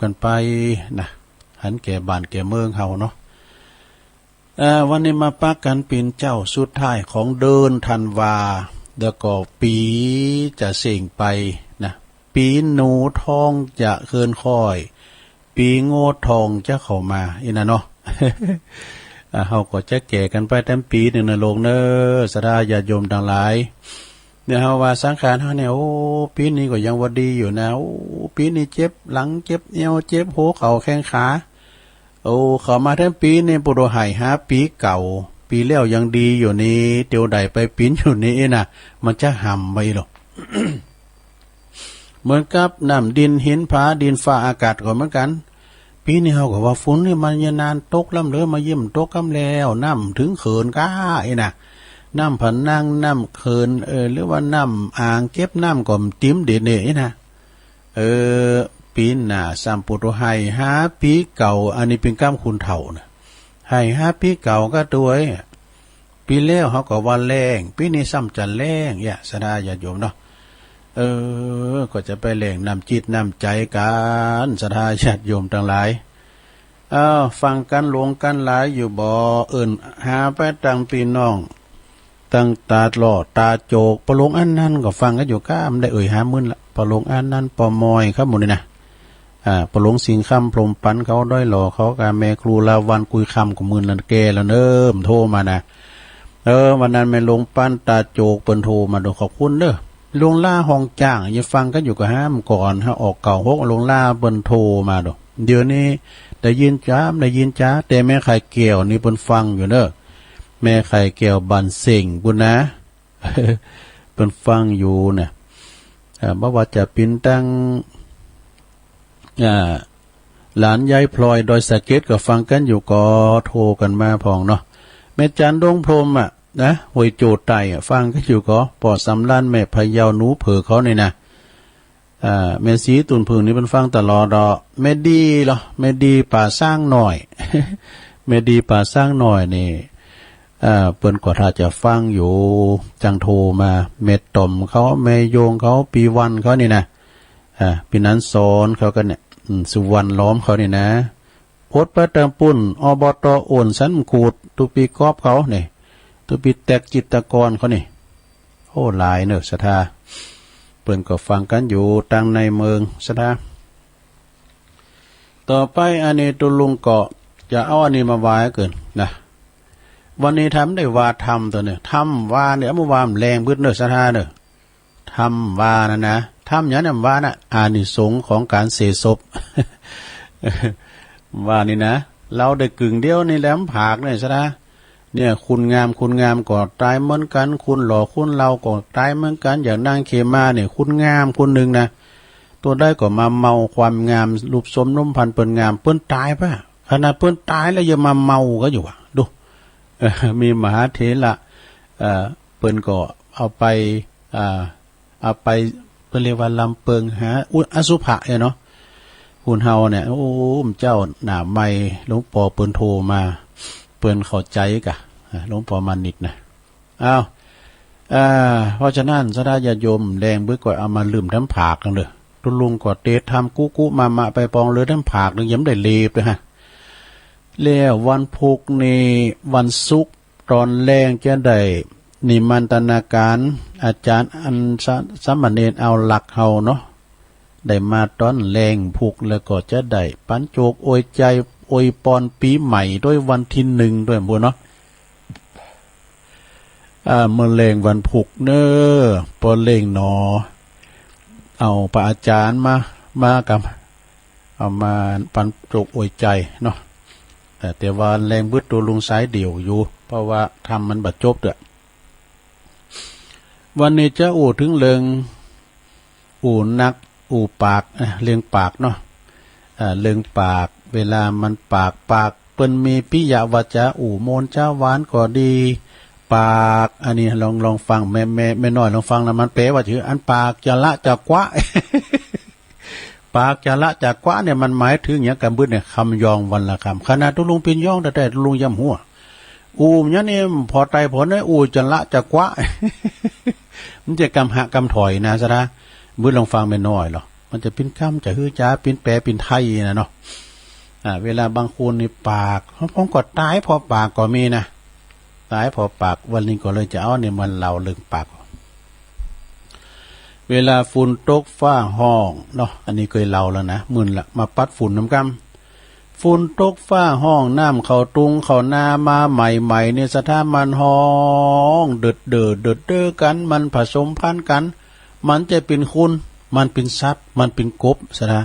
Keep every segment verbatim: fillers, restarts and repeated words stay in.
กันไปนะ หันแก่บ้านแก่เมืองเฮาเนาะ เอ่อ วันนี้มาปะกันปิ่นเจ้าสุดท้ายของเดือนธันวา แล้วก็ปีจะเส้งไปนะ ปีหนูทองจะเคลื่อนค่อย ปีโง่ทองจะเข้ามา อี้นะเนาะ อ่า เฮาก็จะแก่กันไปแต้มปีหนึ่งนะลูกเน้อ ศรัทธาญาติโยมตังหลาย เนี่ยเฮาว่าสังขารเฮาเนี่ย โอ้ ปีนี้ก็ยังว่าดีอยู่นะ โอ้ ปีนี้เจ็บหลัง เจ็บเอว เจ็บหัวเข่าแข้งขา โอ้ เข้ามาแต้มปีนี้ ปุโรไห้หาปีเก่า ปีแล้วยังดีอยู่นี่ เตียวใดไปปิ๋นอยู่นี่นะ มันจะห่ำไปหรอก เหมือนกับน้ำดินหินผา ดินฟ้าอากาศก็เหมือนกัน ปีนี้เฮาก็ว่าฝนนี่มันยานานตกล้ำเหลือ มาเยี่ยมตกกำแล้ว น้ำถึงเขินก้า อี้นะ น้ำผะนัง น้ำเขิน เออ หรือว่าน้ำอ่างเก็บน้ำก็ติ่มเดะเน่ อี้นะ เออ ปีหน้าซ้ำปุโรไห้หาปีเก่า อันนี้เป็นกำคุณเฒ่านะ ไห้หาปีเก่าก็ตัวเอ้ย ปีแล้วเฮาก็ว่าแล้ง ปีนี้ซ้ำจะแล้ง เนี่ย ศรัทธาญาติโยมเนาะ เออ ก็จะไปแล้งน้ำจิตน้ำใจกัน ศรัทธาญาติโยมตังหลาย อ้าว ฟังกันหลงกันหลายอยู่บ่ เอิ้นหาไปตังพี่น้อง ตังตาหล่อตาโจก ปะหลวงอันนั้นก็ฟังกันอยู่ก้า บ่ได้เอ่ยหามื้นละ ปะหลวงอันนั้น ปอมอยครับหมู่นี่นะ อ่า ปะหลวงสิงห์คำ พรหมปันเขา ด้อยหล่อเขา กับแม่ครูลาวัลย์ กุยคำ ก็หมื่นละแก่แล้วเนิ่ม โทรมานะ เออ วันนั้นแม่หลวงปันตาโจกเปิ้นโทรมาโดย ขอบคุณเด้อ หลวงล่าห้องจ้าง ยังฟังกันอยู่ก็ห้ามก่อน หาออกเก้าหก หลวงล่าเปิ้นโทรมาโดย เดี๋ยวนี้ได้ยินจ้า ได้ยินจ้า แต่แม่ไข่แก้วนี่เปิ้นฟังอยู่เด้อ แม่ไข่แก้วบ้านเส้งปุ้นนะ เปิ้นฟังอยู่นะ อ่า บ่ว่าจะเป๋นตัง อ่า หลานยายพลอยดอยสะเก็ดก็ฟังกันอยู่ก็โทรกันมาพ่องเนาะ แม่จันดวงพรหมอะนะ ห้วยโจดใต้อะ ฟังกันอยู่ก็ ป้อสำราญ แม่พะเยา หนูเผิกเขานี่นะ อ่า แม่ศรีตุ่นผึ้งนี่เปิ้นฟังตลอดดอก แม่ดีเหรอ แม่ดีป่าช้างน้อย แม่ดีป่าช้างน้อยนี่ อ่า เปิ้นก็ถ้าจะฟังอยู่ จังโทรมา แม่ต่อมเขา แม่โยงเขา ปีวันเขานี่นะ อ่า ปีนันสอนเขาก็เนี่ย อืม สุวรรณล้อมเขานี่นะ โพสต์ไปตามปุ้น อบต. โอ่นสันมะกูด ตุปีกอบเขานี่ ตุปีแตกจิตรกรเขานี่ โอ้ หลายเนอะ ศรัทธา เปิ้นก็ฟังกันอยู่ตังในเมือง ศรัทธา ต่อไปอันนี้ตุ๊ลุงก็จะเอาอันนี้มาว่าเกินนะ วันนี้ธรรมได้ว่าธรรมตัวเนี่ย ธรรมว่าเนี่ย เมื่อวานแรงบึดเนอะ ศรัทธาเนอะ ธรรมว่านะนะ ธรรมอย่างนั้นว่านะ อานิสงส์ของการเสียศพ ว่านี่นะ เราได้กึ่งเดียวนี่แหละ มันผากเนี่ย ศรัทธา เนี่ย คนงาม คนงามก็ตายเหมือนกัน คนหล่อ คนเหล่าก็ตายเหมือนกัน อย่างนางเขมาเนี่ย คนงามคนหนึ่งนะ ตัวใดก็มาเมาความงาม รูปโฉมนมพรรณเปิ้นงาม เปิ้นตายปะ ขนาดเปิ้นตายแล้วยังมาเมาก็อยู่อะ ดู เออ มีมหาเถระ เอ่อ เปิ้นก็เอาไป อ่า เอาไป เปิ้นเรียกว่าลำเปิงหาอุ อสุภะเนี่ยเนาะ คนเฮาเนี่ย โอ้ เจ้าหน้าใหม่ หลวงปอเปิ้นโทรมา เปิ้นเข้าใจกะ อ่า หลวงปอมานิดนะ อ้าว อ่า เพราะฉะนั้น ศรัทธาญาติโยม แรงบึกก็เอามาลืมทั้งผากกันเลย ตุ๊ลุงก็เตะทำกุกุมามะไปปองเลยทั้งผากนึง ยังไม่ได้เลบเลยฮะ แล้ววันพุธนี่ วันศุกร์ ตอนแลงจะได้นิมนตนาการอาจารย์อันสะ สามเณรเอาหลักเฮาเนาะ ได้มาตอนแลงพุธ แล้วก็จะได้ปันโจกอวยใจอวยปอนปีใหม่ด้วยวันที่หนึ่งด้วยบุญเนาะ อ่า เมื่อแลงวันพุธเน้อ ปอแลงหนอ เอาพระอาจารย์มา มากับ เอามาปันโจกอวยใจเนาะ เอ่อ แต่ว่าแลงบึดตุ๊ลุงสายเดี่ยวอยู่ เพราะว่าธรรมมันบ่จบเด้อ วันนี้จะอู้ถึงเรื่อง อู้นัก อู้ปาก เอ่อ เรื่องปากเนาะ เอ่อ เรื่องปาก เวลามันปาก ปากเปิ้นมีปิยวาจา อู้โมนจาหวานก็ดี ปาก อันนี้ลอง ลองฟัง แม่ แม่ แม่น้อยลองฟังนะ มันแปลว่าจื้ออันปากจะละจะกวะ ปากจะละจะกวะเนี่ย มันหมายถึงหยังกำบึดเนี่ย คำยองวันละคำ ขนาดตุ๊ลุงเปิ้นยองแต๊ๆ ตุ๊ลุงยังบ่ฮู้ อู้อย่างนี้พอไตพอเน้อ อู้จะละจะกวะ มันจะกำหะกำถอยนะ ศรัทธา บึดลองฟังแม่น้อยลอ มันจะปิ้นคำจะฮือจาปิ้นแปลปิ้นไทยนะเนาะ อ่า เวลาบางคนนี่ปาก ผมก็ตายเพราะปากก็มีนะ ตายเพราะปาก วันนี้ก็เลยจะเอาเนี่ยมาเล่าเรื่องปาก เวลาฝนตกฟ้าฮ้องเนาะ อันนี้เคยเล่าแล้วนะ มื้อละมาปัดฝุ่นนำกำ ฝนตกฟ้าฮ้อง น้ำเข้าตุงเข้านามาใหม่ๆ เนี่ย สะท้ามันฮ้อง เดิดเดิดเดิดเดิดกัน มันผสมพันธุ์กัน มันจะเป็นคน มันเป็นสัตว์ มันเป็นกบ สะท้า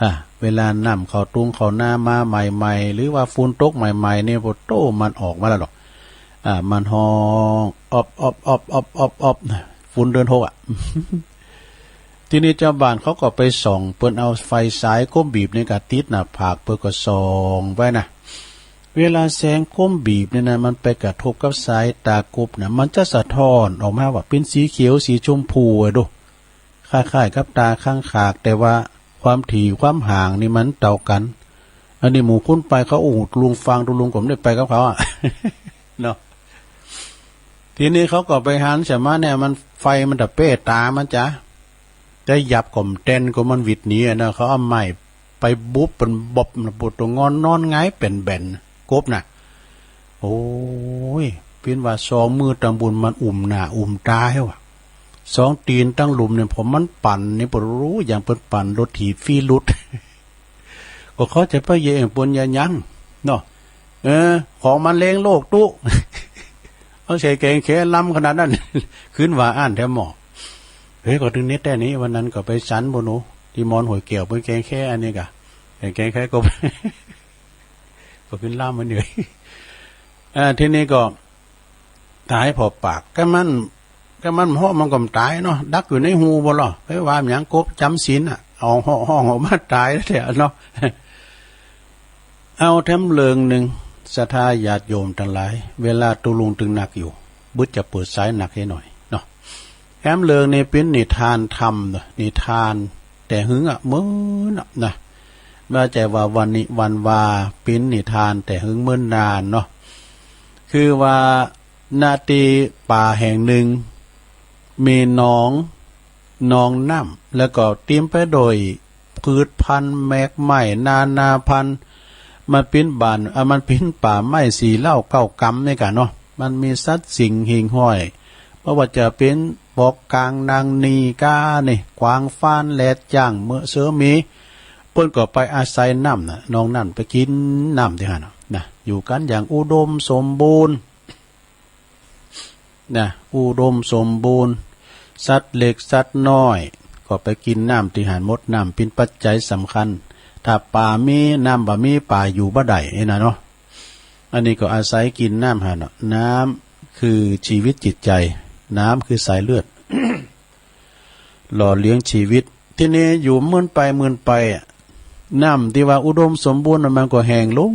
อ่า เวลาน้ำเข้าตุงเข้านามาใหม่ๆ หรือว่าฝนตกใหม่ๆ เนี่ย โอ้โต้ มันออกมาแล้วหรอก อ่า มันฮ้อง ออบ ออบ ออบ ออบ ออบ ออบ นะ ฝนเดือนหกอะ ทีนี้ชาวบ้านเขาก็ไปส่อง เปิ้นเอาไฟฉายโคมบีบนี่ก็ติดหน้าผาก เปิ้นก็ส่องไว้นะ เวลาแสงโคมบีบเนี่ยนะ มันไปกระทบกับสายตากบนะ มันจะสะท้อนออกมาว่าเป็นสีเขียวสีชมพูอะดู คล้ายๆ กับตาข้างขาก แต่ว่าความถี่ความห่างนี่มันเต้ากัน อันนี้หมู่คนไปเขา โอ้ ลุงฟังดูลุงผมได้ไปกับเขาอะ เนาะ ทีนี้เขาก็ไปหันใส่มาเนี่ย มันไฟมันตะเป้ตามันจ้ะ แต่หยับก็บ่แตนก็มันหวิดหนีอะนะ เขาเอาไม้ไปบุบเป็นบอบนะ ปวดตัวงอนนอนหงายเป็นแบนกบนะ โอ้ย ปิ้นว่าสองมือตังบุญมันอุ้มหน้าอุ้มตาให้วะ สองตีนตังลุ่มเนี่ย ผมมันปั่นนี่ปวดรู้อย่างเปิ้นปั่นรถถีบฟรีลุด ก็เข้าใจป้าเย่เองปนยายังเนาะ เออ ของมันเลงโลกตุ๊ เอาใส่แกงแค่ล้ำขนาดนั้น ขึ้นว่าอ่านแถมหมอ เฮ้ย ก็ถึงเน็ตแต้นี้ วันนั้นก็ไปสันบนโน ที่มอนห้วยแก้วเปิ้นแกงแค่อันนี้กะ แกงแค่ก็ ก็ขึ้นล้ำมันอยู่ อ่า ทีนี้ก็ ตายเพราะปาก ก็มัน ก็มันเหาะมันก็บ่ตายเนาะ ดักอยู่ในฮูบ่ลอ ไปว่าหยังกบจำศีลน่ะ เอาเหาะฮ้องออกมาตายแล้วแท้เนาะ เอาแถมเรื่องหนึ่ง ศรัทธาญาติโยมทั้งหลาย เวลาตุลุงตึงหนักอยู่ บึดจะเปิดสายหนักให้หน่อยเนาะ แถมเรื่องนี้เป็นนิทานธรรมเนาะ นิทานแต่หึงอะ มื้อน่ะนะ บ่ใจ้ว่าวันนี้วันวา เป็นนิทานแต่หึงเมินนานเนาะ คือว่า ณ ที่ป่าแห่งหนึ่ง มีหนอง หนองน้ำ แล้วก็เต็มไปด้วยพืชพันธุ์แมกไม้นานาพันธุ์ มันเป็นบ้าน อ่ะ มันเป็นป่าไม้สี่เหล้าเก้ากำนี่กะเนาะ มันมีสัตว์สิ่งหิ่งห้อย บ่ว่าจะเป็นปอกกางนางนีกานี่ กวางฟานแรดจ้างเมือเสือหมี เปิ้นก็ไปอาศัยน้ำน่ะ หนองนั้นไปกินน้ำตี้หั้นน่ะนะ อยู่กันอย่างอุดมสมบูรณ์ นะ อุดมสมบูรณ์ สัตว์เล็กสัตว์น้อย ก็ไปกินน้ำตี้หั้นหมด น้ำเป็นปัจจัยสำคัญ ถ้าป่ามีน้ำบ่มีป่าอยู่บ่ได้นี่นะเนาะ อันนี้ก็อาศัยกินน้ำหั้นเนาะ น้ำคือชีวิตจิตใจ น้ำคือสายเลือด หล่อเลี้ยงชีวิต ทีนี้อยู่มื้นไปมื้นไปอะ น้ำที่ว่าอุดมสมบูรณ์น่ะมันก็แห้งลง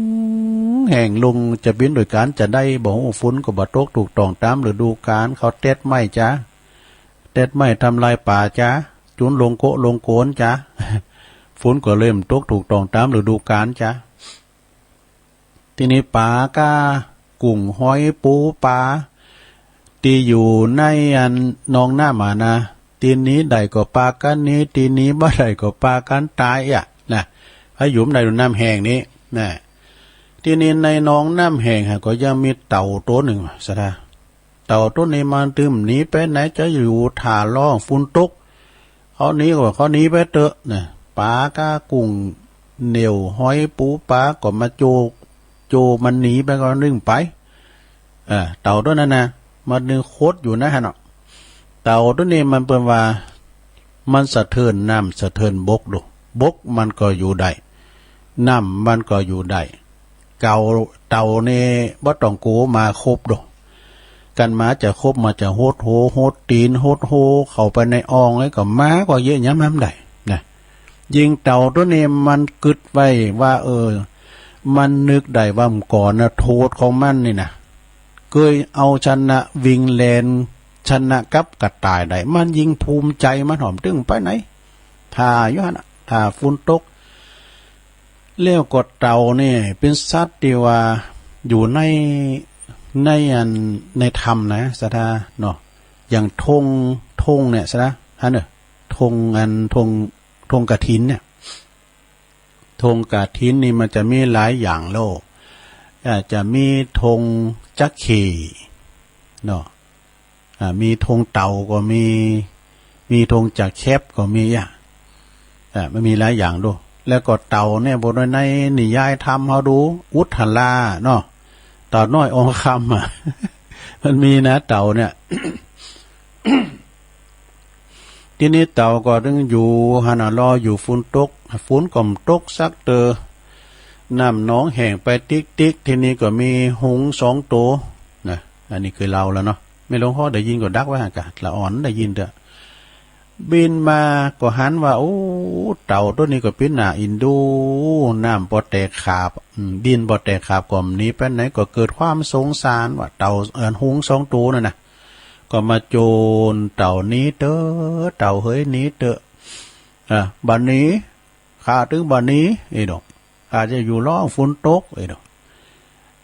แห้งลง จะเป็นโดยการจะได้บ่ฮู้ ฝนก็บ่ตกถูกต้องตามฤดูกาล เขาตัดไม้จ้า ตัดไม้ทำลายป่าจ้า จุนลงโกะลงโกนจ้า ฝนก็เลยบ่ตกถูกต้องตามฤดูกาลจ้า ทีนี้ปลาก้า กุ้งหอยปูปลา ตี้อยู่ในอันหนองน้ำอะนะ ตี้หนีได้ก็ปากั๋นหนี ตี้หนีบ่ได้ก็ปากั๋นตายอะนะ ไผอยู่ได้น้ำแห้งนี้นะ ทีนี้ในหนองน้ำแห้งหั้นก็ยังมีเต่าตัวหนึ่ง ศรัทธา เต่าตัวนี้มันตึงหนีไปไหน จะอยู่ถ่าลอฝนตก เขาหนีก็เขาหนีไปเต๊อะนะ ปลาก้ากุ้งเหนี่ยวหอยปูปลาก็มาโจ โจมันหนีไปก็นึ่งไป เออ เต่าตัวนั้นนะ มันนึ่งขดอยู่นะหั้นเนาะ เต่าตัวนี้มันเปิ้นว่า มันสะเทือนน้ำสะเทือนบกดู บกมันก็อยู่ได้ น้ำมันก็อยู่ได้ เก่า เต่านี่บ่ต้องกั๋วหมาขบดอก คันหมาจะขบ หมาจะหดหัว หดตี๋น หดหัวเข้าไปในอ่อง แล้วก็หมาก็เยียะหยังบ่ได้นะ ยิ่งเต่าตัวนี้มันกึ๊ดไว้ว่า เออ มันนึกได้ว่าเมื่อก่อนนะ โทษของมันนี่นะ เกยเอาชนะวิ่งแล่น ชนะกับกระต่ายได้ มันยิ่งภูมิใจ มันหอมตึงไปไหน ถ่าอยู่หั้นน่ะ ถ่าฝนตก แล้วก็เต่านี่เป็นสัตว์ที่ว่าอยู่ใน ในอัน ในถ้ำนะ ศรัทธาเนาะ อย่างธง ธงเนี่ย ศรัทธา หั้นเน่อ ธงอัน ธง ธงกฐินเนี่ย ธงกฐินนี่มันจะมีหลายอย่างโลด อาจจะมีธงจักเข่เนาะ อ่า มีธงเต่าก็มี มีธงจักแคบก็มีอ่ะ อ่า มันมีหลายอย่างโลด แล้วก็เต่าเนี่ย บทในนิยายธรรมเฮาดู อุทาลาเนาะ เต่าน้อยอองคำอ่ะ มันมีนะ เต่าเนี่ย ทีนี้เต่าก็ตึงอยู่หั้นน่ะ รออยู่ฝนตก ฝนก็บ่ตกสักเตื้อ น้ำหนองแห้งไปติ๊กๆ ทีนี้ก็มีหงส์สองโตนะ อันนี้เคยเล่าแล้วเนาะ แม่หลวงพ่อได้ยินก็ดักไว้หั่นกะ ละอ่อนได้ยินเตื้อ บินมาก็หันว่า โอ้ เต่าตัวนี้ก็เป็นหน้าเอ็นดู น้ำบ่แตกขาบ อืม ดินบ่แตกขาบ ก็บ่หนีไปไหน ก็เกิดความสงสารว่าเต่า เอ่อ หงส์สองโตนั่นน่ะ ก็มาโจนเต่าหนีเต๊อะ เต่าเฮ้ยหนีเต๊อะ อ่ะ บ่หนี ข้าตึงบ่หนี เอ้ยดอก ข้าจะอยู่รอฝนตก เอ้ยดอก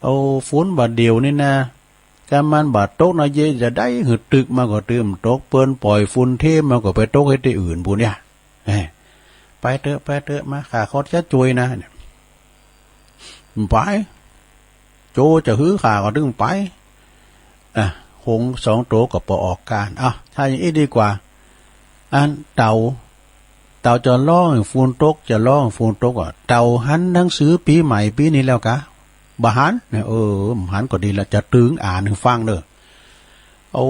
เอาฝนบ่าเดี่ยวนี่นะ ถ้ามันบ่าตกนะ เยะจะได้หือตึกมาก็ตื้มตก เปิ้นปล่อยฝนเทมาก็ไปตกให้ตี้อื่นปู้นเนี่ย เอ้ย ไปเต๊อะ ไปเต๊อะ มา ข้าขอจะช่วยนะ เนี่ย ไป โจจะหื้อข้าก็ตึงไป อ่ะ หงส์สองโตก็บ่ออกการ อ่ะ ถ้าอย่างนี้ดีกว่า อันเต่า เต่าจะรอให้ฝนตก จะรอให้ฝนตกอ่ะ เต่าหันหนังสือปีใหม่ปีนี้แล้วกะ บ่หัน เนี่ย เออ บ่หันก็ดีละ จะตึงอ่านให้ฟังเด้อ โอ้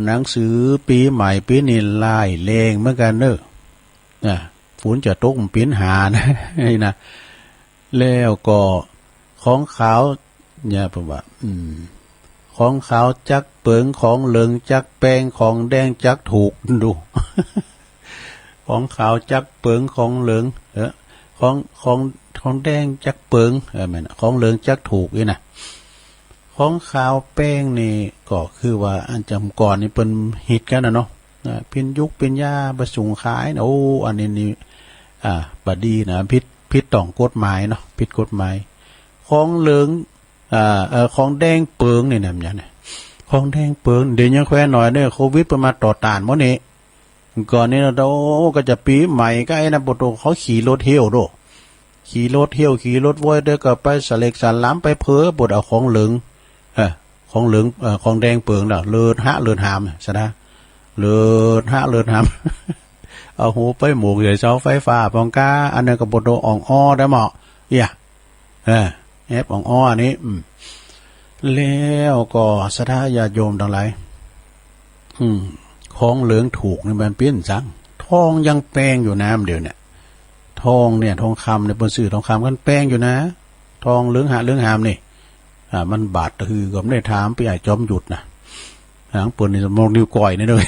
หนังสือปีใหม่ปีนี้ร้ายแรงเหมือนกันเด้อ อ่ะ ฝนจะตกมันเป๋นหานะ นี่นะ แล้วก็ของขาว เนี่ย ผมว่า อืม ของขาวจักเปิง ของเหลืองจักแปง ของแดงจักถูก ดู ของขาวจักเปิง ของเหลือง เออ ของ ของ ของแดงจักเปิง เออ แม่น ของเหลืองจักถูกนี่นะ ของขาวแปงนี่ก็คือว่าอันจำก่อนนี่เปิ้นฮิตกันนะเนาะ อ่า เป๋นยุกเป๋นยาไปส่งขายนะ โอ้ อันนี้นี่ อ่า บ่ดีนะ ผิด ผิดต้องกฎหมายเนาะ ผิดกฎหมาย ของเหลือง อ่า เอ่อ ของแดงเปิงนี่นะ มันหยังเนี่ย ของแดงเปิง เดี๋ยวยังแควนหน่อยเนี่ย โควิดเปิ้นมาต่อต้านหมดนี่ ก่อนนี้เรา โอ้ ก็จะปีใหม่ก็ไอ้นั่น ปะโต เขาขี่รถเที่ยวโด ขี่รถเที่ยว ขี่รถว้อยเด้อ ก็ไปสะเหล็กสะหลาม ไปเผลอปะโต เอาของเหลือง เออ ของเหลือง เอ่อ ของแดงเปิงแล้ว เลิศฮะ เลิศหาม สะดา เลิศฮะ เลิศหาม เอาหัวไปหมกใส่เสาไฟฟ้าปองกา อันนั้นก็ปะโต อ่องอ้อได้เหมาะ เอี้ย เออ แอบอ่องอ้ออันนี้ อืม แล้วก็ศรัทธาญาติโยมทั้งหลาย อืม ของเหลืองถูกนี่มันเป๋นจัง ทองยังแปงอยู่นะ เดี๋ยวเนี่ย ทองเนี่ย ทองคำเนี่ย เปิ้นซื้อทองคำกันแปงอยู่นะ ทองเหลืองหะเหลืองหามนี่ อ่า มันบาทหื้อก็บ่ได้ถาม ไปไอ้จอมยุทธนะ หางเปิ้นนี่มองนิ้วก้อยนี่เด้อ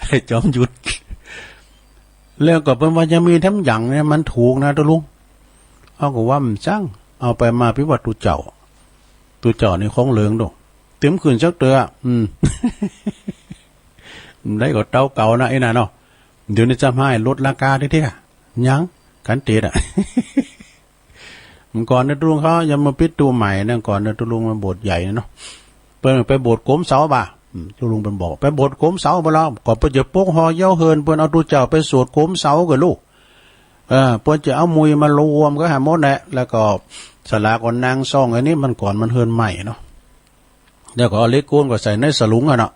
ไอ้จอมยุทธ แล้วก็เปิ้นว่ายังมีแถมหยังเนี่ย มันถูกนะ ตุ๊ลุง เฮาก็ว่ามันจัง เอาไปมาพิวัตรตุเจ้า ตุเจ้านี่ของเหลืองโด เต็มขึ้นสักเตื้อ อืม ได้ก็เต้าเก่านะไอ้นั่นเนาะ เดี๋ยวนี้จะให้ลดราคาเตี้ยๆ ยัง กันเตดอ่ะ เมื่อก่อนเนี่ยตุ๊ลุงเขายังมาปิดตู้ใหม่นะ ก่อนเนี่ยตุ๊ลุงมาโบสถ์ใหญ่นะเนาะ เปิ้นไปโบสถ์โกมเสาบ่า อืม ตุ๊ลุงเปิ้นบอก ไปโบสถ์โกมเสาบ่าแล้ว ก็เปิ้นจะปกห่อเย้าเฮิน เปิ้นเอาตุเจ้าไปสวดโกมเสากับลูก เออ เปิ้นจะเอามุยมารวมก็หาหมดแหละ แล้วก็ศาลาก็นั่งซ่อง อันนี้มันก่อนมันเฮินใหม่เนาะ แล้วก็เอาเหล็กโคนก็ใส่ในสลุงหั่นเนาะ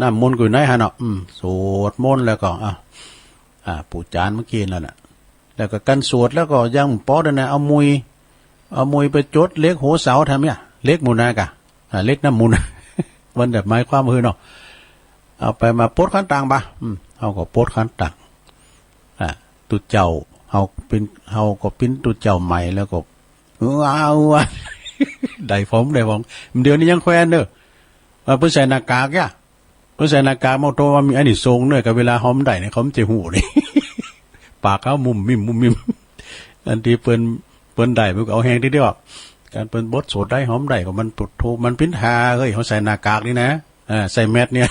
น้ำมนต์ก็อยู่ในหั่นเนาะ อืม สวดมนต์แล้วก็ อ่ะ อ่า ปู่จานเมื่อกี้นั่นน่ะ แล้วก็กันสวดแล้วก็ยังปอดนะ เอามุย เอามุยไปจดเหล็กหัวเสาทำเนี่ย เหล็กหมู่นากะ อ่า เหล็กน้ำมูล มันแบบหมายความว่าเฮ้ยเนาะ เอาไปมาปลดขันตังบ่า อืม เฮาก็ปลดขันตัง อ่า ตุ๊เจ้า เฮาเป๋น เฮาก็เป๋นตุ๊เจ้าใหม่แล้วก็ เอา ได้ผม ได้ผม เดี๋ยวนี้ยังแควนเด้อ เออ เปิ้นใส่หน้ากากเนี่ย เปิ้นใส่หน้ากากมาโตว่ามีอานิสงส์เนอะ กับเวลาหอมได้เนี่ย เขามันจะฮู้นี่ ปากเขามุ่มมิ่ม มุ่มมิ่ม อันที่เปิ้น เปิ้นได้ เปิ้นก็เอาแฮงทีเดียว การเปิ้นบทสวดได้หอมได้ก็มันพุทโธ มันเป๋นทา เฮ้ย เขาใส่หน้ากากนี่นะ อ่า ใส่แมสเนี่ย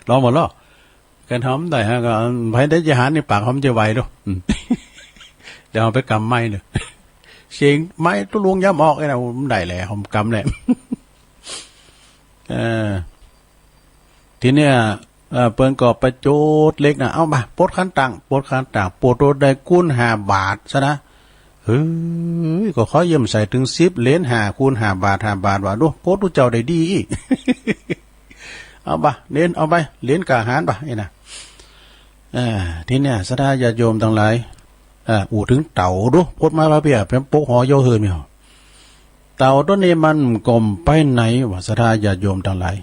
ลองบ่ลอ การหอมได้ฮะ ก็ ไผได้จะหันนี่ปากหอมจะไหวดู อืม เดี๋ยวเอาไปกำไม้เด้อ เสียงไม้ตุ๊ลุงย้ำออกไอ้นะ มันได้แหละ หอมกำแหละ เออ ทีเนี้ย เอ่อ เปิ้นก็ไปโจทย์เลขนะ เอาบ่า ปลดคันตัง ปลดคันตัง ปลดโตได้คูณห้าบาทซะนะ เฮ้ย ก็ขอยืมใส่ถึงสิบเหรียญ ห้าคูณห้าบาท ห้าบาท ว่าดู ปลดดูเจ้าได้ดีอี้ เอาบ่า เหรียญ เอาไป เหรียญกาหารบ่า นี่นะ เอ่อ ทีเนี้ย ศรัทธาญาติโยมตังหลาย เอ่อ อู้ถึงเต่าดู ปลดมาบ่าเปีย เป็นปกหอโยเฮินมีหอ เต่าตัวนี้มันก็บ่ไปไหนวะ ศรัทธาญาติโยมตังหลาย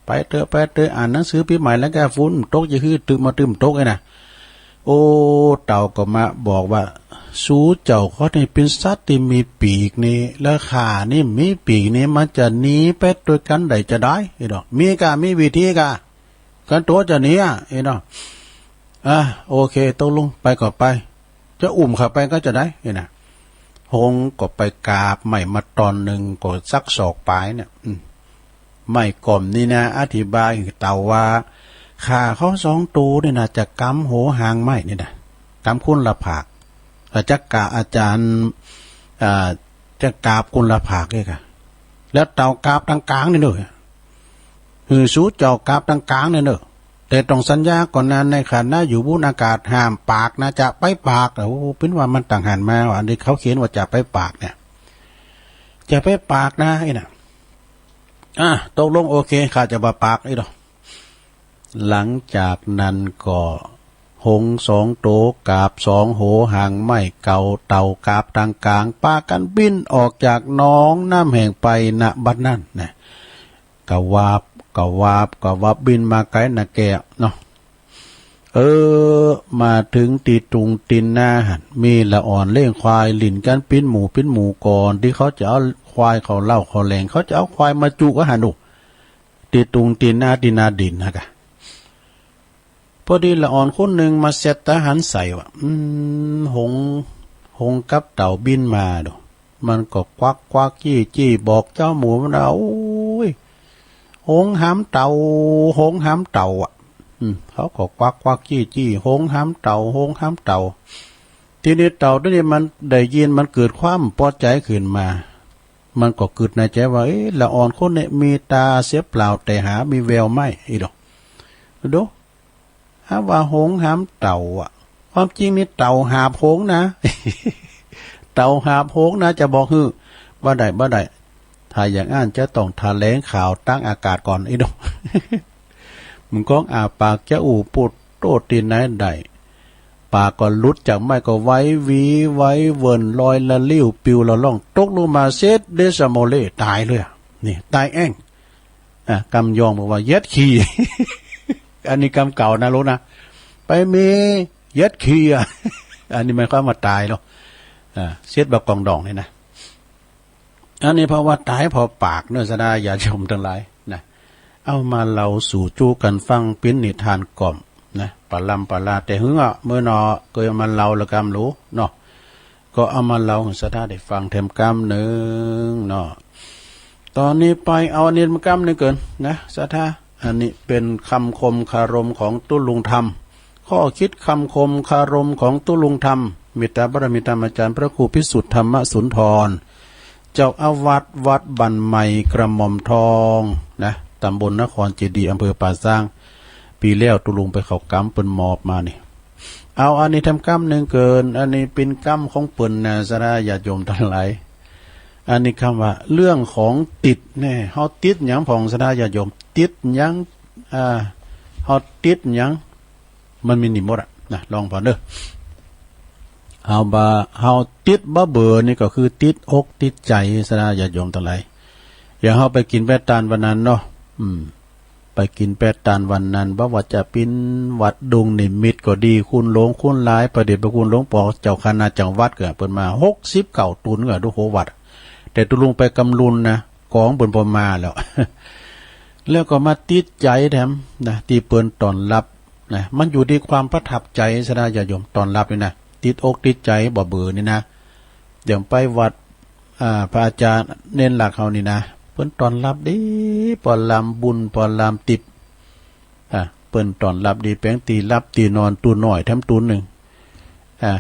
ไปเต๊อะ ไปเต๊อะ อ่านหนังสือปีใหม่แล้วก็ฝนตก จะฮื้อตึมมาตึมตกไอ้นะ โอ้ เต่าก็มาบอกว่า สูเจ้าข้อนี้เป็นสัตว์ที่มีปีกนี่ แล้วข้านี่มีปีกนี่ มันจะหนีไปด้วยกันได้จะได้ ไอ้ดอก มีกะ มีวิธีกะ กันตัวจะหนีอ่ะ ไอ้ดอก อ่ะ โอเค ตกลง ไปก็ไป จะอุ้มข้าไปก็จะได้ ไอ้นะ หงส์ก็ไปกาบไม้มาตอนหนึ่งก็สักศอกปลายเนี่ย อืม ไม้ก่อมนี่นะ อธิบายหื้อเต่าว่า ข้าเขาสองตัวนี่นะ จะกำหัวหางไม้นี่นะ กำคนละผาก อาจจะกะ อาจารย์ อ่า จะกาบคนละผากเลยค่ะ แล้วเต่ากาบตางกลางนี่เนอะ หื้อสูเจ้ากาบตางกลางนี่เนอะ แต่ต้องสัญญาก่อนนะ ในขณะอยู่บนอากาศห้ามปากนะ จะไปปาก โอ้ เป็นว่ามันต่างหันมาว่ะ อันนี้เขาเขียนว่าจะไปปากเนี่ย จะไปปากนะ ไอ้น่ะ อ่ะ ตกลง โอเค ข้าจะบ่ปากอีกดอก หลังจากนั้นก็หงส์สองตัวกาบสองหัวหางไม้เก่า เต่ากาบตางกลาง ปากันบินออกจากหนองน้ำแห่งไป ณ บัดนั้นนะ กะวาบ กะวาบ กะวาบ บินมาไกลนะแกเนาะ เออ มาถึงตี้ตุงตีนนาหั่น มีละอ่อนเลี้ยงควายหลิ้นกันปิ้นหมู่ปิ้นหมู่ก่อน ที่เขาจะเอาควายเข้าเล้าเข้าแหล่ง เขาจะเอาควายมาจุกะหั่นดู ตี้ตุงตีนนา ตี้นาดินนะกะ พอดีละอ่อนคนหนึ่งมาเซตตาหันใส่ว่า อืม หงส์ หงส์กับเต่าบินมาดู มันก็กวักกวักจี้จี้บอกเจ้าหมูมันว่า โอ้ย หงส์หามเต่า หงส์หามเต่าอ่ะ อืม เขาก็กวักกวักจี้จี้ หงส์หามเต่า หงส์หามเต่า ทีนี้เต่าตัวนี้มันได้ยิน มันเกิดความพอใจขึ้นมา มันก็กึ๊ดในใจว่า เอ๊ะ ละอ่อนคนนี้มีตาเสียเปล่า แต่หามีแววไม่ อีดอก ดู หาว่าหงส์หามเต่าอ่ะ ความจริงนี่เต่าหาบหงส์นะ เต่าหาบหงส์นะ จะบอกหื้อ บ่ได้ บ่ได้ ถ้าอย่างนั้นจะต้องแถลงข่าวตางอากาศก่อน อีดอก มันก้องอ้าปากจะอู้พูดโต้ตีนไหนได้ ปากก็หลุดจากไม้ก็ไหวหวีไหวเวิ่นลอยละลิ้วปิวละล่องตกลงมาเซดเดซะโมเล ตายเลยอะ นี่ ตายแอ้ง อ่ะ กำยองบอกว่า เย็ดขี้ อันนี้กำเก่านะ รู้นะ ไปมีเย็ดขี้อะ อันนี้หมายความว่าตายเนาะ อ่า เซดบักกองดองนี่นะ อันนี้เพราะว่าตายเพราะปากเนอะ ศรัทธาญาติโยมตังหลายนะ เอามาเล่าสู่จู้กั๋นฟังเป๋นนิทานก่อมนะ ปะลำปะลาแต่หึงอะ เมื่อหนอ เกยเอามาเล่าละกำหลูเนาะ ก็เอามาเล่าหื้อศรัทธาได้ฟังแถมกำหนึ่งเนาะ ตอนนี้ไปเอาอันนี้มากำหนึ่งเกินนะ ศรัทธา อันนี้เป๋นคำคมคารมของตุ๊ลุงธรรม ข้อคิดคำคมคารมของตุ๊ลุงธรรม เมตตาบารมีธรรมอาจารย์พระครูพิสุทธิ์ธรรมสุนทร เจ้าอาวาสวัดบ้านใหม่กระหม่อมทองนะ ตำบลนครเจดีย์ อำเภอป่าซาง ปี๋แล้วตุ๊ลุงไปเข้ากำเปิ้นมอบมานี่ เอาอันนี้แถมกำหนึ่งเกิน อันนี้เป๋นกำของเปิ้นนะ ศรัทธาญาติโยมตังหลาย อันนี้กำว่าเรื่องของติดแน่ เฮาติดหยังพ่อง ศรัทธาญาติโยม ติดหยัง อ่า เฮาติดหยัง มันมีนี่หมดอะนะ ลองผ่านเด้อ เฮาบ่า เฮาติดบ่เบอนี่ก็คือติดอกติดใจ๋ ศรัทธาญาติโยมตังหลาย อย่างเฮาไปกิ๋นแป๊ะตานวันนั้นเนาะ อืม ไปกิ๋นแป๊ะตานวันนั้น บ่ว่าจะเป๋นวัดดงนิมิตก็ดี คุณหลวงคุณหลาย พระเดชพระคุณหลวงปอเจ้าคณะจังหวัดก็เปิ้นมาหกสิบเก้าตูนก็ดูโหวัด แต่ตุ๊ลุงไปกำลุนนะ กองเปิ้นบ่มาแล้ว แล้วก็มาติดใจ๋แถมนะ ตี้เปิ้นต้อนฮับนะ มันอยู่ตี้ความประทับใจ๋ ศรัทธาญาติโยม ต้อนฮับนี่นะ ติดอกติดใจ๋บ่เบอนี่นะ อย่างไปวัด อ่า พระอาจารย์เณรหลักเฮานี่นะ เปิ้นต้อนฮับดี ปอลำบุญปอลำติ๊บ อ่า เปิ้นต้อนฮับดี แป๋งตี้ฮับตี้นอน ตูนน้อยแถมตูนหนึ่ง อ่า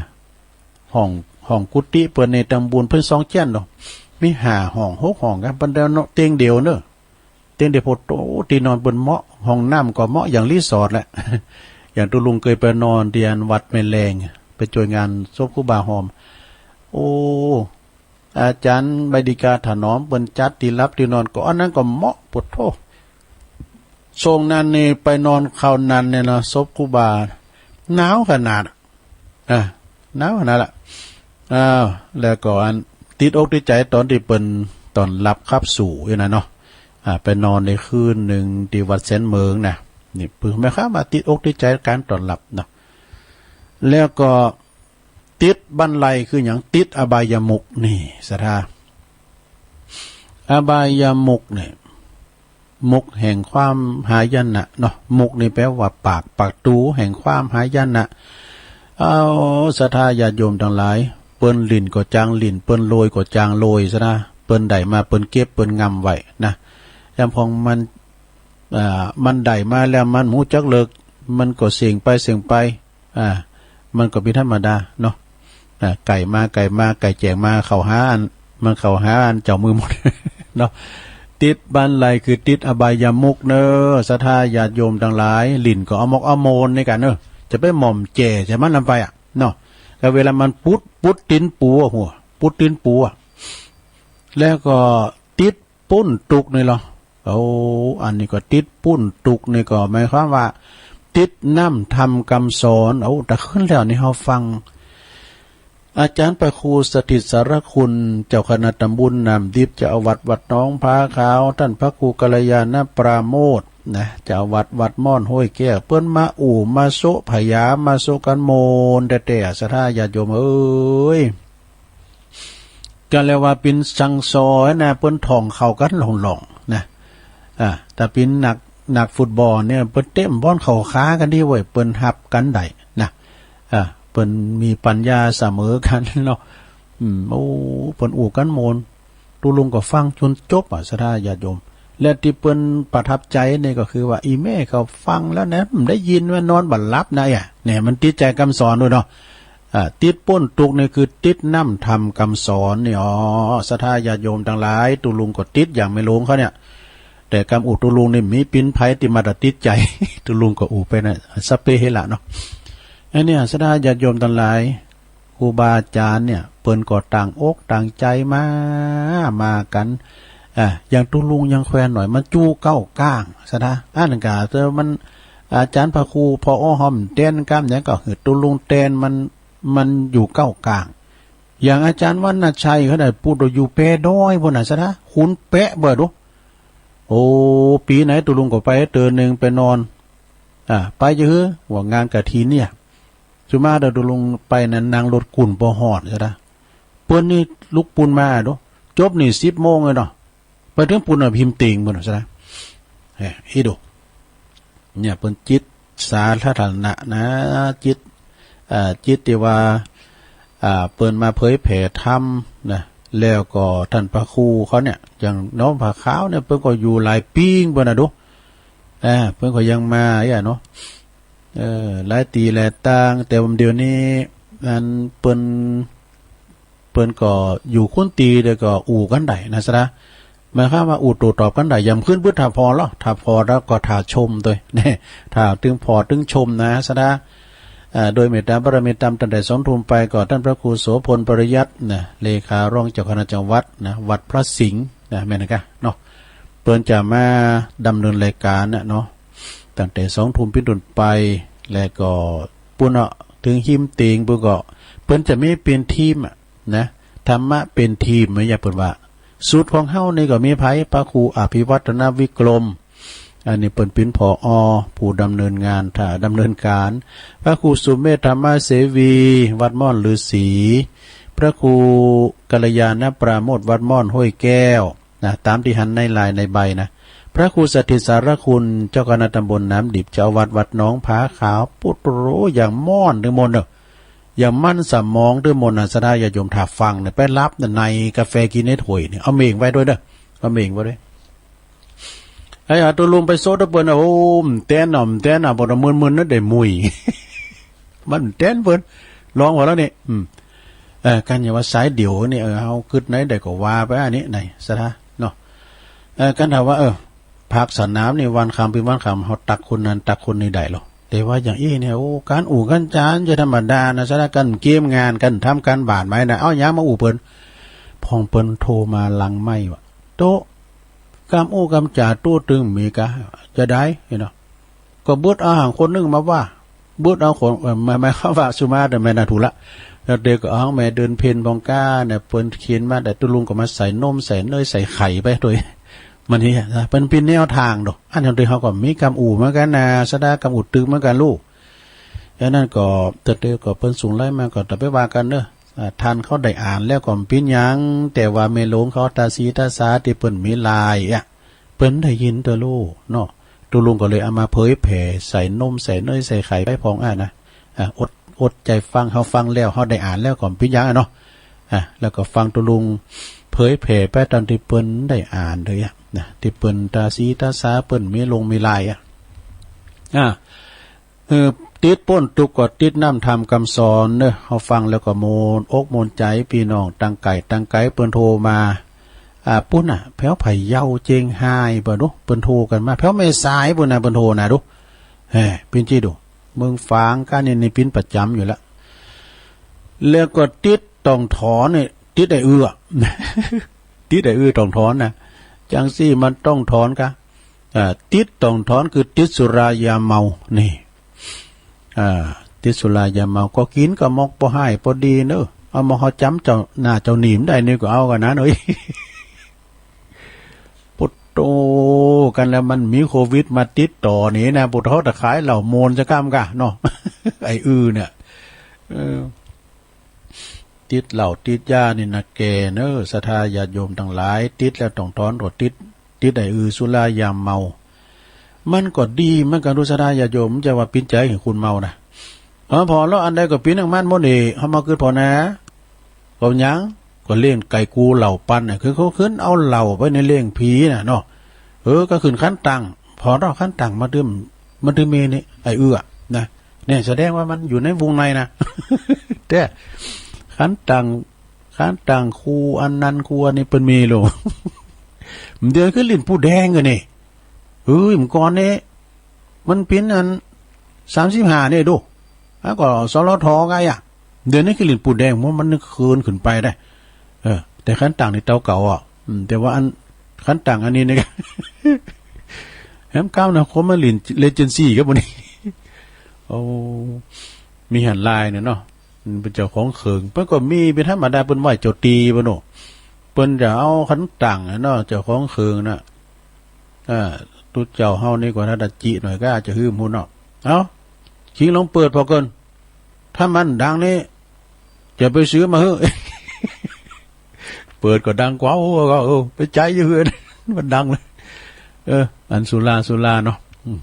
ห้อง ห้องกุฏิเปิ้นนี่ตำบุญเปิ้นสองเจื้อนเนาะ มีห้าห้อง หกห้องกั๋น เปิ้นได้นอนเตียงเดียวเนาะ ต็นท์ได้โผโต ตี้นอนเปิ้นเหมาะ ห้องน้ำก็เหมาะอย่างรีสอร์ทแหละ อย่างตุ๊ลุงเคยไปนอนตี้อันวัดแม่แลง ไปช่วยงานศพครูบาหอม โอ้ อาจารย์ใบดิกาถนอมเปิ้นจัดตี้หลับตี้นอนก็ อันนั้นก็เหมาะ โผโต ช่วงนั้นนี่ไปนอนคราวนั้นเนี่ยนะ ศพครูบา หนาวขนาด อ่ะ หนาวขนาดละ อ้าว แล้วก็อันติดอกติดใจตอนตี้เปิ้น ตอนหลับขับสู่อยู่นะเนาะ อ่า ไปนอนได้คืนหนึ่งตี้วัดแสนเหมิงนะ นี่ เปิ้น หมายความว่าติดอกติดใจการตอนหลับเนาะ แล้วก็ติดบันไลคือหยัง ติดอบายมุขนี่ ศรัทธา อบายมุขเนี่ย มุขแห่งความหายนะเนาะ มุขนี่แปลว่าปาก ประตูแห่งความหายนะ เอา ศรัทธาญาติโยมตังหลาย เปิ้นหลิ้นก็จางหลิ้น เปิ้นโรยก็จางโรยซะนะ เปิ้นได้มาเปิ้นเก็บเปิ้นงำไว้นะ ยามของมัน อ่า มันได้มาแล้วมันบ่ฮู้จักเลิก มันก็เสี้ยงไปเสี้ยงไป อ่า มันก็เป๋นธรรมดาเนาะ อ่า ไก่มาไก่มา ไก่แจ้งมา เข้าหาอัน มันเข้าหาอันเจ้ามือหมด เนาะ ติดบันไลคือติดอบายมุขเนอะ ศรัทธาญาติโยมตังหลาย หลิ้นก็เอามกเอาโมนในกันเนอะ จะไปหม่อมแจ่ใส่มันลำไปอะเนาะ แล้วเวลามันปุด ปุดตี๋นปูอะ หัว ปุดตี๋นปูอะ แล้วก็ติด ปุ้นตุกข์นี่ลอ โอ้ อันนี้ก็ติดปุ้นตุกข์นี่ก็หมายความว่า ติดน้ำธรรมกำสอน โอ้ แต่ขึ้นแล้วนี่เฮาฟัง อาจารย์พระครูสถิตสารคุณ เจ้าคณะตำบลน้ำดิบ เจ้าอาวาสวัดหนองผาขาว ท่านพระครูกัลยาณปราโมทย์นะ เจ้าอาวาสวัดม่อนห้วยแก้ว เปิ้นมาอู้มาโซ้ะพยา มาโซ้ะกันโมนแต๊ๆ ศรัทธาญาติโยมเอ้ย ก็เรียกว่าเป๋นสั่งสอนนะ เปิ้นถ่องเข้ากันหล่องๆ นะ อ่า แต่เป๋นนัก นักฟุตบอลเนี่ย เปิ้นเตะบอลเข้าขากันดีเว้ย เปิ้นฮับกันได้นะ อ่า เปิ้นมีปัญญาเสมอกันเนาะ อืม โอ้ เปิ้นอู้กันโมน ตุ๊ลุงก็ฟังจนจบอะ ศรัทธาญาติโยม และตี้เปิ้นประทับใจนี่ก็คือว่า อีแม่ก็ฟังแล้วนะ ได้ยินว่านอนบ่หลับนะ เอ้ย เนี่ย มันติดใจกำสอนด้วยเนาะ อ่า ติดปุ้นตุกข์นี่คือติดน้ำธรรมกำสอนนี่ อ๋อ ศรัทธาญาติโยมตังหลาย ตุ๊ลุงก็ติดอย่างแม่หลวงเขาเนี่ย แต่กำอู้ตุ๊ลุงนี่มีเป๋นไผตี้มาตะติดใจ ตุ๊ลุงก็อู้ไปนะ สัพเพเหระเนาะ อันเนี้ย ศรัทธาญาติโยมตังหลาย ครูบาอาจารย์เนี่ย เปิ้นก็ตั้งอกตั้งใจมา มากัน อ่า อย่างตุ๊ลุงยังแควนหน่อย มันจู้เก้าก้าง ศรัทธา อันนั้นก็ แต่มัน อาจารย์พระครู พออ้อหอมแตนกำหยังก็หื้อตุ๊ลุงแตนมัน มันอยู่เก้าก้าง อย่างอาจารย์วรรณชัยเขาได้พูดว่าอยู่แปดอยพู้นน่ะ ศรัทธา ขุนแปะเบิ่งดู โอ้ ปี๋ไหนตุ๊ลุงก็ไปเตื้อหนึ่งไปนอน อ่า ไปจะหื้อ ว่างานกฐินเนี่ย สุมาเด้อตุ๊ลุงไปนั้นนั่งรถกุ่นบ่ฮอด ศรัทธา เปิ้นนี่ลุกปูนมาดู จบนี่สิบโมงเลยเนาะ ไปเถิงปูนน่ะหิมเตียงปูนน่ะ ศรัทธา เอ้ย อีดู เนี่ย เปิ้นจิตสาธารณะนะ จิต อ่า จิตตี้ว่า อ่า เปิ้นมาเผยแผ่ธรรมนะ แล้วก็ท่านพระครูเขาเนี่ย อย่างหนองผาขาวเนี่ย เปิ้นก็อยู่หลายปี๋เปิ้นน่ะดู อ่า เปิ้นก็ยังมา เอ้ย เนาะ เออ หลายตี้หลายตาง แต่ว่าเดี๋ยวนี้ อัน เปิ้น เปิ้นก็อยู่คนตี้ แล้วก็อู้กันได้นะ ศรัทธา หมายความว่าอู้โต้ตอบกันได้ ยามขึ้นปื๊ดถ้าผ่อลอ ถ้าผ่อแล้วก็ถ้าชมตวย เนี่ย ถ้าตึงผ่อตึงชมนะ ศรัทธา อ่า โดยเมตตาบารมีธรรม ตั้งแต่สองทุ่มไปก็ท่านพระครูโสภณ ปริยัตินะ เลขารองเจ้าคณะจังหวัดนะ วัดพระสิงห์นะ แม่นกะเนาะ เปิ้นจะมาดำเนินรายการน่ะเนาะ ตั้งแต่สองทุ่มเป๋นต้นไป แล้วก็ปู้นเนาะ เถิงหิมเตียงปู้นก็ เปิ้นจะมีเป๋นทีมอะ นะ ธรรมะเป๋นทีม เหมือนอย่างเปิ้นว่า สูตรของเฮานี่ก็มีไผ พระครูอภิวัฒนวิกรม อันนี้เปิ้นเป๋น ผอ ผู้ดำเนินงาน ถ้าดำเนินการ พระครูสุเมธธรรมเสวี วัดม่อนฤๅษี พระครูกัลยาณปราโมทย์ วัดม่อนห้วยแก้ว นะ ตามตี้หันในลายในใบนะ พระครูสถิตสารคุณ เจ้าคณะตำบลน้ำดิบ เจ้าอาวาสวัดหนองผาขาว ปุตโร อย่างม่อนตึงมนเนอะ อย่างมันสมองตึงมนน่ะ ศรัทธาญาติโยม ถ้าฟังเนี่ย ไปหลับเนี่ย ในกาแฟกินในถ้วยเนี่ย เอาเม่งไว้ด้วยเด้อ เอาเม่งไว้ด้วย ไอ้อาตุ๊ลุงไปโซดเปิ้นน่ะ โอ้ มันแตนเนาะ มันแตนเนาะ บ่ต้องมึนๆ นะ ได้มุ้ย มันแตนเปิ้น ลองว่าแล้วนี่ อืม เออ กันอย่าว่าสายเดี่ยวนี่ เออ เฮากึ๊ดไหนได้ก็ว่าไปอันนี้ ไหน ศรัทธา เนาะ เออ กันถ้าว่า เออ ภาคสนามนี่วันค่ำเป๋นวันค่ำ เฮาตักคนนั้นตักคนนี้ได้ลอ แต่ว่าอย่างอี้เนี่ย โอ้ ก๋านอู้ก๋านจ๋าจะธรรมดานะ สาระก๋านเกียมงาน ก๋านทำก๋านบ้านไว้นะ เอาหยังมาอู้เปิ้น พ่องเปิ้นโทรมาหลังไมค์ว่า โต๊ะ กำอู้กำจ๋าโต๊ะตึงมีกา จะได้เนาะ ก็เบิดเอาหางคนหนึ่งมาว่า เบิดเอาของ เอ่อ หมาย หมายความว่าสุมาแต่แม่นาถูกละ แล้วเด็กก็เอาแม่เดินเพลนพองก้าเนี่ย เปิ้นเขียนมาแต่ตุลุงก็มาใส่นมใส่เนยใส่ไข่ไปโดย มันนี่นะ เปิ้นเปลี่ยนแนวทางดอก อันนั้นโดยเขาก็มีกำอู้เหมือนกันนะ สาระกำอู้ตึกเหมือนกันลูก อันนั้นก็ แต่เด็กก็เปิ้นส่งไลน์มาก็จะไปว่ากันเนอะ อ่า ท่านเขาได้อ่านแล้วก็บ่เป๋นหยัง แต่ว่าแม่หลวงเขาตาสีตาสาที่เปิ้นมีไลน์อะ เปิ้นได้ยินเตอะลูกเนาะ ตุลุงก็เลยเอามาเผยแผ่ใส่นมใส่เนยใส่ไข่ไปพองอ่ะนะ อ่ะ อด อดใจฟัง เฮาฟังแล้ว เฮาได้อ่านแล้วก็บ่เป๋นหยังอะเนาะ อ่ะ แล้วก็ฟังตุลุงเผยแผ่ไปตอนที่เปิ้นได้อ่านเลยอะนะ ที่เปิ้นตาสีตาสา เปิ้นมีลงมีไลน์อะ อ่ะ เออ ติดป๊นตุ๊กข์ก็ติดน้ำธรรมคำสอนเนอะ เฮาฟังแล้วก็ม่วนอกม่วนใจ พี่น้องต่างไก่ต่างไกลเปิ้นโทรมา อ่า ปุ้นน่ะ แถวพะเยา เจียงฮาย บ่ดู เปิ้นโทรกันมา แถวแม่สายปุ้นน่ะ เปิ้นโทรนะดู แฮ่ เป๋นจี้ดู เมืองฝางก้านี่ นี่เป๋นประจ๋ำอยู่แล้ว แล้วก็ติดต้องถอนเนี่ย ติดไอ้อื้อ ติดไอ้อื้อต้องถอนนะ จังซี่มันต้องถอนกะ อ่า ติดต้องถอนคือติดสุรายาเมา นี่ อ่า ติดสุรายาเมา ก็กินก็มอกบ่ฮ้ายพอดีเนอะ เอามาเฮาจ๋ำเจ้าหน้าเจ้าหนี้ได้นี่ก็เอากันนะเอ้ย ปุตโต กันแล้วมันมีโควิดมาติดต่อนี่นะ ปุตโต แต่ขายเหล้าโมนจะก้ามกะเนาะ ไอ้อื้อเนี่ย เออ ติดเหล้าติดยานี่นะแก่เนอะ ศรัทธาญาติโยมทั้งหลาย ติดแล้วต้องถอน ก็ติด ติดไอ้อื้อสุรายาเมา มันก็ดีเหมือนกันดู ศรัทธาญาติโยม บ่ใจ้ว่าปิดใจให้คนเมานะ เออ พอแล้วอันใดก็เป๋นอย่างมันหมดนี่ เฮามาคิดผ่อนะ ก็หยัง ก็เลี้ยงไก่กูเหล้าปันน่ะ คือเขาขึ้นเอาเหล้าไปในเลี้ยงผีน่ะเนาะ เออ ก็ขึ้นขั้นต่าง พอเราขั้นต่างมาดื่ม มาดื่มเมนี่ ไอ้อื้อนะ เนี่ยแสดงว่ามันอยู่ในวงในนะ แต่ขั้นต่าง ขั้นต่างครูอันนั้นครูอันนี้เปิ้นมีโล เดี๋ยวคือลิ้นปูแดงกันนี่ เฮ้ย เมื่อก่อนนี่ มันเป๋นอัน สามสิบห้า นี่ดู แล้วก็ สลท ไงอะ เดี๋ยวนี้คือลิ้นปูแดง เพราะมันนึกคืนขึ้นไปได้ เออ แต่ขั้นต่างนี่เต้าเก่าอ่ะ อืม แต่ว่าอัน ขั้นต่างอันนี้นี่ แฮมก้าวนะ คนมาลิ้น เลเจนซี่ครับวันนี้ โอ้ มีหันลายเนี่ยเนาะ มันเป็นเจ้าของเขิง เปิ้นก็มีเป็นธรรมดา เปิ้นไหว้เจ้าตี้เปิ้นโน่ เปิ้นจะเอาขั้นต่างอะเนาะ เจ้าของเขิงน่ะ อ่า ตุ๊เจ้าเฮานี่ก็น่าจะจิหน่อยก็อาจจะหื้มหูเนาะ เอ้า คิงลองเปิดพอเกิน ถ้ามันดังนี่ จะไปซื้อมาหื้อ เปิดก็ดังกว่า โอ้ ก็ เออ ไปใจอยู่เฮือน มันดังเลย เออ อันสุรา สุราเนาะ อืม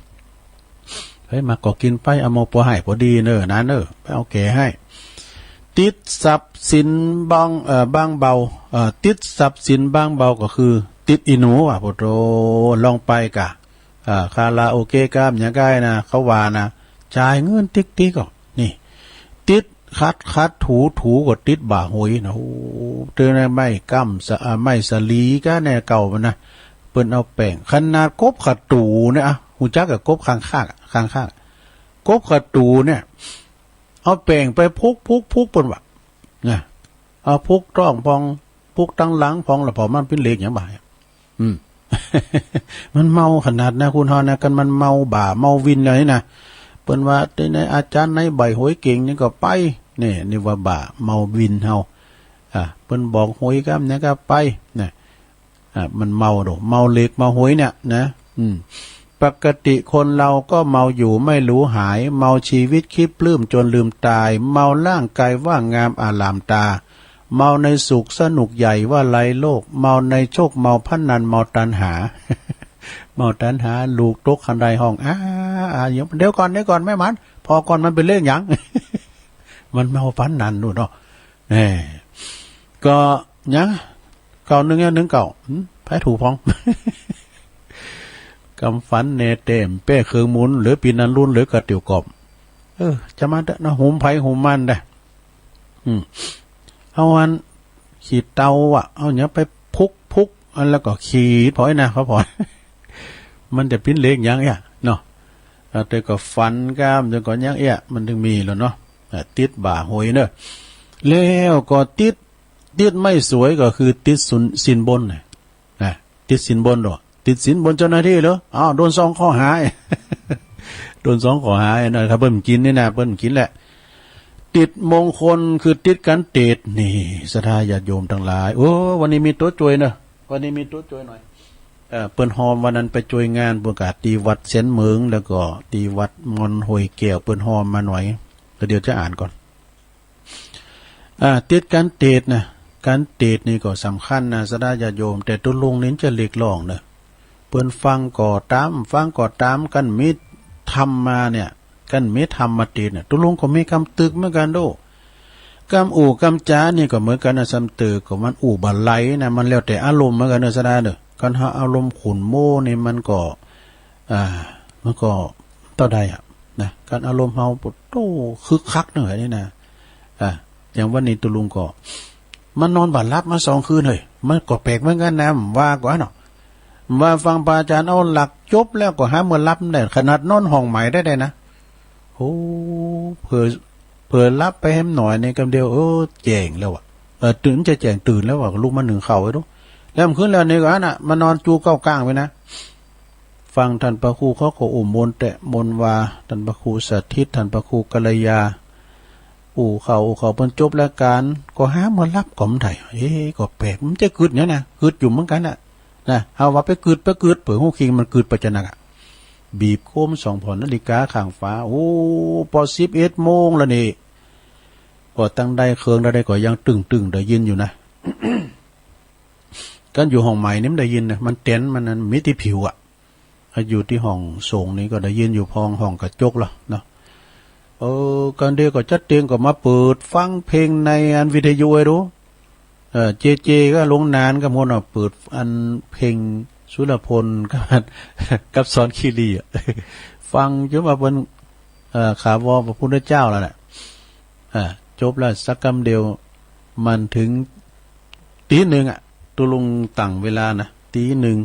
เฮ้ย มาก็กินไป เอามาพอให้พอดีเนอะนะเนอะ ไปเอาแก่ให้ ติดทรัพย์สินบาง เอ่อ บางเบา เอ่อ ติดทรัพย์สินบางเบาก็คือ ติดอีหนูอ่ะ โอ้โธ่ ลองไปกะ อ่า คาราโอเกะกะ หยังกะนะ เขาว่านะ จ่ายเงินติ๊กติ๊กอ่ะ นี่ ติดขัดขัดถูถูก็ติดบ่าหวยนะ โอ้ เจอในไม้กำสะ อ่า ไม้สะหลีกะแน่เก่ามันนะ เปิ้นเอาแป้ง ขนาดกบขะตูเนี่ย อ่ะ ฮู้จักกับกบข้างคากอะ ข้างคาก กบขะตูเนี่ย เอาแป้งไปพุกพุกพุกเปิ้นว่า นะ เอาพุกท้องพอง พุกตังหลังพอง แล้วพอมันเป๋นเลขหยังบ่า อืม มันเมาขนาดนะ คุณเฮานะ คันมันเมาบ้าเมาวินแล้วนี่นะ เปิ้นว่า แต่ในอาจารย์ในใบหวยเก่งนี่ก็ไป นี่ นี่ว่าบ้าเมาวินเฮา อ่ะ เปิ้นบอกหวยกำเนี่ยก็ไป นะ อ่ะ มันเมาโด เมาเลขเมาหวยเนี่ยนะ อืม ปกติคนเราก็เมาอยู่ไม่รู้หาย เมาชีวิตคิดปลื้มจนลืมตาย เมาร่างกายว่างงามอลามตา เมาในสุขสนุกใหญ่ว่าไร้โรค เมาในโชค เมาพนัน เมาตัณหา เมาตัณหา ลูกตกคันไดห้อง อ้า อ้า เดี๋ยวก่อน เดี๋ยวก่อน แม่หมัน พอก่อน มันเป๋นเลขหยัง มันเมาพนันนู่นเนาะ แหม ก็หยัง เก้าหนึ่ง หนึ่งเก้า หืม ไผถูกพอง กำฝันแน่แต้ม แป้เคิงหมุน เหลือปีนันรุ่น เหลือกระเตียวกอบ เออ จะมาเถอะนะ หุมไผหุมมันได้ อืม เอาอัน ขี้เถ้าอ่ะ เอาหยังไปพุกพุก อันแล้วก็ขีดพอยนะ เขาพอย มันจะปิ้นเลขยังเอี้ยเนาะ เออ แต่ก็ฝันกาม แต่ก็ยังเอี้ย มันถึงมีแล้วเนาะ เออ ติดบ่าหวยเนอะ แล้วก็ติด ติดไม่สวยก็คือติดสุน- สินบนน่ะ นะ ติดสินบนเหรอ ติดสินบนเจ้าหน้าที่เหรอ อ้าว โดนสองข้อหา โดนสองข้อหานะ ถ้าเปิ้นกินนี่นะ เปิ้นกินแหละ ติดมงคลคือติดกันเตดนี่ ศรัทธาญาติโยมทั้งหลาย โอ้ วันนี้มีตัวช่วยเนอะ วันนี้มีตัวช่วยหน่อย เอ่อ เปิ้นฮอมวันนั้นไปช่วยงานประกาศที่วัดเซนเหมิง แล้วก็ที่วัดมอนห้วยแก้ว เปิ้นฮอมมาหน่อย ก็เดี๋ยวจะอ่านก่อน อ่า ติดกันเตดนะ กันเตดนี่ก็สำคัญนะ ศรัทธาญาติโยม แต่ตุ๊ลุงนี่จะเรียกร้องเนอะ เปิ้นฟังก็ตาม ฟังก็ตาม กันมีธรรมมาเนี่ย กันมีธรรมมาติดเนี่ย ตุ๊ลุงก็มีกำตึกเหมือนกันโด กำอู้กำจานี่ก็เหมือนกันนะ ซ้ำเติมก็มันอู้บ่ไหลนะ มันแล้วแต่อารมณ์เหมือนกันเนอะ ศรัทธาเนอะ คันเฮาอารมณ์ขุ่นโม้นี่มันก็ อ่า มันก็เต้าใดอะ นะ คันอารมณ์เฮา โอ้ คึกคักเนอะ อันนี้นะ อ่า อย่างวันนี้ตุ๊ลุงก็ มันนอนบ่หลับมาสองคืนเฮ้ย มันก็แปลกเหมือนกันนะ ว่าก่อนเนาะ ว่าฟังพระอาจารย์เอาหลักจบแล้วก็หาเมื่อหลับได้ ขนาดนอนห้องใหม่ได้ได้นะ โอ้ เผลอ เผลอหลับไปแหมหน่อยนี่กำเดียว เออ แจ้งแล้วอะ เออ ตื่นจะแจ้งตื่นแล้วอะ ลุกมานึ่งข้าวไว้ดู แล้วมันขึ้นแล้วนี่ก็อันน่ะ มานอนจูเก้าก้างไว้นะ ฟังท่านพระครูเขาก็อู้มนต์แตะมนต์ว่า ท่านพระครูสถิต ท่านพระครูกัลยา อู้เขาอู้เขาเปิ้นจบรายการ ก็หาเมื่อหลับก็บ่ได้ เอ๊ะ ก็แปลก มันจะกึดเนี่ยนะ กึดอยู่เหมือนกันน่ะ นะ เฮาว่าไปกึด ไปกึด เปิดหูคิงมันกึดไปจะหนักอะ บีบโค้มส่องผ่อนนาฬิกาข้างฝา โอ้ พอสิบเอ็ดโมงแล้วนี่ ก็ตั้งได้เครื่องได้ก็ยังตึงๆ ได้ยินอยู่นะ กันอยู่ห้องใหม่นี่มันได้ยินนะ มันเต็นท์มันนั้นมีที่ผิวอะ ถ้าอยู่ที่ห้องโถงนี่ก็ได้ยินอยู่พองห้องกระจกแล้วเนาะ เออ กันเดียวก็จัดเตียงก็มาเปิดฟังเพลงในอันวิทยุไว้ดู เออ เจเจก็ลงนานก็หมดเนาะ เปิดอันเพลงสุรพลกับ กับสอนคีรีอะ ฟังจนว่าเปิ้น เอ่อ ขาวอพระพุทธเจ้าแล้วแหละ อ่า จบแล้วสักกำเดียว มันถึงตีหนึ่งอะ ตุ๊ลุงตั้งเวลานะ ตีหนึ่ง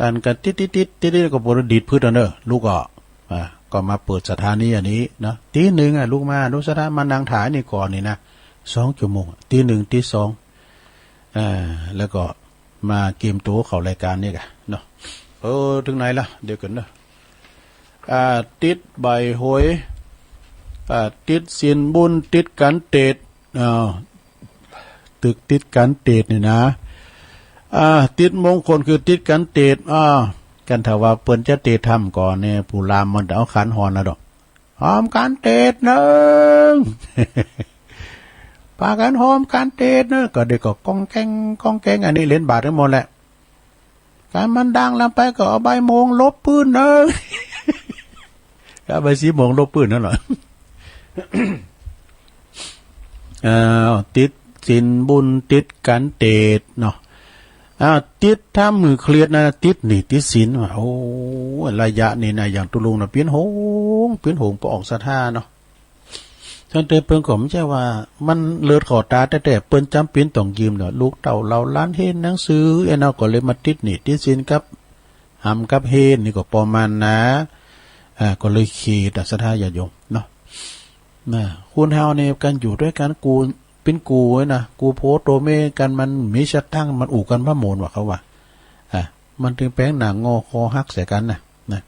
อันก็ติดติดติดติดติดก็ปวดดีดพืชเอาเนอะ ลุกออก อ่า ก็มาเปิดสถานีอันนี้เนาะ ตีหนึ่งอะ ลุกมา ลุกสถา มานั่งถ่ายนี่ก่อนนี่นะ สองชั่วโมงอะ ตีหนึ่ง ตีสอง อ่า แล้วก็มาเกมตัวเข้ารายการนี่กะเนาะ เออ ถึงไหนละ เดี๋ยวก่อนเนาะ อ่า ติดใบหวย อ่า ติดศีลบุญ ติดกันเตด อ้าว ตึกติดกันเตดนี่นะ อ่า ติดมงคลคือติดกันเตด อ้าว กันถ้าว่าเปิ้นจะเตดธรรมก่อนเนี่ย ผู้ลามมันจะเอาขันหอนแล้วดอก หอมกันเตดหนึ่ง ปากันหอมกันเตดเนอะ ก็เด็กก็ก้องแก้งก้องแก้ง อันนี้เล่นบาดกันหมดแหละ การมันดังลำไปก็เอาใบโมงลบปื้นเนอะ ก็เอาใบสีโมงลบปื้นนั่นแหละ อ้าว ติดศีลบุญติดกันเตดเนาะ อ้าว ติดธรรมหื้อเครียดนะ ติดหนี้ติดสินว่ะ โอ้ ระยะนี้นะ อย่างตุ๊ลุงนะ เปลี่ยนโหง เปลี่ยนโหง ปอออกศรัทธาเนาะ ท่านเตยเปิ้นก็บ่ใจ้ว่า มันเลิศเข้าตาแต๊ๆ เปิ้นจ๋ำเป๋นต้องยืมเนาะ ลูกเต้าเหล่าหลานเฮียนหนังสือ ไอ้เนาะ ก็เลยมาติดหนี้ติดสินกับ หำกับเฮนนี่ก็ประมาณนะ อ่า ก็เลยเขตอะ ศรัทธาญาติโยมเนาะ นะ คนเฮาเนี่ย กันอยู่ด้วยกัน กูเป็นกูไว้นะ กูผัวตัวเมียกัน มันมีสตังค์ มันอู้กันบ่ม่วนว่าเขาว่า อ่ะ มันถึงแปลงหน้างอคอหักใส่กันนะ นะ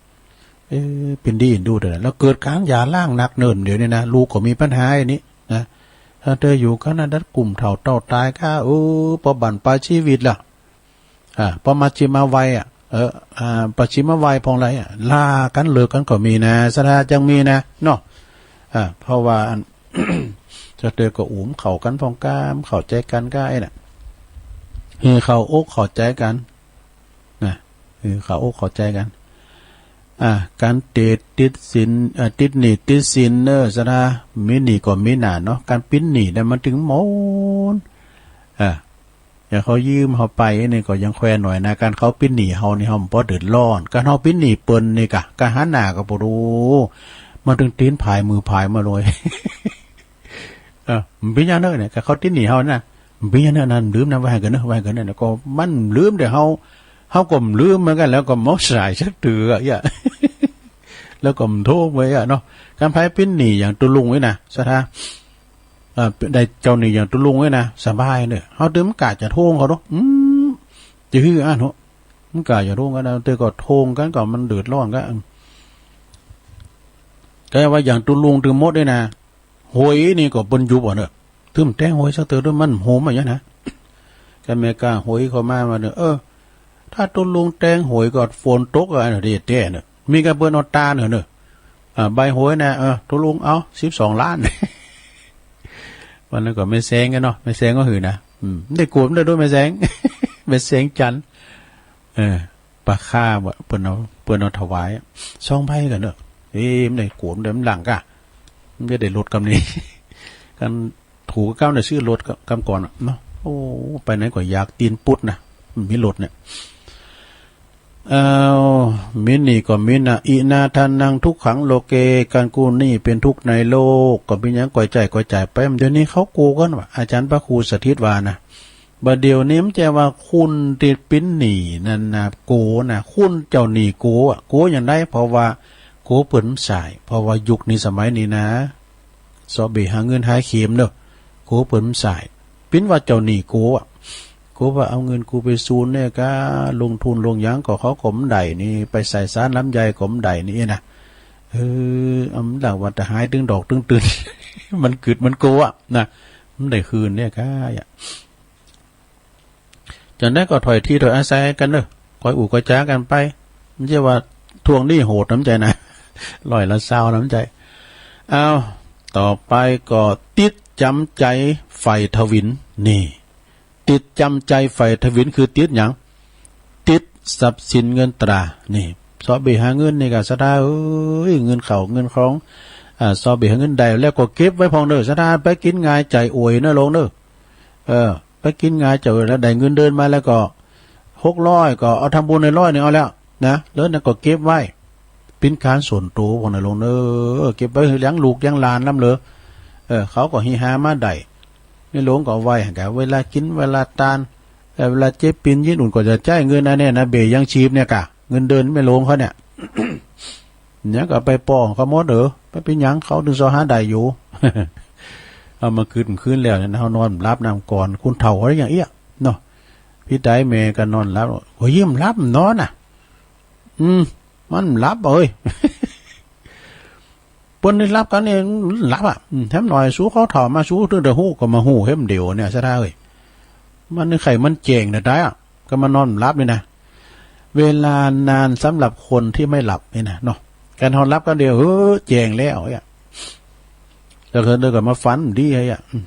เออ เป็นดีดูเถอะนะ แล้วเกิดการหย่าร้างหนักเนิ่นเดี๋ยวนี้นะ ลูกก็มีปัญหาอันนี้นะ ถ้าเธออยู่กันนะ ดัดกลุ่มเฒ่าเต้าตายก็ เออ พอบั้นปลายชีวิตล่ะ อ่า พอมาชิมาวัยอ่ะ เออ อ่า ปะชิมาวัยพองไรอ่ะ ลากันเลิกกันก็มีนะ ศรัทธาจังมีนะ เนาะ อ่า เพราะว่าอัน จะเตอก็อุ้มเข้ากันพองกาม เข้าใจกันก็ไอ้น่ะ คือเข้าอกเข้าใจกัน นะ คือเข้าอกเข้าใจกัน อ่า การติด ติดสิน อ่า ติดหนี้ติดสินเนอะ ศรัทธา มีหนี้ก็มีหน้าเนาะ การปิ้นหนี้เนี่ยมันถึงหมด อ่า อย่างเขายืมเขาไปนี่ก็ยังแควนหน่อยนะ การเขาปิ้นหนี้เขานี่เขาบ่เดือดร้อน การเขาปิ้นหนี้เปิ้นนี่กะ การหาหน้าก็บ่รู้ มาถึงตีนผายมือผายมาเลย เออ มันเป็นอย่างนั้นเนี่ย การเขาปิ้นหนี้เขานะ มันเป็นอย่างนั้นนะ ลืมนะ ว่าให้กันเนอะ ว่าให้กันเนอะ ก็มันลืมแต่เขา เฮาก็บ่ลืมเหมือนกัน แล้วก็บ่สายสักเตื้อ เยียะ แล้วก็บ่โทรไป เยียะ เนาะ คันไผเป็นหนี้อย่างตุ๊ลุงนี่นะ ศรัทธา เอ่อ ได้เจ้าหนี้อย่างตุ๊ลุงนี่นะ สบายเนาะ เฮาเติมกะจะโทรเขาเนาะ อืม จะหื้ออันเนาะ มันกะจะโทรกันนะ แต่ก็โทรกันก็มันเดือดร้อนกัน อืม ก็ว่าอย่างตุ๊ลุงตึงหมดนี่นะ หวยนี่ก็เปิ้นยุบอ่ะเนอะ ตึมแตงหวยสักเตื้อด้วย มันโหมอ่ะนะ ก็แม่กล้าหวยเข้ามาว่าเนอะ เออ ถ้าตุ๊ลุงแตงหวยก็ฝนตกอ่ะเนอะ เด้แท้เนอะ มีก็เปิ้นเอาตาเนอะเนอะ อ่า ใบหวยนะ เออ ตุ๊ลุงเอา สิบสองล้าน วันนั้นก็แม่แสงกันเนาะ แม่แสงก็หือนะ อืม ได้โกรธมันได้ด้วยแม่แสง แม่แสงจันทร์ เออ ปลาค่าบ่ เปิ้นเอา เปิ้นเอาถวายอะ สองใบกันเนอะ เอ้ย มันได้โกนได้มันหลังกะ มันจะได้รถกำนี้ กันถูกเก้าเนี่ยซื้อรถกำก่อนอะเนาะ โอ้ ไปไหนก็อยากตีนปุดนะ มีรถเนี่ย เอ้า มีหนี้ก็มีนะ อินาทานังทุกขังโลเก การกู้หนี้เป็นทุกข์ในโลก ก็มีหยังก็จ่ายก็จ่ายไป เดี๋ยวนี้เขากู้กันว่ะ อาจารย์พระครูสถิตว่านะ บ่าเดี๋ยวนี้มันจะว่าคนที่เป็นหนี้นั่นนะ โกนะ คนเจ้าหนี้โกอะ โกอย่างใด เพราะว่าโกเปิ้นบ่สาย เพราะว่ายุคนี้สมัยนี้นะ ซอเบหาเงินหาเข็มเนาะ โกเปิ้นบ่สาย ปิ้นว่าเจ้าหนี้โกอะ โกว่าเอาเงินกูไปซูนเนี่ยกะ ลงทุนลงหยังก็เขาก็บ่ได้นี่ ไปใส่สารลำไยก็บ่ได้นี่นะ เออ อำหลังว่าแต่หายตึงดอกตึงตื่น มันกึดมันโกอะนะ บ่ได้คืนเนี่ยกะ จั่งใด๋ก็ถ้อยทีถ้อยอาศัยกันเนาะ คอยอู้คอยจ๋ากันไป บ่ใช่ว่าทวงหนี้โหดน้ำใจนะ ร้อยละซาวน้ำใจ อ้าว ต่อไปก็ติดจ๋ำใจ๋ใฝ่ทวิน นี่ ติดจ๋ำใจ๋ใฝ่ทวินคือติดหยัง ติดทรัพย์สินเงินตรา นี่ ซอเบหาเงินนี่กะศรัทธาเอ้ย เงินเข้าเงินคอง อ่า ซอเบหาเงินได้แล้วก็เก็บไว้พ่องเนาะ ศรัทธา ไปกินง่ายใจ๋อวยเนาะโลงเนาะ เออ ไปกินง่ายใจ๋อวยแล้ว ได้เงินเดือนมาแล้วก็ หกร้อย ก็เอาทำบุญได้ร้อยหนึ่งเอาแล้วนะ แล้วนั้นก็เก็บไว้ เป็นการส่วนตัวพ่องนะโลงเนาะ เก็บไว้หื้อเลี้ยงลูกเลี้ยงหลานนำเนาะ เออ เขาก็ฮิฮามาได้ ในโลงก็เอาไว้หั่นกะ เวลากินเวลาตาน เออ เวลาเจ็บปินยินอุ่นก็จะใจ๊เงินอันเนี้ยนะ เบ้ยยังชีพเนี่ยกะ เงินเดือนแม่โลงเขาเนี่ย เนี่ยก็ไปป้องเขาหมดเออ ไปเป็นหยังเขาถึงซอหาได้อยู่ เอามาคืนคืนแล้วเนี่ยนะ เฮานอนหลับนำก่อน คนเฒ่าเขาอย่างเอี้ยเนาะ พี่ตายแม่ก็นอนหลับ โอ้ย ยิ้มหลับนอนน่ะ อืม มันหลับเอ้ย เปิ้นได้หลับกันเนี่ยหลับอ่ะ อืม แถมหน่อย สู้เขาเฒ่ามา สู้ถึงได้ฮู้ก็มาฮู้เห็นเดียวเนี่ย ศรัทธาเอ้ย มันไข้มันแจ้งนะตายอ่ะ ก็มานอนหลับนี่นะ เวลานานสำหรับคนที่ไม่หลับนี่นะเนาะ การนอนหลับกันเดียว เออ แจ้งแล้วเนี่ย แล้วก็เดินกลับมาฝันดีไอ้อ่ะ อืม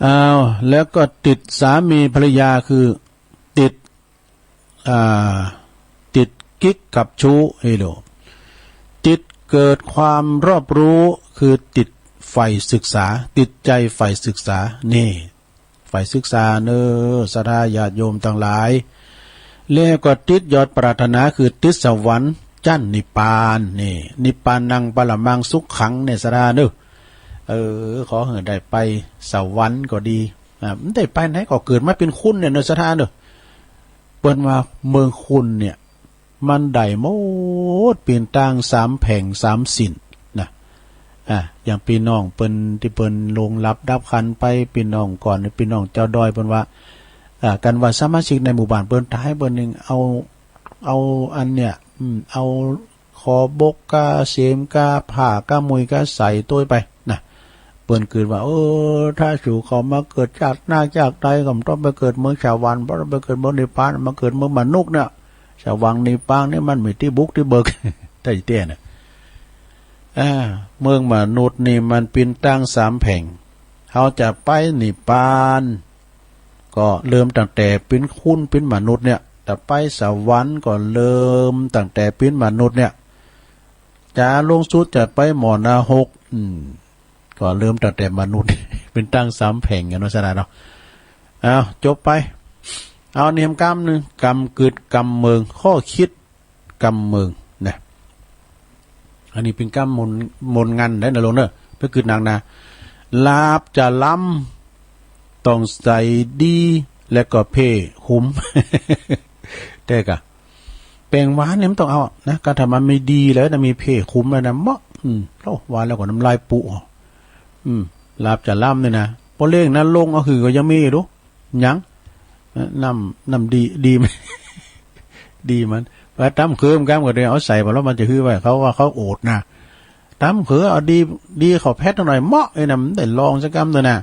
อ้าว แล้วก็ติดสามีภรรยาคือติด อ่า ติดกิ๊กกับชู้ เอ้ยโหล ติดเกิดความรอบรู้ คือติดใฝ่ศึกษา ติดใจ๋ใฝ่ศึกษา นี่ ใฝ่ศึกษาเนาะ ศรัทธาญาติโยมตังหลาย แล้วก็ติดยอดปรารถนา คือติดสวรรค์จั้นนิพพาน นี่ นิพพานังปรมังสุขขัง เนี่ย ศรัทธาเนาะ เออ ขอหื้อได้ไปสวรรค์ก็ดี อ่า ได้ไปไหนก็เกิดมาเป็นคนเนี่ยเนาะ ศรัทธาเนาะ เปิ้นว่าเมืองคนเนี่ย มันได้หมด เป๋นตั้งสามแผงสามสินนะ อ่า อย่างปี้น้องเปิ้นตี้เปิ้นล่วงลับดับขันไป ปี้น้องก่อน ปี้น้องเจ้าดอยเปิ้นว่า อ่า กันว่าสมาชิกในหมู่บ้านเปิ้นต๋ายเปิ้นหนึ่ง เอา เอาอันเนี่ย อืม เอา ขอบกกาเสมกาผ้ากามุยกาใส่โต้ยไปนะ เปิ้นกึ๊ดว่า เออ ถ้าสูเขามาเกิดชาติหน้าชาติใดก็บ่ต้องไปเกิดเมืองสวรรค์ บ่ต้องไปเกิดเมืองนิพพาน มาเกิดเมืองมนุษย์เนี่ย สวรรค์นิพพานนี่มันมีตี้บุกตี้เบิก แต๊ๆ น่ะ อ่า เมืองมนุษย์นี่มันเป๋นตั้งสามแผง เฮาจะไปนิพพาน ก็เริ่มตั้งแต่เป๋นคนเป๋นมนุษย์เนี่ย จะไปสวรรค์ก็เริ่มตั้งแต่เป๋นมนุษย์เนี่ย จะลงสุดจะไปหม้อนรก อืม ก็เริ่มตั้งแต่มนุษย์ เป๋นตั้งสามแผงกันเนาะ ศรัทธาเนาะ เอา จบไป เอา นี่กำหนึ่ง กำกึ๊ดกำเมิง ข้อคิดกำเมิงนะ อันนี้เป๋นกำมนต์ มนต์งันได้นะโลงเนาะ ไปกึ๊ดหนักนะ หลาบจะล้ำ ต้องใส่ดี แล้วก็เพ่ขุม แต่กะ แป้งหวานเนี่ยมันต้องเอานะ ก็ถ้ามันมีดีแล้วนะ มีเพ่ขุมแล้วนะ เหมาะ อืม โอ้ ว่าแล้วก็น้ำลายปู๋ อืม หลาบจะล้ำเนี่ยนะ พอเล่งนั้นลงก็คือก็ยังมีอยู่ดู ยัง เอ่อ น้ำ น้ำดี ดีมัน ดีมัน ว่าตำเคิมกำก็เดี๋ยวเอาใส่ไปแล้วมันจะหื้อไว้ เขาว่าเขาโอดนะ ตำเคิมเอาดี ดีเข้าแพทหน่อย เหมาะไอ้นั่น มันได้ลองสักกำเถอะนะ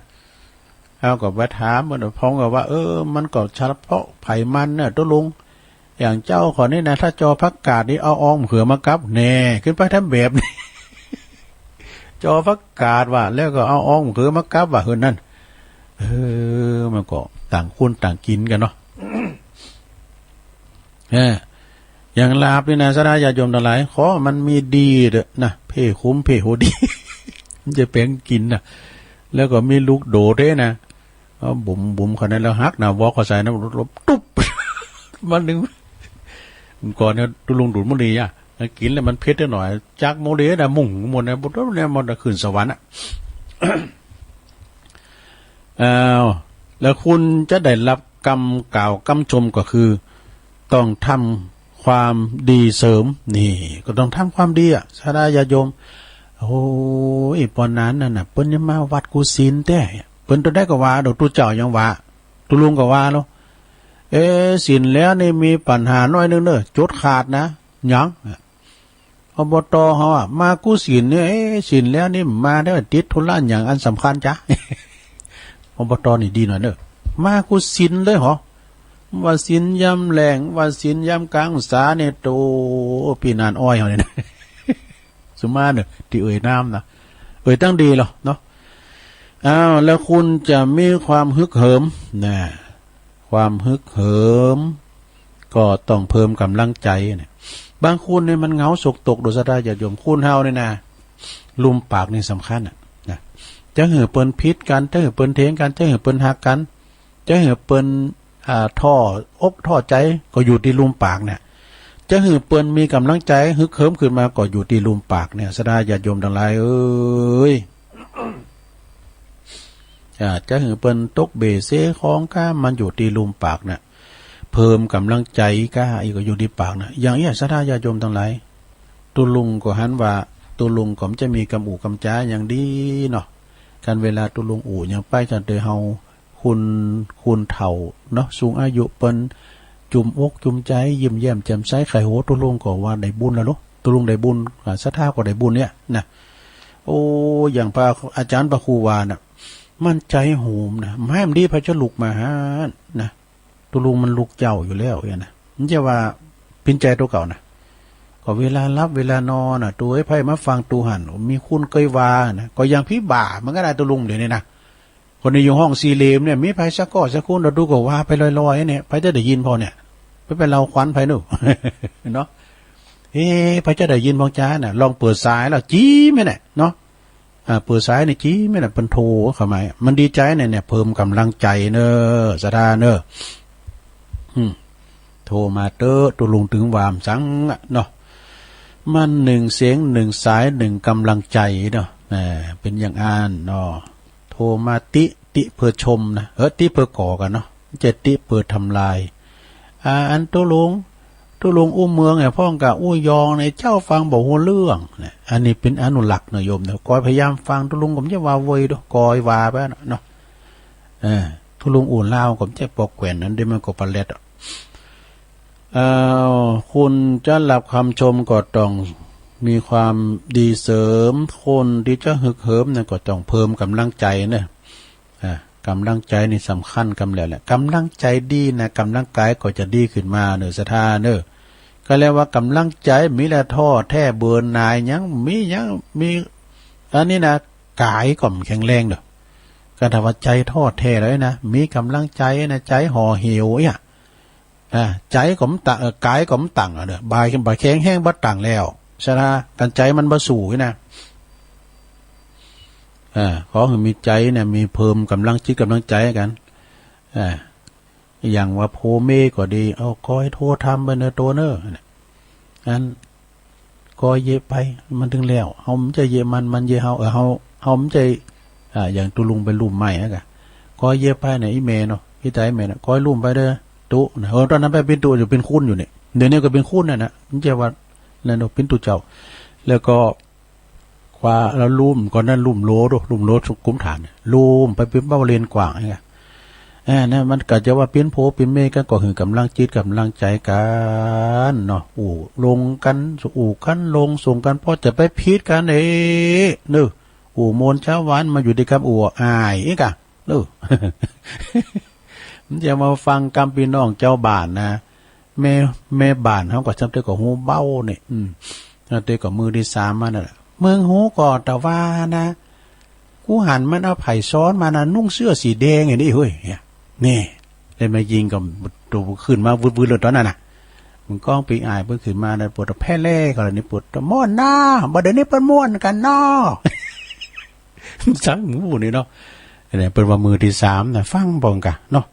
เฮาก็ไปถามเพิ่น เพิ่นก็ว่า เออ มันก็เฉพาะไผมันเนาะ ตุ๊ลุง อย่างเจ้าข้อยนี่นะ ถ้าจอผักกาดนี่เอาอองมะเขือมากับ แน่ ขึ้นไปทำแบบนี้ จอผักกาดว่า แล้วก็เอาอองมะเขือมากับว่า เฮือนนั่น เออ มันก็ต่างคนต่างกินกันเนาะ เออ อย่างลาบนี่นะ ศรัทธาญาติโยมทั้งหลาย ขอมันมีดีเถอะนะ เพ่ขุมเพ่หัวดี มันจะแปลงกินนะ แล้วก็มีลูกโดดด้วยนะ เอาบุ๋มบุ๋มขนาดนั้นแล้วหักนะ วอกเขาใส่นะ ลบตุ๊บ มันหนึ่ง ก่อนเนี่ยตุ๊ลุงดูดบุหรี่อ่ะ กินแล้วมันเผ็ดนิดหน่อย จักบุหรี่นะ มุ่งหมดนะ บุตรเนี่ยมันขึ้นสวรรค์อ่ะ อ้าว แล้วคุณจะได้รับกำกล่าวกำชมก็คือ ต้องทำความดีเสริม นี่ ก็ต้องทำความดีอะ ศรัทธาญาติโยม โอ้ย ปอนนั้นนั่นน่ะ เปิ้นยังมาวัดกูศีลแท้ เปิ้นตัวใดก็ว่า ดอกตุ๊เจ้ายังว่า ตุ๊ลุงก็ว่าเนาะ เอ๊ะ ศีลแล้วนี่มีปัญหาน้อยนึงเนอะ จดขาดนะ หยัง อบต.เฮาอะ มากู้ศีลเนี่ย เอ๊ะ ศีลแล้วนี่มาได้ติดธุระหยังอันสำคัญจ๊ะ อบต.นี่ดีหน่อยเนอะ มากู้ศีลเลยเหรอ ว่าศีลยามแลง ว่าศีลยามกลางพรรษาเนี่ย โต พี่นานอ้อยเฮาเนี่ยนะ สุมาเนอะ ตี้เอ่ยนามนะ เอ่ยตั้งดีเหรอเนาะ อ้าว แล้วคุณจะมีความฮึกเหิมนะ ความฮึกเหิม ก็ต้องเพิ่มกำลังใจ๋เนี่ย บางคนเนี่ยมันเหงาสกตก โดยศรัทธาญาติโยม คนเฮาเนี่ยนะ ลุ่มปากนี่สำคัญอะนะ จะหื้อเปิ้นผิดกัน จะหื้อเปิ้นเถียงกัน จะหื้อเปิ้นฮักกัน จะหื้อเปิ้น อ่า ท้ออกท้อใจ๋ ก็อยู่ตี้ลุ่มปากเนี่ย จะหื้อเปิ้นมีกำลังใจ๋ ฮึกเหิมขึ้นมา ก็อยู่ตี้ลุ่มปากเนี่ย ศรัทธาญาติโยมทั้งหลายเอ้ย อ่า จะหื้อเปิ้นตกเบ้เซของข้า มันอยู่ตี้ลุ่มปากน่ะ เพิ่มกำลังใจ๋ก้า อีกก็อยู่ตี้ปากน่ะ อย่างเอี้ย ศรัทธาญาติโยมทั้งหลาย ตุ๊ลุงก็หันว่า ตุ๊ลุงก็จะมีกำอู้กำจ๋าอย่างดีเนาะ กันเวลาตุ๊ลุงอู้หยังไป จั่งเตอเฮา คน คนเฒ่าเนาะ สูงอายุเปิ้น จุ่มอกจุ่มใจ๋ ยิ้มแย้มแจ่มใส ใค่หัวตุ๊ลุงก็ว่าได้บุญแล้วเนาะ ตุ๊ลุงได้บุญ อ่า ศรัทธาก็ได้บุญเนี่ยนะ โอ้ อย่างพระอาจารย์พระครูว่าน่ะ มันใจ๋โหมนะ แม่มดีไผจะลุกมาหานะ ตุ๊ลุงมันลุกเจ้าอยู่แล้วเนี่ยนะ มันจะว่าเป๋นใจ๋ตัวเก่านะ ก็เวลาหลับเวลานอนน่ะ ตัวไอ้ไผมาฟังตูหั้น มีคนเกยว่านะ ก็อย่างผีบ้ามันก็ได้ตุ๊ลุงเดี๋ยวนี้นะ คนนี้อยู่ห้องสี่เหลี่ยมเนี่ย มีไผสักก้อสักคน เราดูก็ว่าไปลอยๆเนี่ย ไผจะได้ยินพอเนี่ย ไปเป็นเราขวัญไผหนู เนาะ เอ๊ะ ไผจะได้ยินพองจ๊าน่ะ ลองเปิดสายแล้ว จี๊ดไหมเนี่ย เนาะ อ่า เปิดสายนี่ จี๊ดไหมเนี่ย เปิ้นโทรเข้ามา มันดีใจ๋เนี่ย เนี่ย เพิ่มกำลังใจ๋เนอะ ศรัทธาเนอะ อืม โทรมาเต๊อะ ตุ๊ลุงตึงวามสังอะเนาะ มันหนึ่งเสียงหนึ่งสายหนึ่งกำลังใจ๋เนาะ อ่า เป๋นอย่างอั้นเนาะ โทรมาติ ติเพื่อชมนะ เออ ติเพื่อก่อกั๋นเนาะ บ่ใจ้ติเพื่อทำลาย อ่า อันตุ๊ลุง ตุ๊ลุงอู้เมืองไอ้พ่องกะอู้ยองเนี่ย เจ้าฟังบ่ฮู้เรื่องเนี่ย อันนี้เป๋นอนุรักษ์เนาะโยมเนาะ ก็พยายามฟังตุ๊ลุง ก็บ่ใจ้ว่าเว้ยเด้อ ก็ว่าไปเนาะ เออ ตุ๊ลุงอู้ลาวก็บ่ใจ้ปอกแกว่น อันนี้มันก็ปะแล็ดอะ เอ่อ คุณจะรับคำชมก็ต้องมีความดีเสริม คนที่จะฮึกเหิมเนี่ยก็ต้องเพิ่มกำลังใจ๋เนอะ อ่า กำลังใจ๋นี่สำคัญกำแล้วแหละ กำลังใจ๋ดีนะ กำลังกายก็จะดีขึ้นมาเนอะ ศรัทธาเนอะ ก็เรียกว่ากำลังใจ๋มีแล้วท้อแท้เบื่อหน่ายหยัง มีหยัง มี อันนี้นะ กายก็แข็งแรงเด้อ ก็ถ้าว่าใจ๋ท้อแท้แล้วนะ มีกำลังใจ๋นะ ใจ๋ห่อเหี่ยวเนี่ย อ่า ใจ๋ก็บ่ตั้ง เอ่อ กายก็บ่ตั้งอะเด้อ บ่า บ่าแข็งแฮงบ่ตั้งแล้ว ศรัทธา กันใจ๋มันบ่สู้นะ อ่า ขอหื้อมีใจ๋เนี่ย มีเพิ่มกำลังจิตกำลังใจ๋กั๋น อ่า อย่างว่าโผเมก็ดี เอา ขอหื้อโทรทำไปเนอะโตเนอะ อัน ก็เยียะไป มันตึงแล้ว เฮาบ่ใจ้เยียะมัน มันเยียะเฮา เออ เฮา เฮาบ่ใจ้ อ่า อย่างตุ๊ลุงไปลุ่มไม้อะกะ ก็เยียะไปเนี่ย อีแม่เนาะ พี่ไต๋แม่นะ คอยลุ่มไปเด้อ ตุ๊ นะ เออ ตอนนั้นไปปิ้นตุ๊อยู่ ปิ้นคุณอยู่นี่ เดี๋ยวนี้ก็ปิ้นคุณนั่นนะ มันจะว่า นั่นเนาะ ปิ้นตุ๊เจ้า แล้วก็ คว้า แล้วลุ่ม ก่อนนั้นลุ่มโหลดู ลุ่มโหลสุขุมฐานเนี่ย ลุ่มไปปิ้นเบ้าเลนกว้างไง เออ นั่นมันก็จะว่าปิ้นโผปิ้นเมฆกัน ก็หื้อกำลังจิตกำลังใจกันเนาะ อู้ลงกัน อู้กันลงส่งกัน พอจะไปผิดกันเอ๊ะ เนอะ อู้มนต์เช้าวันมาอยู่ด้วยกัน อู้อ้ายอีกอะ เออ มันจะมาฟังกำปี้น้องเจ้าบ้านนะ แม่ แม่บ้านเฮาก็จำเต้ก็ฮู้เบ้านี่ อืม จำเต้ก็มือที่สามมานั่นแหละ มึงฮู้ก่อตะว่านะ กูหันมันเอาไผ่ซ้อนมานะ นุ่งเสื้อสีแดงอย่างนี้เฮ้ย เนี่ย นี่ ได้มายิงกับตัวขึ้นมา วืดๆเลยตอนนั้นน่ะ มึงก้องปีอ้ายเพิ่นขึ้นมานะ ปวดแพ้เล่เขาเลยนี่ ปวดม่วนหน้า บ่เดี๋ยวนี้เปิ้นม่วนกันเนาะ สังหมู่นี่เนาะ เนี่ย เปิ้นว่ามือที่สามนะ ฟังบ่งกะเนาะ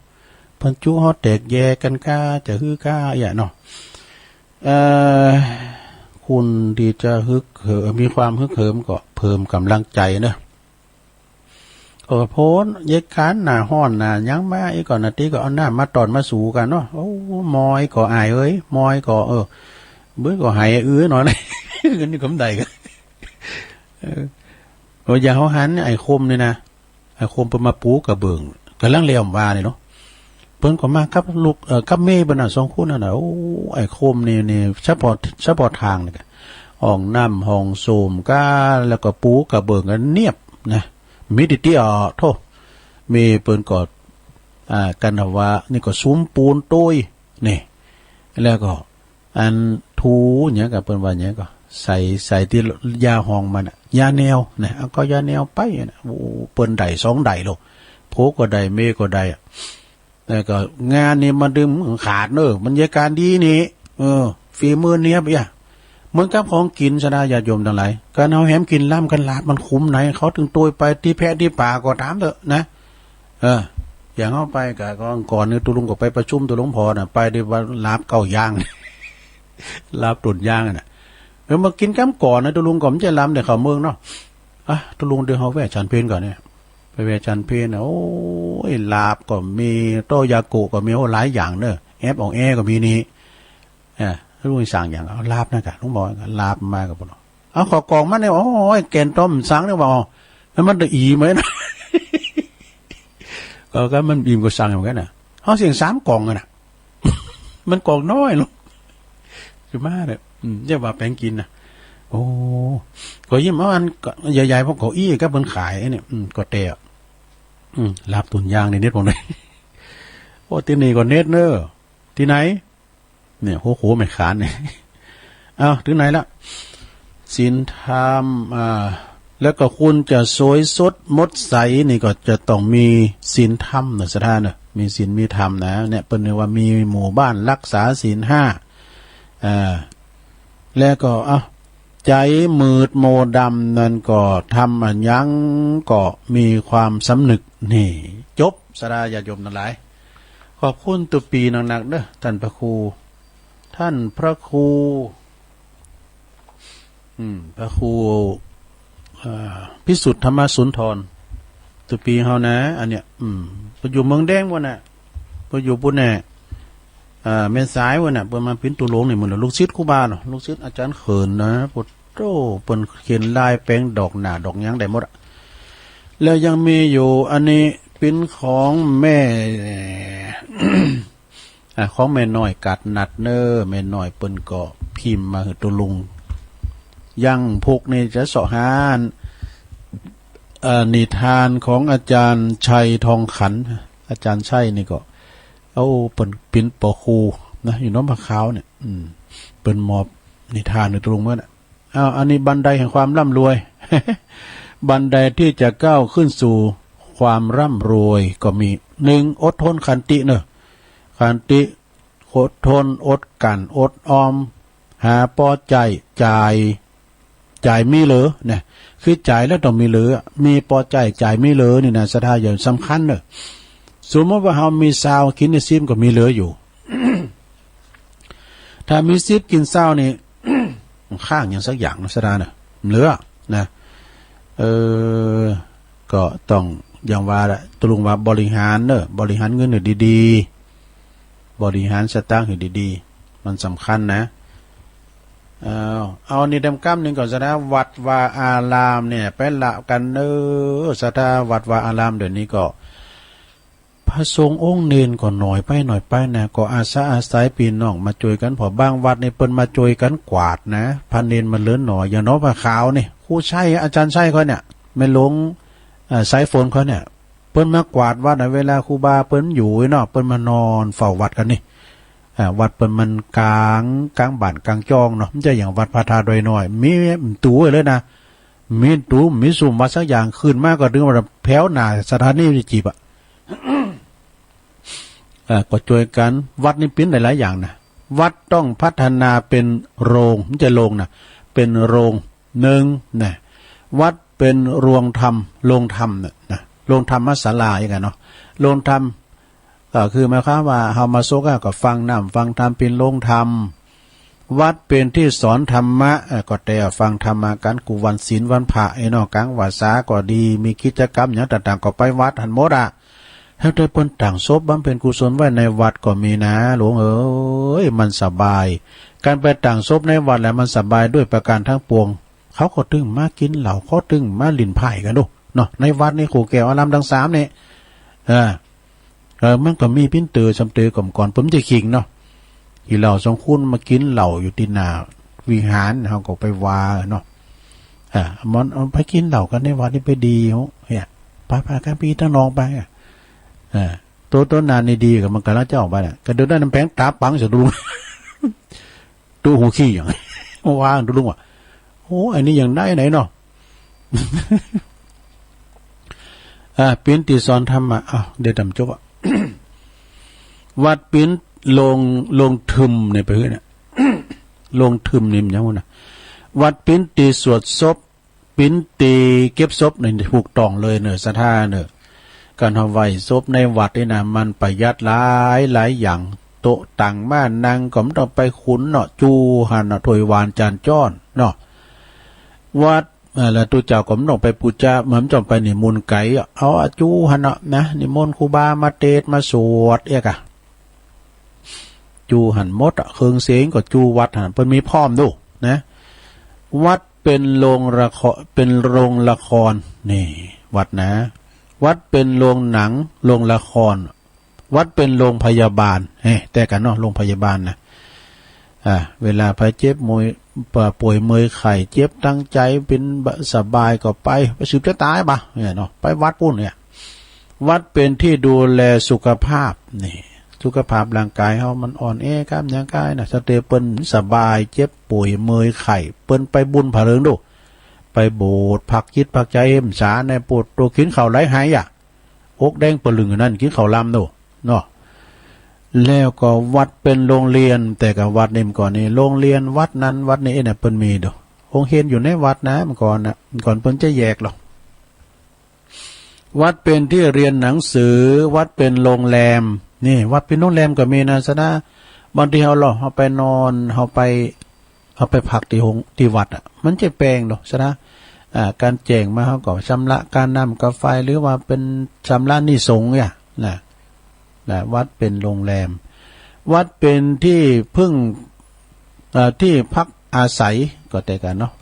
เปิ้นจุเฮาแตกแยกกันก้า จะฮื้อก้า อย่าเนาะ เอ่อ คุณที่จะฮึกเหิม มีความฮึกเหิมก็เพิ่มกำลังใจเนาะ ก็โพ้น เย็กคร้านหน้าฮ้อนหน้าหยังมา อีกก่อนนาทีก็เอาน้ำมาต้อนมาสู่กันเนาะ โอ้ มอยก็อ้ายเอ้ย มอยก็ เออ บึ้ยก็ไหายอื้อหน่อย เงินนี่ก็บ่ได้กัน เออ โอ้ อย่าเฮาหันไอ้คมนี่นะ ไอ้คมเปิ้นมาปูกระเบื้อง กำลังแล้วว่านี่เนาะ เปิ้นก็มากับลูก เอ่อ กับเมย์เปิ้นน่ะ สองคนนั่นน่ะ โอ้ ไอ้คมนี่ นี่ เฉพาะ เฉพาะทางนี่กะ ห้องน้ำห้องส้วมกะ แล้วก็ปูกระเบื้องกันเนียบนะ มีติเตียโธ่ เมย์เปิ้นก็ อ่า กันว่า นี่ก็สุมปูนโต้ย นี่ แล้วก็ อันถูหยังกะ เปิ้นว่าหยังก็ ใส่ ใส่ที่ยาห้องมันน่ะ ยาแนวนะ เอาก็ยาแนวไปนะ โอ้ เปิ้นได้สองได้โลด ผัวก็ได้ เมย์ก็ได้อะ แล้วก็งานนี่มันดึงขาดเนอะ บรรยากาศดีนี่ เออ ฝีมือเนียบเอี้ย เหมือนกับของกินซะนะ ญาติโยมทั้งหลาย การเฮาแหมกินลำกันลาบมันคุ้มไหน เขาถึงโตยไปตี้แพะตี้ป่าก็ตามเถอะนะ เออ อย่างเฮาไปกะ ก่อนนี่ตุลุงก็ไปประชุมตุลุงพอน่ะ ไปได้ว่าลาบเก้าอย่าง ลาบต้นยางอะน่ะ เออ มากินกำก่อนนะ ตุลุงก็บ่ใจ้ลำเด้อ เข้าเมืองเนาะ อ่ะ ตุลุงเดี๋ยวเฮาแวะฉันเพลก่อนเนี่ย ไปแวะฉันเพลน่ะ โอ้ย ลาบก็มี โต้ยาโกะก็มี โอ้ หลายอย่างเด้อ แอปอ่องแอก็มีนี่ เออ ลุงสั่งอย่าง เอาลาบนะกะ ลุงบอกว่าลาบมากับพวกเรา เอาข้าวกล่องมาเนี่ย โอ้ย แกนต้มสั่งเนี่ยว่า อ๋อ แล้วมันจะอิ่มไหมนะ ก็ ก็มันอิ่มก็สั่งเหมือนกันน่ะ เอาเสียงสามกล่องอะน่ะ มันกล่องน้อยลง คือมาเนี่ย อืม เรียกว่าแปลงกินน่ะ โอ้ ก็ยิ้มเอาอันก็ใหญ่ๆ พวกเก้าอี้ก็เปิ้นขายไอ้เนี่ย อืม ก็แต่ อืม ลาบต้นยางนี่เน็ตผมเลย โอ้ ที่นี่ก็เน็ตเนอะ ที่ไหน เนี่ย โห โห ไม่ขานเนี่ย เอา ถึงไหนละ ศีลธรรม อ่า แล้วก็คุณจะสวยสดมดใสนี่ก็จะต้องมีศีลธรรมนะ ศรัทธาเนอะ มีศีลมีธรรมนะ เนี่ย เปิ้นเรียกว่ามีหมู่บ้านรักษาศีลห้า อ่า แล้วก็ เอ้า ใจมืดโมดำนั่นก็ทำอันยังก็มีความสำนึก นี่ จบ ศรัทธาญาติโยมทั้งหลาย ขอบคุณตุ๊ปีนักๆ เด้อ ท่านพระครู ท่านพระครู อืม พระครู เอ่อ พิสุทธิ์ธรรมสุนทร ตุ๊ปีเฮานะ อันเนี้ย อืม เปิ้นอยู่เมืองแดงพุ้นน่ะ เปิ้นอยู่พุ้นแหละ อ่า แม่สายพุ้นน่ะ เปิ้นมาปิ้นตุ๊ลงนี่ เหมือนลูกศิษย์ครูบาเนาะ ลูกศิษย์อาจารย์เขินนะ โอ้โธ่ เปิ้นเขียนลายแปลงดอกหน้าดอกหยังได้หมดอะ แล้วยังมีอยู่ อันนี้ปิ้นของแม่ อ่า ของแม่น้อยกาดนัดเนอะ แม่น้อยเปิ้นก็พิมพ์มาหื้อตุ๊ลุง ยังพุกนี่จะเสาะหา เอ่อ นิทานของอาจารย์ชัยทองขัน อาจารย์ชัยนี่ก็ เอา เปิ้นปิ้นปอครูนะ อยู่หนองผาขาวเนี่ย อืม เปิ้นมอบนิทานหื้อตุ๊ลุงมาน่ะ อ้าว อันนี้บันไดแห่งความร่ำรวย บันไดที่จะก้าวขึ้นสู่ความร่ำรวยก็มี หนึ่ง อดทนขันติเนอะ ขันติ อดทน อดกลั้น อดออม หาปอใจ๊ จ่าย จ่ายมีเหลือนะ คือจ่ายแล้วต้องมีเหลือ มีปอใจ๊ จ่ายมีเหลือนี่นะ ศรัทธาญาติโยม สำคัญเนอะ สมมุติว่าเฮามีซาว กินได้สิบก็มีเหลืออยู่ ถ้ามีสิบกินซาวนี่ มันค้างหยังสักอย่างนะ ศรัทธาเนอะ เหลือนะ เออ ก็ต้อง อย่างว่าแหละ ตกลงว่าบริหารเนอะ บริหารเงินให้ดีๆ บริหารสตางค์ให้ดีๆ มันสำคัญนะ เอา เอานี่เต็มกำหนึ่งก่อนซะนะ วัดวาอารามเนี่ย ไปละกันเนอะ ศรัทธา วัดวาอารามเดี๋ยวนี้ก็ พระสงฆ์องค์เณรก็หน่อยไปหน่อยไปนะ ก็อาสาอาศัยพี่น้องมาช่วยกัน เพราะบางวัดนี่เปิ้นมาช่วยกันกวาดนะ พระเณรมันเหลือหน่อย อย่างน้องผ้าขาวนี่ ครูชัย อาจารย์ชัยเขาเนี่ย แม่หลวง เอ่อ สายฝนเขาเนี่ย เปิ้นมากวาดวัดนะ เวลาครูบาเปิ้นอยู่เนาะ เปิ้นมานอนเฝ้าวัดกันนี่ อ่า วัดเปิ้นมันกลาง กลางบ้านกลางจ้องเนาะ มันจะอย่างวัดพระธาตุดอยน้อย มีประตูเลยนะ มีประตู มีซุ้มวัดสักอย่าง ขึ้นมาก็ถึงว่าแถวหน้าสถานีจีบอะ อ่า ก็ช่วยกัน วัดนี่ปิ้นหลายๆ อย่างนะ วัดต้องพัฒนาเป็นโรง ไม่ใช่โรงนะ เป็นโรง หนึ่งนะ วัดเป็นโรงธรรม โรงธรรมเนี่ยนะ โรงธรรมศาลาอย่างเงี้ยเนาะ โรงธรรม ก็คือหมายความว่าเฮามาสุกอะก็ฟังน้ำฟังธรรม ปิ้นโรงธรรม วัดเป็นที่สอนธรรมะ เอ่อ ก็แต่ฟังธรรมะกัน กู้วันศีลวันพระ ไอ้เนาะ กลางพรรษาก็ดี มีกิจกรรมหยังต่างๆ ก็ไปวัดหั้นหมดอะ แล้วแต่เปิ้นตั้งศพบำเพ็ญกุศลไว้ในวัดก็มีนะ หลวงเอ๋ย มันสบาย การไปตั้งศพในวัดแหละมันสบายด้วยประการทั้งปวง เขาก็ตึงมากินเหล้า เขาตึงมาหลิ้นไพ่กันดู เนาะ ในวัดนี่ โขแก้วอารามทั้งสามนี่ เออ เออ มันก็มีปิ้นเต๋อ ซำเต๋อก่อมก่อน เปิ้นบ่ใจ้ขิงเนาะ กินเหล้าสองคนมากินเหล้าอยู่ตี้หน้าวิหาร เฮาก็ไปว่าเนาะ อ่า มันเอาไปกินเหล้ากันในวัดนี่ไปดี โห เนี่ย ไปๆ กันพี่ทั้งน้องไป อ่ะ เออ โตๆ หน้านี่ดีก็มันกำลังจะออกไปน่ะ ก็เดี๋ยวนั้นน้ำแผงตาปังซะดู ตู้หูขี้อย่าง ว่าดูลุงว่ะ โอ้ อันนี้อย่างได้ไหนเนาะ อ่า ปิ้นตี้สอนธรรมะ อ้าว เดี๋ยวดำจบอะ วัดปิ้นโรง โรงธรรมเนี่ยไปเฮ้ยเนี่ย โรงธรรมนี่มันยังไงนะ วัดปิ้นตี้สวดศพ ปิ้นตี้เก็บศพนี่ถูกต้องเลยเนอะ ศรัทธาเนอะ การเอาไว้ศพในวัดนี่นะ มันประหยัดหลายหลายอย่าง โต๊ะตังม่านั่งก็บ่ต้องไปขุนเนาะ จูหั้นเนาะ ถ้วยหวานจานจ้อนเนาะ วัด เอ่อ แล้วตุ๊เจ้าก็บ่ต้องไปปู๋จา มันบ่ต้องไปนิมนต์ไก๋ เอาอะจูหั้นเนาะนะ นิมนต์ครูบามาเตสน์มาสวดเอียกอะ จูหั้นหมดอะ เครื่องเสียงก็จูวัดหั้น เปิ้นมีพร้อมดูนะ วัดเป็นโรงละคร เป็นโรงละคร นี่ วัดนะ วัดเป็นโรงหนัง โรงละคร วัดเป็นโรงพยาบาล เฮ้ แต่กันเนาะ โรงพยาบาลนะ อ่า เวลาไปเจ็บมวย ป่วยเมื่อยไข้ เจ็บตั้งใจ เป็นบ่สบายก็ไป ไปสืบชะตาบ่า เนี่ยเนาะ ไปวัดปู้นเนี่ย วัดเป็นที่ดูแลสุขภาพ นี่ สุขภาพร่างกายเฮามันอ่อนแอครับ หยังกายนะ สะเตอเปิ้นสบาย เจ็บป่วยเมื่อยไข้ เปิ้นไปบุญผาเริงดู ไปโบสถ์ พักจิตพักใจเฮาสาใน ปวดตัว กินข้าวหลายไหอะ อกแดงปะลึงอยู่นั่น กินข้าวลำดู เนาะ แล้วก็วัดเป็นโรงเรียน แต่ก่อนวัดนี่มันก่อนนี่ โรงเรียน วัดนั้น วัดนี้เนี่ย เปิ้นมีดู โรงเรียนอยู่ในวัดนะ มันก่อนนะ มันก่อนเปิ้นจะแยกหรอก วัดเป็นที่เรียนหนังสือ วัดเป็นโรงแรม นี่ วัดเป็นโรงแรมก็มีนะ ศรัทธา บางทีเฮาเนาะ เฮาไปนอน เฮาไป เฮาไปพักตี้โฮง ตี้วัดอะ มันจะแปงเนาะ ศรัทธา อ่า การแจ้งมา เฮาก็ชำระค่าน้ำค่าไฟ หรือว่าเป็นชำระหนี้สงฆ์เนี่ยนะ นะ วัดเป็นโรงแรม วัดเป็นที่พึ่ง เอ่อ ที่พักอาศัย ก็แต่กันเนาะ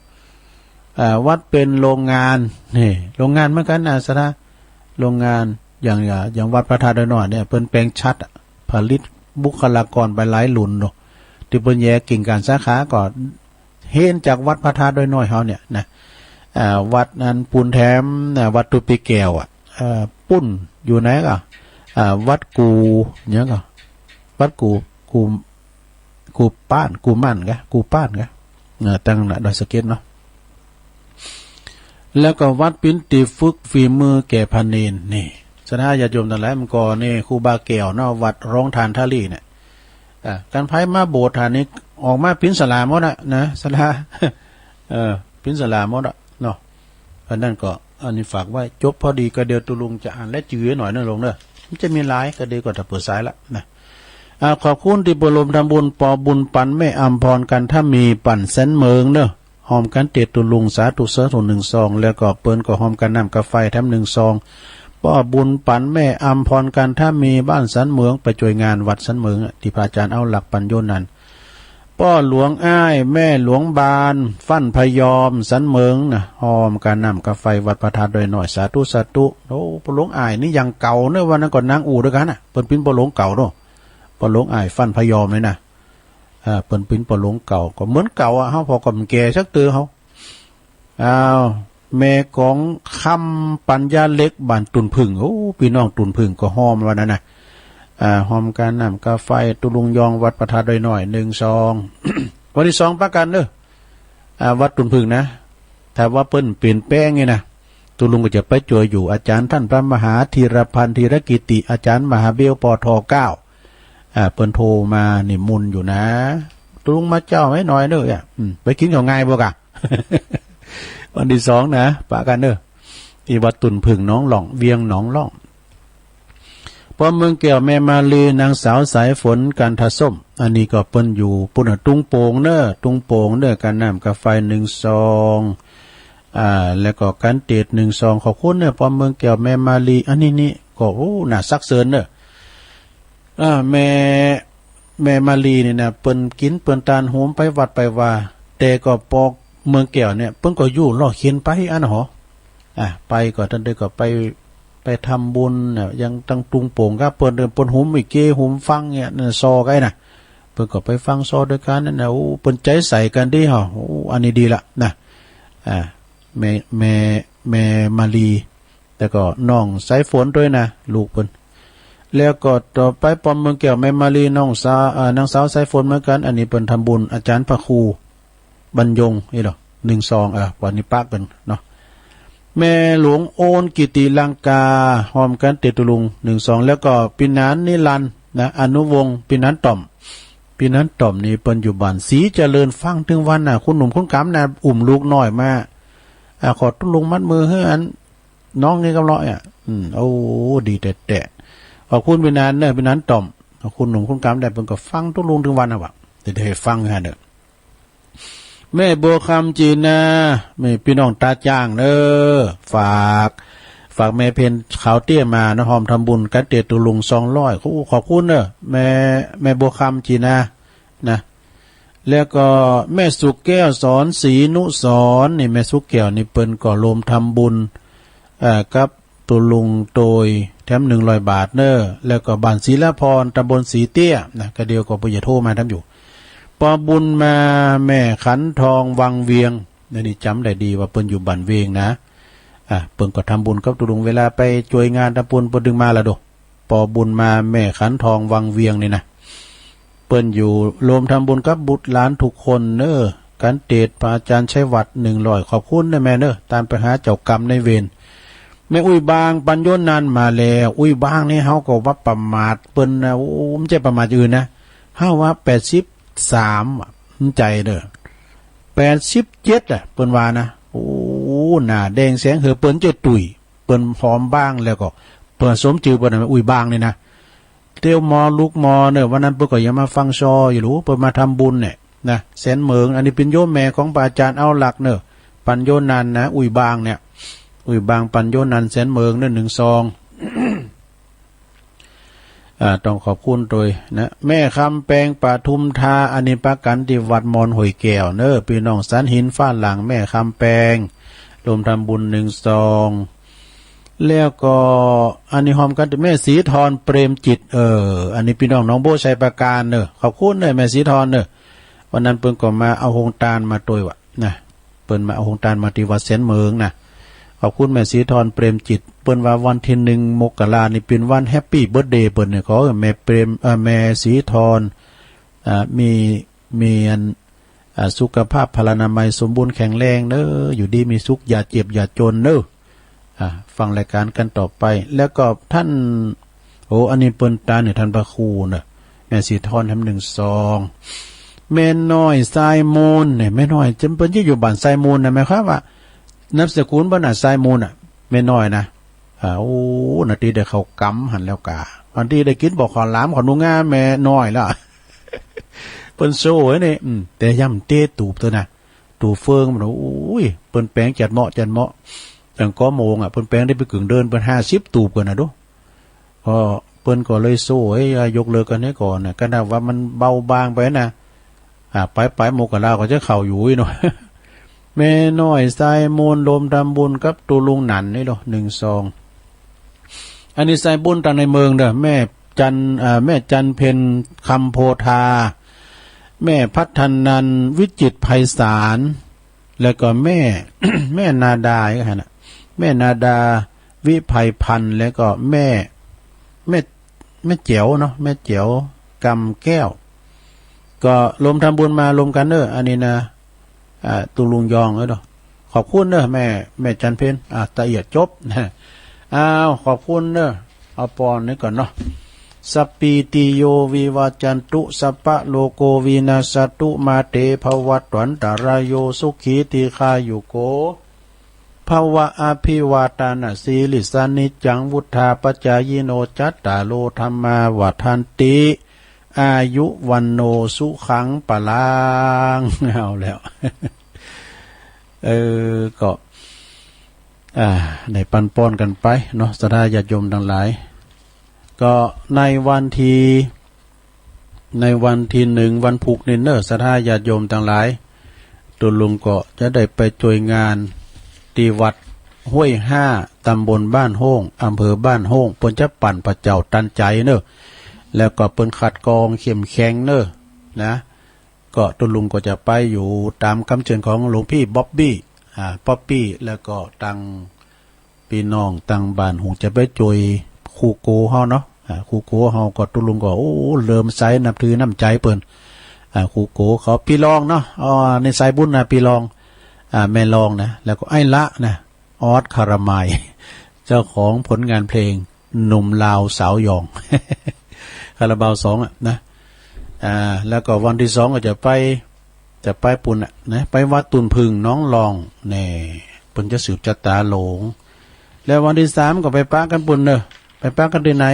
อ่า วัดเป็นโรงงาน นี่ โรงงานเหมือนกันนะ ศรัทธา โรงงาน อย่าง อย่างวัดพระธาตุดอยน้อยเนี่ย เปิ้นแปงฉัตรอะ ผลิตบุคลากรไปหลายรุ่นเนาะ ตี้เปิ้นแยกกิ่งก้านสาขาก็ เฮนจากวัดพระธาตุดอยน้อยเฮาเนี่ยนะ อ่า วัดนั้นปูนแถมนะ วัดตุปีแก้วอะ เอ่อ ปูนอยู่ไหนก็ อ่า วัดกู๋ หยังก็ วัดกู๋ กู๋ กู๋ป้าน กู๋มั่นกะ กู๋ป้านกะ เอ่อ ตั้งน่ะดอยสะเก็ดเนาะ แล้วก็วัดปิ้นตี้ฝึกฝีมือแก่พระเณร นี่ ศรัทธาญาติโยมตังหลาย มันก่อนนี่ครูบาแก้วเนาะ วัดโรงทานท่าลี่เนี่ย อ่า คันไผมาโบสถ์หั้นนี่ ออกมาปิ้นสลาหมดอะนะ ศรัทธา เออ ปิ้นสลาหมดอะเนาะ อันนั้นก็ อันนี้ฝากไว้ จบพอดีก็เดี๋ยวตุ๊ลุงจะอ่านและจื้อหน่อยนะลุงเนอะ มันจะมีหลายก็ดีกว่าถ้าเปิดสายละนะ อ่า ขอบคุณตี้เปิ้นร่วมทำบุญ ปอบุญปันแม่อำพร กันทะมี ปั่นแสนเมิงเนอะ ฮอมกันเตสน์ตุ๊ลุง สาธุ สาธุ หนึ่งซอง แล้วก็เปิ้นก็ฮอมกันน้ำกาแฟแถมหนึ่งซอง ป้อบุญปันแม่อำพร กันทามี บ้านสันเหมิง ไปช่วยงานวัดสันเหมิงอะ ตี้พระอาจารย์เอาหลักปัญโยนันท์ ป้อหลวงอ้าย แม่หลวงบาน ฟั่นพยอม สันเหมิงนะ ฮอมกาน้ำกาไฟวัดพระธาตุดอยน้อย สาธุ สาธุ โอ้ ป้อหลวงอ้ายนี่ยังเก่าเนอะ วันนั้นก็นั่งอู้ด้วยกันน่ะ เปิ้นปิ้นป้อหลวงเก่าเนอะ ป้อหลวงอ้าย ฟั่นพยอมเลยนะ อ่า เปิ้นปิ้นป้อหลวงเก่า ก็เหมือนเก่าอะ เฮาพอก็บ่แก่สักเตื้อเฮา อ้าว แม่กองคำปัญญาเล็ก บ้านตุ่นผึ้ง โอ้ พี่น้องตุ่นผึ้งก็ฮอมวันนั้นนะ อ่า ฮอมกาน้ำกาไฟ ตุ๊ลุงยองวัดพระธาตุดอยน้อย หนึ่งซอง วันที่สองปะกันเนอะ อ่า วัดตุ่นผึ้งนะ ถ้าว่าเปิ้นเปลี่ยนแปลงนี่นะ ตุ๊ลุงก็จะไปช่วยอยู่ อาจารย์ท่านพระมหาธีรพันธ์ ธีรกิติ อาจารย์มหาเบล ปอทอเก้า อ่า เปิ้นโทรมานิมนต์อยู่นะ ตุ๊ลุงมาเจ้าไว้หน่อยเนอะ อ่ะ อืม ไปกินข้าวงายบ่กะ วันที่สองนะ ปะกันเนอะ ที่วัดตุ่นผึ้งหนองหล่อง เวียงหนองหล่อง ป้อเมืองแก้ว แม่มาลี นางสาวสายฝน กันทส้ม อันนี้ก็เปิ้นอยู่ปุ้นน่ะ ตุงโป่งเนอะ ตุงโป่งเนอะ กาน้ำกาไฟ หนึ่งซอง อ่า แล้วก็กันเตด หนึ่งซอง ขอบคุณเนอะ ป้อเมืองแก้ว แม่มาลี อันนี้นี่ก็ โอ้ น่าสักเสริญเนอะ อ่า แม่ แม่มาลีนี่นะ เปิ้นกินเปิ้นตานโฮมไปวัดไปวา แต่ก็ปอเมืองแก้วเนี่ย เปิ้นก็อยู่ลอกเข็นไปอันหอ อ่ะ ไปก็ตันเดอก็ไป ไปทำบุญน่ะ ยังตังตุงโป่งกับเปิ้น เปิ้นโฮมอีเก โฮมฟังเนี่ย นั่นซอไกน่ะ เปิ้นก็ไปฟังซอด้วยกันนั่นน่ะ โอ้ เปิ้นใจใสกันดีหอ โอ้ อันนี้ดีละนะ อ่า แม่ แม่ แม่มาลี แล้วก็น้องสายฝนด้วยนะ ลูกเปิ้น แล้วก็ต่อไปป้อเมืองแก้ว แม่มาลี น้องสาว อ่า นางสาวสายฝนเหมือนกัน อันนี้เปิ้นทำบุญ อาจารย์พระครูบรรยง นี่เหรอ หนึ่งซอง เออ วันนี้ปะกันเนาะ แม่หลวงโอน กิติลังกา ฮอมกันเตดตุ๊ลุง หนึ่งซอง แล้วก็พี่หนานนิรันดร์นะ อนุวงศ์ พี่หนานต่อม พี่หนานต่อมนี่เปิ้นอยู่บ้านศรีเจริญ ฟังถึงวันน่ะ คุณหนุ่มคุณกำน่ะ อุ้มลูกน้อยมา อ่า ขอตุ๊ลุงมัดมือให้อัน น้องนี่ก็ร้อยอ่ะ อืม โอ้ ดีแต๊ๆ ขอบคุณพี่หนานเนอะ พี่หนานต่อม ขอบคุณหนุ่มคุณกำได้ เปิ้นก็ฟังตุ๊ลุงถึงวันนะวะ เดี๋ยวได้ฟังฮะเนอะ แม่บัวคำจีนา แม่พี่น้องตาจ้างเนอะ ฝาก ฝากแม่เพ็ญขาวเตี้ยมานะ ฮอมทำบุญกันเตดตุ๊ลุง สองร้อย ขอบ ขอบคุณเนอะ แม่ แม่บัวคำจีนา นะ แล้วก็แม่สุกแก้ว สอนศรีนุสรณ์ นี่แม่สุกแก้วนี่เปิ้นก็รวมทำบุญ เอ่อ กับตุ๊ลุงโตยแถม หนึ่งร้อย บาทเนอะ แล้วก็บ้านศรีละพร ตำบลศรีเตี้ยนะ ก็เดียวก็เปิ้นจะโทรมาทำอยู่ ปอบุญมา แม่ขันทอง วังเวียง อันนี้จำได้ดีว่าเปิ้นอยู่บ้านเวียงนะ อ่ะ เปิ้นก็ทำบุญกับตุ๊ลุง เวลาไปช่วยงานตำบลเปิ้นดึงมาละโด ปอบุญมา แม่ขันทอง วังเวียงนี่นะ เปิ้นอยู่รวมทำบุญกับบุตรหลานทุกคนเนอะ กันเตดพระอาจารย์ชัยวัฒน์ หนึ่งร้อย ขอบคุณนะแม่เนอะ ตามไปหาเจ้ากรรมนายเวร แม่อุ้ยบาง ปัญโยนันท์มาแล้ว อุ้ยบางนี่เฮาก็ว่าประมาทเปิ้นนะ โอ้ บ่ใจ้ประมาทอย่างอื่นนะ เฮาว่า แปดสิบสาม อ่ะ มันใจเด้อ แปดสิบเจ็ด อ่ะ เปิ้นว่านะ โอ้ หน้าแดงแสงเหือ เปิ้นจะตุ้ย เปิ้นฮอมบางแล้วก็ เปิ้นสมจื่อเปิ้นน่ะ อุ้ยบางนี่นะ เตียวหมอลุกหมอเนอะ วันนั้นเปิ้นก็ยังมาฟังซออยู่หรู เปิ้นมาทำบุญเนี่ยนะ แสนเหมิง อันนี้เป็นโยมแม่ของพระอาจารย์เอาหลักเนอะ ปัญโยนันท์นะ อุ้ยบางเนี่ย อุ้ยบาง ปัญโยนันท์ แสนเหมิงเนอะ หนึ่งซอง อ่า ต้องขอบคุณโดยนะ แม่คำแปง ปทุมธา อันนี้ปะกันตี้วัดมอนห้วยแก้วเนอะ พี่น้องสันหินฟ้าหลัง แม่คำแปง รวมทำบุญ หนึ่งซอง แล้วก็อันนี้ฮอมกันตี้แม่ศรีธร เปรมจิต เออ อันนี้พี่น้องหนองบัวไชยปราการเนอะ ขอบคุณเนอะ แม่ศรีธรเนอะ วันนั้นเปิ้นก็มาเอาโฮงตานมาตวยว่ะนะ เปิ้นมาเอาโฮงตานมาตี้วัดแสนเหมิงนะ ขอบคุณแม่ศรีธร เปรมจิต เปิ้นว่าวันที่หนึ่งมกรานี่เป็นวันแฮปปี้เบิร์ธเดย์เปิ้นเนี่ย ขอให้แม่เปรม เอ่อ แม่ศรีธร อ่า มี มีอัน อ่า สุขภาพพลานามัยสมบูรณ์แข็งแรงเนอะ อยู่ดีมีสุข อย่าเจ็บอย่าจนเนอะ อ่า ฟังรายการกันต่อไป แล้วก็ท่าน โอ้ อันนี้เปิ้นตาเนี่ย ท่านพระครูเนอะ แม่ศรีธร แถม หนึ่งซอง แม่น้อยทรายมูลเนี่ย แม่น้อย เปิ้นจะอยู่บ้านทรายมูลนะ หมายความว่า นามสกุลเปิ้นน่ะ ทรายมูลน่ะ แม่น้อยนะ อ่า โอ้ นาทีได้เข้ากำหั่นแล้วกา บางทีได้กินบ่อข้าวหลามข้าวหนุงาแม่น้อยแล้ว เปิ้นโซ่ไว้นี่ อืม แต่ย่ำเตะตูบตัวน่ะ ตูบเฟืองมัน โอ้ย เปิ้นแปงจัดเหมาะจัดเหมาะ แป๋งเก้าโมงอะ เปิ้นแป๋งได้ไปกึ่งเดือน เปิ้นห้าสิบตูบก่อนนะดู ก็เปิ้นก็เลยสู้ เอ้ย อ่ะ ยกเลิกกันให้ก่อนนะ ขนาดว่ามันเบาบางไปนะ อ่ะ ไปๆ มกราก็จะเข้าอยู่อีกเนาะ แม่น้อยสายมูลรวมทำบุญกับตุลุงหนันนี่เนาะ หนึ่งซอง อันนี้สายบุญตางในเมืองเด้อ แม่จัน อ่า แม่จันเพ็ญ คำโพธา แม่พัฒนัน วิจิตรไพศาล แล้วก็แม่ แม่นาดาอีกหั่นน่ะ แม่นาดา วิไพพันธ์ แล้วก็แม่ แม่ แม่เจ๋วเนาะ แม่เจ๋ว กำแก้ว ก็รวมทำบุญมารวมกันเนอะ อันนี้นะ อ่า ตุลุงยองเอ้ยเนาะ ขอบคุณเนอะ แม่ แม่จันเพ็ญ อ่า ตะเอียดจบนะ อ้าว ขอบคุณเนอะ เอาปอนนี้ก่อนเนาะ สัปปีติโยวิวัจจันตุ สัพพะโรโควินัสสตุ มาเตภวัตวันตรายโย สุขีทีฆายุโก ภวะ อภิวาทานะสีลิสสะ นิจจังวุฑฒาปจายิโน จัตตาโรธัมมาวัฑฒันติ อายุวัณโณสุขังพลัง เอาแล้ว เออ ก็ อ่า ได้ปันปอนกันไปเนาะ ศรัทธาญาติโยมทั้งหลาย ก็ในวันที่ ในวันที่หนึ่ง วันพุธนี่เนอะ ศรัทธาญาติโยมทั้งหลาย ตุลุงก็จะได้ไปช่วยงานที่วัดห้วยห้า ตำบลบ้านโฮ่ง อำเภอบ้านโฮ่ง เปิ้นจะปั่นพระเจ้าตันใจเนอะ แล้วก็เปิ้นคัดกรองเข้มแข็งเนอะ นะ ก็ตุลุงก็จะไปอยู่ตามกำเชิญของหลวงพี่บ๊อบบี้ อ่า ป๊อปปี้ แล้วก็ตัง พี่น้องตังบ้านคงจะไปช่วยครูโกเฮาเนาะ อ่า ครูโกเฮาก็ตุลุงก็ โอ้ เริ่มใสนับถือน้ำใจเปิ้น อ่า ครูโกเขา พี่รองเนาะ อ๋อ ในสายบุญนะ พี่รอง อ่า แม่รองนะ แล้วก็ไอ้ละนะ ออสคาราไมล์ เจ้าของผลงานเพลงหนุ่มลาวสาวยอง คาราบาวสองอะนะ อ่า แล้วก็วันที่สองก็จะไป จะไปปุ้นน่ะนะ ไปวัดตุ่นผึ่งหนองลอง แน่ เปิ้นจะสืบชะตาหลวง แล้ววันที่สามก็ไปปะกันปุ้นเนอะ ไปปะกันที่ไหน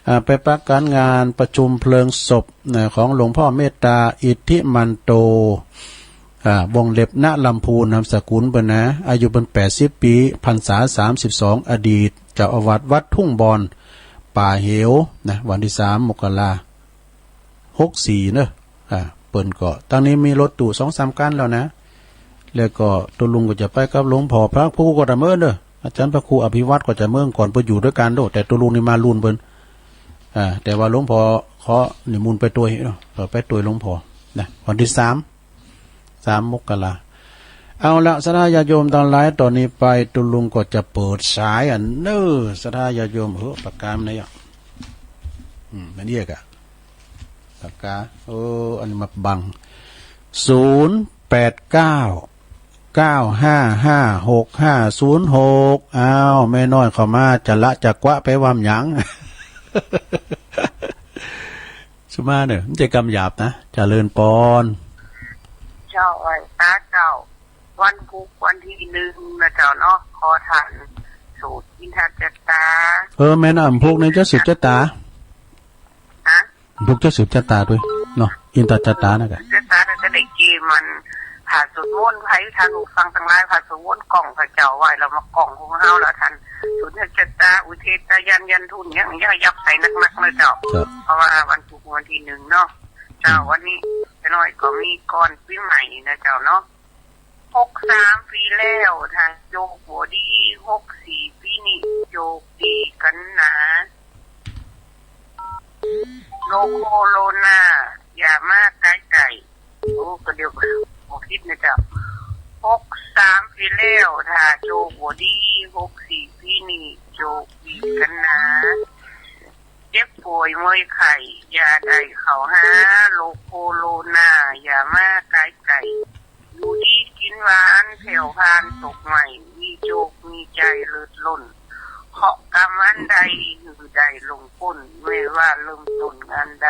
อ่า ไปปะกันงานประชุมเพลิงศพนะ ของหลวงพ่อเมตตาอิทธิมันโต อ่า วงเล็บ ณ ลำพูน นามสกุลเปิ้นนะ อายุเปิ้นแปดสิบปี พรรษาสามสิบสอง อดีตเจ้าอาวาสวัดทุ่งบอน ป่าเหวนะ วันที่สาม มกรา หกสี่ เนอะ อ่า เปิ้นก็ ตางนี้มีรถตู้สองสามคันแล้วนะ แล้วก็ตุลุงก็จะไปกับหลวงพ่อพระครูก็จะเมินเนอะ อาจารย์พระครูอภิวัตรก็จะเมินก่อน เปิ้นอยู่ด้วยกันโด แต่ตุลุงนี่มาลุนเปิ้น อ่า แต่ว่าหลวงพ่อขอนิมนต์ไปตวยเนาะ เออ ไปตวยหลวงพ่อนะ วันที่สาม สาม มกรา เอาละ ศรัทธาญาติโยมทั้งหลาย ตอนนี้ไปตุลุงก็จะเปิดสายอันเนอะ ศรัทธาญาติโยม เออ ปากกามันไหนอ่ะ อืม มันเรียกอะ ปากกา เออ อันนี้มาบัง ศูนย์แปดเก้า เก้าห้าห้า หกห้าศูนย์หก อ้าว แม่น้อยเข้ามา จะละจะกวะไปว่าหยัง สุมาเนอะ มันจะกำหยาบนะ เจริญปอน เจ้า ไหว้พระเจ้า วันพุธวันที่หนึ่งนะเจ้าเนาะ ขอท่านสูตรอินทจัตตา เออ แม่นอ่ะ พวกนี้จะสืบชะตา ฮะ พวกจะสืบชะตาด้วยเนาะ อินทจัตตานะกะ จะตาจะได้เกมมัน พระสวดมนต์ ให้ท่านผู้ฟังทั้งหลาย พระสวดมนต์กล่องพระเจ้าไหว้ เรามากล่องของเฮา แล้วท่านสูตรชะตา อุทิศตายันยันทุน ยังยังยับใส่นักๆ นะเจ้า ครับ เพราะว่าวันพุธวันที่หนึ่งเนาะ เจ้า อืม วันนี้เจ๊น้อยก็มีก่อนปีใหม่นะเจ้าเนาะ หกสามปีแล้ว ถ้าโชคบ่ดี หกสี่ปีนี้โชคดีกันหนา โรคโคโรนา อย่ามาใกล้ๆ โอ้ ก็เดี๋ยวก็บ่คิดนะเจ้า หกสามปีแล้ว ถ้าโชคบ่ดี หกสี่ปีนี้โชคดีกันหนา เจ็บป่วยเมื่อยไข้ อย่าได้เข้าหา โรคโคโรนา อย่ามาใกล้ๆ อยู่ดีกินหวาน แคล้วผ่านโศกไหม้ มีโชคมีชัยเลิศล้น เคราะห์กรรมอันใด หื้อได้ล่วงพ้น ไม่ว่าเริ่มต้นงานใด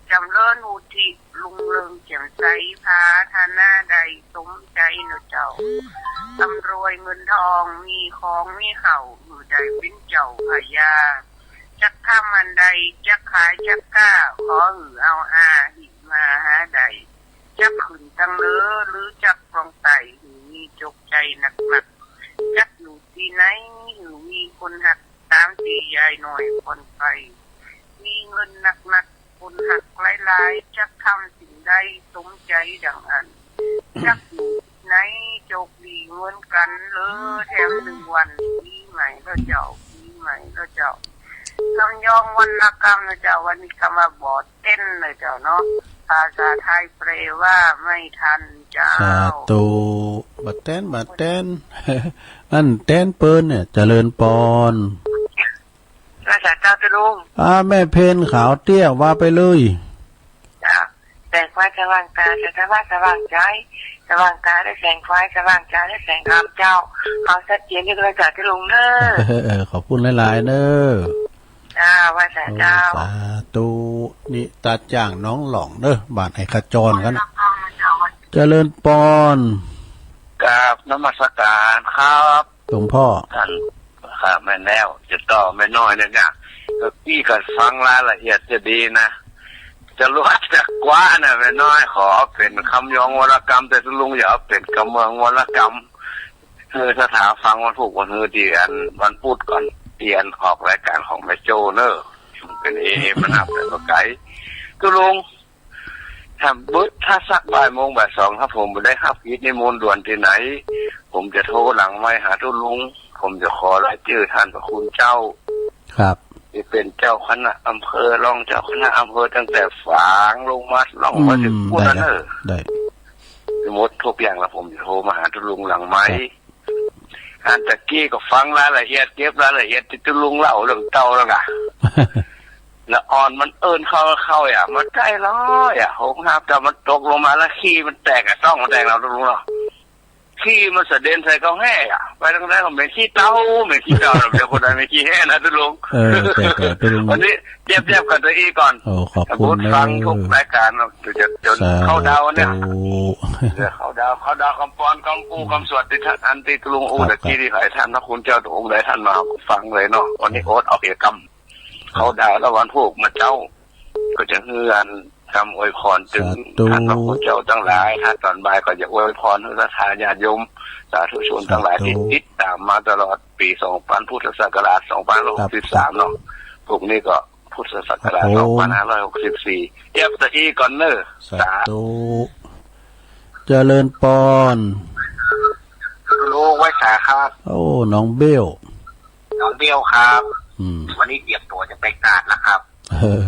จำเริญวุฒิ รุ่งเรืองแจ่มใส ปรารถนาได้สมใจเนาะเจ้า ร่ำรวยเงินทอง มีของมีเข้า หื้อได้เป็นเจ้าพญา จักทำอันใด จักขายจักค้า ขอหื้อเอาอาหิมาหาได้ จักขึ้นตังเหนือ หรือจักปล่องใต้ หื้อมีโชคชัยนักๆ จักอยู่ตี้ไหน หรือมีคนฮัก ตามตี้ยายน้อยผ่อนไป มีเงินนักๆ คนฮักหลายๆ จักทำสิ่งใดสมใจดังอัน จักอยู่ตี้ไหน โชคดีเหมือนกันเลย แถมหนึ่งวันปีใหม่แล้วเจ้า ปีใหม่แล้วเจ้า คำย้องวรรณกรรมนะเจ้า วันนี้คำว่าบ่แต๊นนะเจ้าเนาะ ภาษาไทยแปลว่าไม่ทันเจ้า สาธุ บ่แต๊น บ่แต๊น อันแต๊นเปิ้นเนี่ย เจริญปอน ว่าสาเจ้าเจ้าลุง อ่า แม่เพนขาวเตี้ย ว่าไปเลย จ้ะ แสงไฟสว่างตา แสงธรรมะสว่างใจ สว่างตาด้วยแสงไฟ สว่างใจด้วยแสงธรรมเจ้า เอาชัดเจนที่พระเจ้าเจ้าลุงเนอะ เออ ขอบคุณหลายๆ เนอะ จ้า ว่าสาเจ้า เออ สาธุ นี่ตาจ่างหนองหล่องเนอะ บ้านไอ้ขจรกัน เจริญปอน กราบนมัสการครับ หลวงพ่อ ท่าน ครับ แม่นแล้ว จะต่อแม่น้อยเนี่ยนะ เออ พี่ก็ฟังรายละเอียดจะดีนะ จะรู้จักกว่านะแม่น้อย ขอเป็นคำย้องวรรณกรรม แต่ลุงอย่าเอาเป็นคำเมืองวรรณกรรม คือถ้าถามฟังวันพุธวันฮือที่อันวันพุธก่อน ที่อันออกรายการของแม่โจ้เนอะ เป็นเอเอ มันหับแต่บ่ไกล ตุลุง ถ้าเบิด ถ้าสักบ่ายโมงบ่ายสอง ถ้าผมบ่ได้รับกิจนิมนต์ด่วนที่ไหน ผมจะโทรหลังไมค์หาตุลุง ผมจะขอรายชื่อท่านพระคุณเจ้า ครับ ที่เป็นเจ้าคณะอำเภอ รองเจ้าคณะอำเภอ ตั้งแต่ฝางลงมา ล่องมาถึง อืม ปู้นนั่น ได้ เนอะ ได้ หมดทุกอย่างแล้ว ผมจะโทรมาหาตุลุงหลังไมค์ ครับ อันตะกี้ก็ฟังรายละเอียด เก็บรายละเอียดที่ตุลุงเล่าเรื่องเต่าแล้วกะ ละอ่อนมันเอิ้นเข้า เข้าอ่ะ มันใกล้ร้อยอ่ะ หงส์หาบเต่ามันตกลงมาแล้วขี้มันแตกอ่ะ ต้องมันแตกแล้วตุลุงเนาะ ขี้มันสะเด็นใส่เก้าแห้อ่ะ ไปทางใดก็เหม็นขี้เต่า เหม็นขี้เต่า เดี๋ยวคนใดเหม็นขี้แห้นะตุลุง เออ แต่ แต่ตุลุง วันนี้เยี่ยมๆ กันตัวอี้ก่อน โอ้ ขอบคุณ ฟังทุกรายการเนาะ เดี๋ยวจะจน สาธุ เข้าดาวน์เนี่ย เดี๋ยวเข้าดาวน์ เข้าดาวน์กำปอนกำปูกำสวดที่ท่าน อันที่ตุลุงอู้ ครับ ตะกี้ที่หลายท่านนะ คุณเจ้าองค์ใดท่านมาฟังเลยเนาะ วันนี้ ครับ โอ๊ตเอาเอกกรรม เข้าดาวน์แล้ววันพูกมาเจ้า ก็จะเฮือนคำอวยพรถึง สาธุ ท่านพระคุณเจ้าทั้งหลาย ถ้าตอนบ่ายก็จะอวยพรให้ศรัทธาญาติโยม สาธุชนทั้งหลาย สาธุ ที่ติดตามมาตลอดปีสองพัน พุทธศักราชสองพันห้าร้อยหกสิบสามเนาะ พวกนี้ก็พุทธศักราช ครับผม สองพันห้าร้อยหกสิบสี่ เยี่ยมตะอี้ก่อนเนอะ สาธุ เจริญปอน รู้ไว้สาครับ โอ้ น้องเบล น้องเบลครับ อืม วันนี้เตรียมตัวจะไปกาดแล้วครับ เออ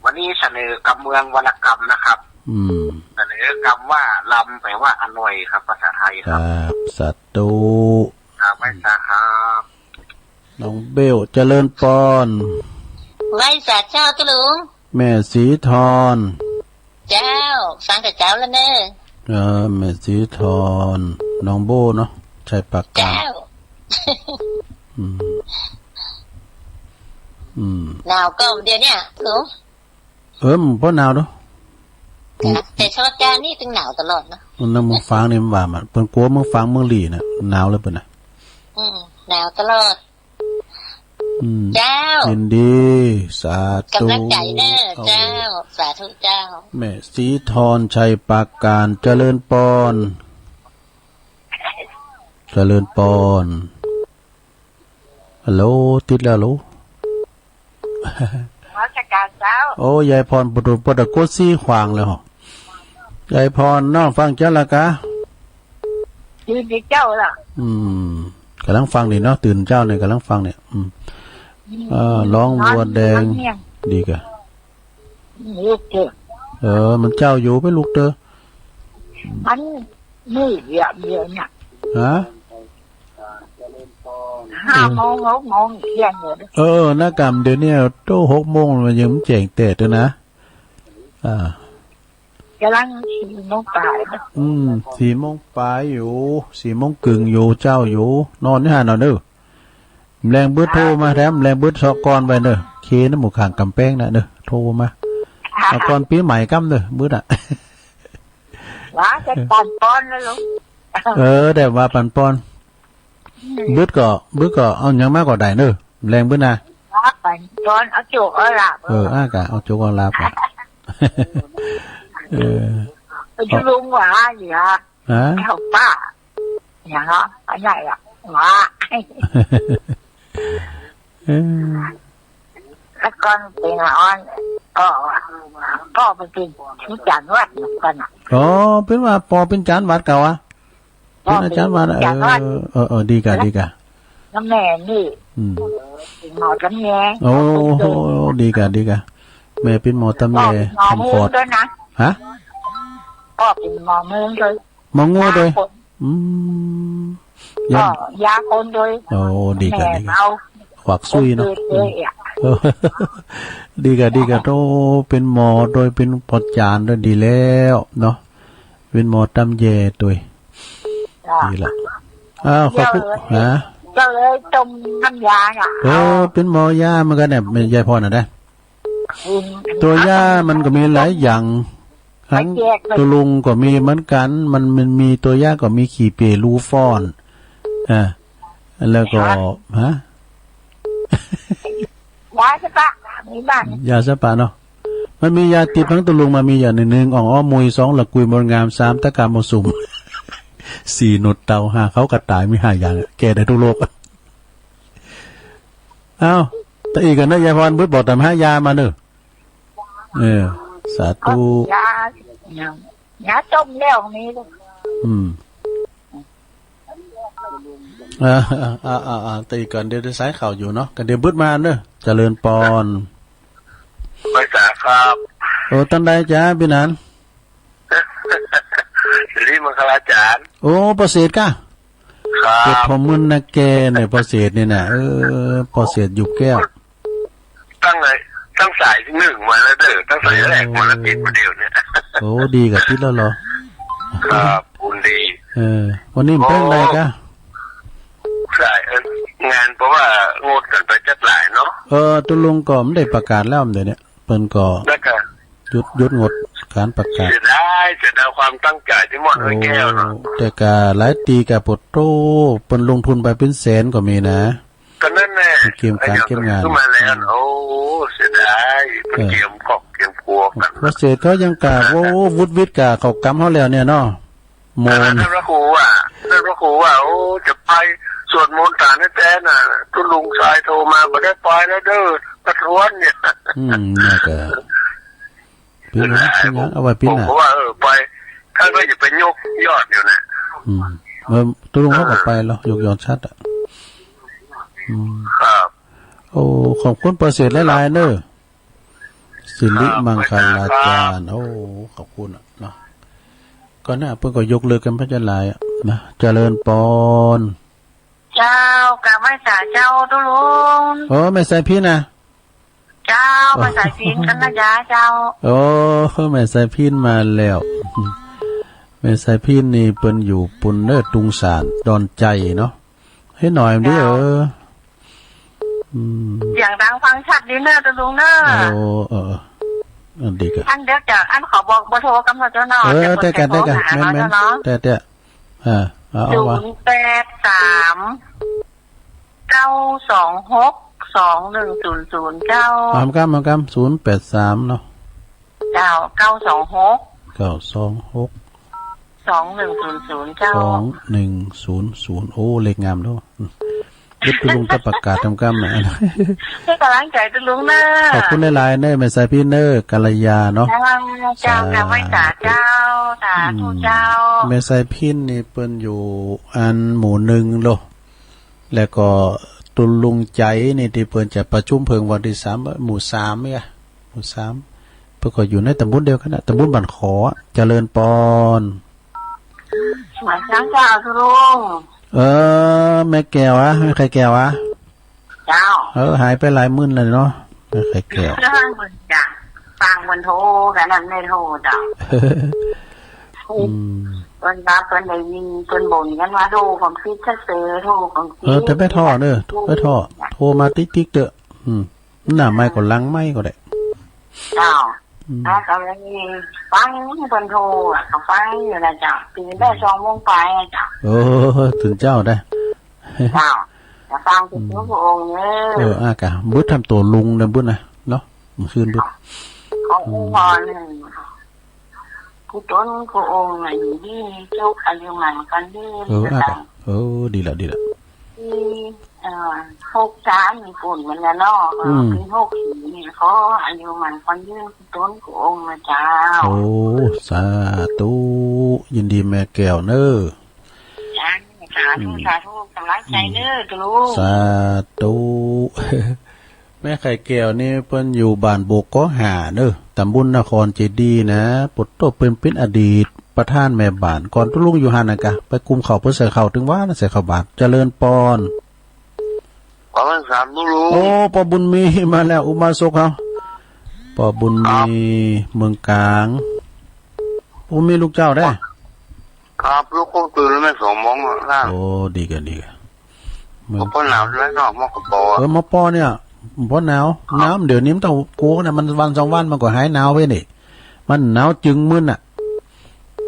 วันนี้เสนอกำเมืองวรรณกรรมนะครับ อืม เสนอกำว่าลำ แปลว่าอร่อยครับ ภาษาไทยครับ ครับ สาธุ ครับ ไหว้สาครับ น้องเบล เจริญปอน ไหว้สาเจ้าตุลุง แม่สีทอน เจ้า ฟังแต่เจ้าแล้วเนอะ เออ แม่สีทอน น้องโบ้เนาะ ชัยปราการ เจ้า อืม อืม หนาวก็เดี๋ยวเนี้ยลุง เออ มันบ่หนาวดอก จ้ะ แต่ชอบจ้านี่ตึงหนาวตลอดเนอะ มันนั่งเมืองฝางนี่มันว่ามัน เปิ้นกั๋วเมืองฝางเมืองหลีน่ะ หนาวเลยเปิ้นน่ะ อืม หนาวตลอด อืม เจ้า ยินดี สาธุ กำลังใจเด้อ โอ้ เจ้า สาธุเจ้า แม่สีทอน ชัยปราการ เจริญปอน เจริญปอน ฮัลโหล ติดแล้วฮัลโหล นมัสการเจ้า โอ้ ยายพร ปะโถ ปะตะโกนสี่ขวางแล้ว ยายพร น้องฟังเจ้าละกะ ตื่นเจ้าละ อืม กำลังฟังนี่เนาะ ตื่นเจ้าเนี่ย กำลังฟังเนี่ย อืม อืม เออ ร้องวัวแดง นอนอยู่ ดีกะ ลูกเถอะ เออ มันเจ้าอยู่ไปลูกเถอะ มันมืดเดียวเดียวเนี่ย ฮะ ห้าโมง หกโมง เที่ยงเลย เออ หน้ากรรมเดี๋ยวนี้โต้หกโมงมันยังบ่แจ้งแต๊เตื้อนะ อ่า กำลังสี่โมงปลายนะ อืม สี่โมงปลายอยู่ สี่โมงครึ่งอยู่ เจ้าอยู่ นอนอยู่หั่นเอาเด้อ แลงบึดโทรมาแถม แลงบึดเซาะก่อนไว้เด้อ เคนะ หมู่ข้างกำแพงนะเด้อ โทรมา เอาก่อนปีใหม่กำเด้อ บึดอะ ว่าจะปันปอนนะลุง เออ ได้ว่าปันปอน อืม บึดก็ บึดก็เอาหยังมาก็ได้เด้อ แลงบึดนะ ว่าปันปอน เอาโจกเอาลาภ เออ อ่ะกะ เอาโจกเอาลาภกะ เออ เอาจุลุงว่าอย่า ฮะ เอาป้า อย่างนั้นก็ได้ละว่า เออ แล้วก่อนเป็นอ่อน ก็ ก็ไปเป็นที่จังหวัดก่อนอ่ะ อ๋อ เป็นว่าปอเป็นจานวัดเก่าอะ เป็นอาจารย์วัด เป็นจานวัด เออ เออ เออ ดีกะ ดีกะ แล้วแม่นี่ อืม เป็นหมอตำแย โอ้ เป็นเกย์ ดีกะ ดีกะ แม่เป็นหมอตำแย พ่อเป็นหมอ ทำคลอด เมืองด้วยนะ ฮะ พ่อเป็นหมอเมืองด้วย หมองัวด้วย ยาคน อืม ก็ ยา ยาคนด้วย โอ้ ดีกะ แม่ ดีกะ เอา ขวักซุยเนาะ คนเกย์เลยอะ อืม ดีกะ ดีกะ โอ้ เป็นหมอด้วย เป็นปอจานด้วย ดีแล้วเนาะ เป็นหมอตำแยด้วย จ้ะ ดีละ อ้าว ขอบคุณ เดี๋ยวเลย ฮะ ก็เลยต้มน้ำยาน่ะ เออ เอา เป็นหมอยาเหมือนกันเนี่ย แม่ยายพรน่ะนะ อืม ตัวยามันก็มีหลายอย่าง ทั้ง ไปแจกเลย ตุลุงก็มีเหมือนกัน มัน มันมีตัวยาก็มีขี้เปลูฟ้อน อ่า แล้วก็ ครับ ฮะ ยาสปะ มีบ้าง ยาสปะเนาะ มันมียาติดทั้งตุลุงมา มีอย่างหนึ่ง หนึ่ง อ่องอ้อมมุย สอง ละกุยมนต์งาม สาม ตะกาหมอสุม สี่ หนวดเต่า ห้า เขากระต่าย มีห้าอย่างอะ แก้ได้ทุกโรค เอ้า แต่อีกกันนะ ยายพร บึดบอกตามหายามาเนอะ เออ สาธุ เอายา ยาต้มแล้วนี่ อืม อ่า อ่า อ่า อ่า แต่อีกกันเดี๋ยวได้สายข่าวอยู่เนาะ กันเดี๋ยวบึดมาเนอะ เจริญปอน ไหว้สาครับ โอ้ ตันใดจ๊ะ พี่หนาน สิริมังคลาจารย์ โอ้ ปอเสดก้า ครับ เก็บผมมึนนะแกเนี่ย ปอเสดนี่นะ เออ ปอเสดหยุบแก้ว ตั้งไง ตั้งสายที่หนึ่งมาแล้วเด้อ ตั้งสายแรกมาแล้ว โอ้ ติดมาเดียวเนี่ย โอ้ ดีกับติดแล้วเหรอ ครับ บุญดี เออ วันนี้มันเป็นไงกะ โอ้ สาย เออ งานเพราะว่างดกันไปจักหลายเนาะ เออ ตุลุงก็ไม่ได้ประกาศแล้วเดี๋ยวนี้ เปิ้นก็ แล้วก็ หยุด หยุดงดการประกาศ เสียดาย เสียดายความตั้งใจที่มอบให้แก้วเนาะ โอ้ แต่ก็หลายตีก็ปวดโต้ เปิ้นลงทุนไปเป็นแสนก็มีนะ ก็นั่นแหละ เตรียมการเตรียมงาน ขึ้นมาแล้ว โอ้ เสียดาย เออ เตรียมครอบเตรียมครัวกัน พอเสร็จเขายังกะ โอ้ วุดวิดกะเขากำเขาแล้วเนี่ยเนาะ โมน นั่นพระครูอ่ะ นั่นพระครูว่า โอ้ จะไปสวดมนต์ตานให้แท้น่ะ ตุลุงชายโทรมา บ่ได้ไปแล้วเด้อ ประท้วงเนี่ย อืม น่าจะ เป็นหยัง เป็นหยัง เอาไว้ปีหน้า ผมก็ว่า เออ ไป ท่านก็จะไปยกยอดอยู่นะ อืม เออ ตุลุงเขาก็ไปแล้ว ยกยอดชัดอ่ะ อืม ครับ โอ้ ขอบคุณประเสริฐหลายๆเนอะ สิริมังคลาจารย์ โอ้ ขอบคุณอะเนาะ ก็น่า เปิ้นก็ยกเลิกกันไปจะหลายอะนะ เจริญปอน เจ้า กราบไหว้สาเจ้า ตุ๊ลุง โอ้ แม่สายพิณนะ เจ้า โอ้ แม่สายพิณกัญญาเจ้า โอ้ แม่สายพิณมาแล้ว แม่สายพิณนี่เปิ้นอยู่ปุ้นเนอะ ตุงสาน ดอนใจเนาะ เฮ้ย หน่อยมันดิ เจ้า เออ อืม เสียงดังฟังชัดดีเนอะ ตุ๊ลุงเนอะ โอ้ เออ เออ อันดีกะ อันเดียวจะ อันขอบอกเบอร์โทรกำเนอะเจ้าเนาะ เออ จะกด ได้กะ ได้กะ โทรหา แม่นๆ เนาะเจ้าเนาะ แต่ แต่ อ่า เอา เอาวะ ศูนย์แปดสาม เก้าสองหก สองหนึ่งศูนย์ศูนย์ เจ้า เอากำ เอากำ ศูนย์แปดสามเนาะ เจ้า เก้าสองหก เก้าสองหก สองหนึ่งศูนย์ศูนย์ เจ้า สองหนึ่งศูนย์ศูนย์ โอ้ เลขงามเนาะ อืม เดี๋ยวตุลุงจะประกาศทำกำนะ ให้กำลังใจตุ๊ลุงเนอะ ขอบคุณหลายๆเนอะ แม่สายพิณเนอะ กัลยาเนาะ เจ้า เจ้า สาธุ กราบไหว้สาเจ้า สาธุเจ้า อืม แม่สายพิณนี่เปิ้นอยู่อันหมู่หนึ่งโล แล้วก็ตุ๊ลุงใจนี่ที่เปิ้นจะประชุมเพิ่งวันที่สาม หมู่สามเนี่ย หมู่สาม เปิ้นก็อยู่ในตำบลเดียวกันนะ ตำบลบ้านขอ เจริญปอน สวัสดีเจ้า ตุ๊ลุง เออ แม่แก้วอะ แม่ไข่แก้วอะ เจ้า เออ หายไปหลายมื้อเลยเนาะ แม่ไข่แก้ว เรื่องมันจ้ะ ฟังมันโทรกันนั่นไม่โทรเจ้า อืม เปิ้นว่าเปิ้นได้ยินเปิ้นบ่นกันว่าโทรของคิดชักเตอโทรของคิด เออ แต่ไม่โทรเนอะ ไม่โทร โทรมาติ๊กๆเตอะ อืม หน้าไมค์ก็หลังไมค์ก็ได้ เจ้า อืม แล้วก็เลยฟังเปิ้นโทรอะ ก็ฟังอยู่นะเจ้า ตื่นได้สองโมงปลายอะเจ้า โอ้ ตื่นเจ้าได้ เจ้า จะฟังถึงพระองค์เนอะ เออ อ่ะกะ บึดทำตัวลุงนะบึดนะ เนาะ มื้อคืนบึด ของ อืม องค์กรหนึ่ง ผู้ตนผู้องค์น่ะอยู่ดีมีสุขอายุมั่นขวัญยืน เออ อ่ะกะ โอ้ ดีละ ดีละ ที่ เอ่อ หกสาม ญี่ปุ่นมันนะเนาะ อืม ปีหกสี่ นี่ขออายุมั่นขวัญยืนคุณต้นคุณองค์นะเจ้า โอ้ สาธุ ยินดีแม่แก้วเนอะ จ้า สาธุ อืม สาธุ กำลังใจเนอะ อืม ลูก สาธุ แม่ไข่แก้วนี่เปิ้นอยู่บ้านโบกเกาะห้าเนอะ ตำบลนครเจดีย์นะ ปุตโตเปิ้นเป็นอดีตประธานแม่บ้าน ก่อนตุ๊ลุงอยู่หั่นนะกะ ไปกุมข้าวเปิ้นใส่ข้าวถึงวัน ใส่ข้าวบาตร เจริญปอน ขอพรรษาตุ๊ลุง โอ้ ปอบุญมีมาแล้ว อุบาสกเฮา ปอบุญมี ครับ เมืองกลาง ปอบุญมีลูกเจ้าได้ ครับ ลูกคงตื่นแล้วแม่สองโมงแล้วนะ โอ้ ดีกัน ดีกัน เมือง ปอหนาวใช่ไหมเนาะ มอกระปอ เออ มอปอเนี่ย ปอหนาว ครับ หนาว เดี๋ยวนี้มันต้องกลัวนะ มันวันสองวันมันก็หายหนาวไปนี่ มันหนาวจึงมึนอ่ะ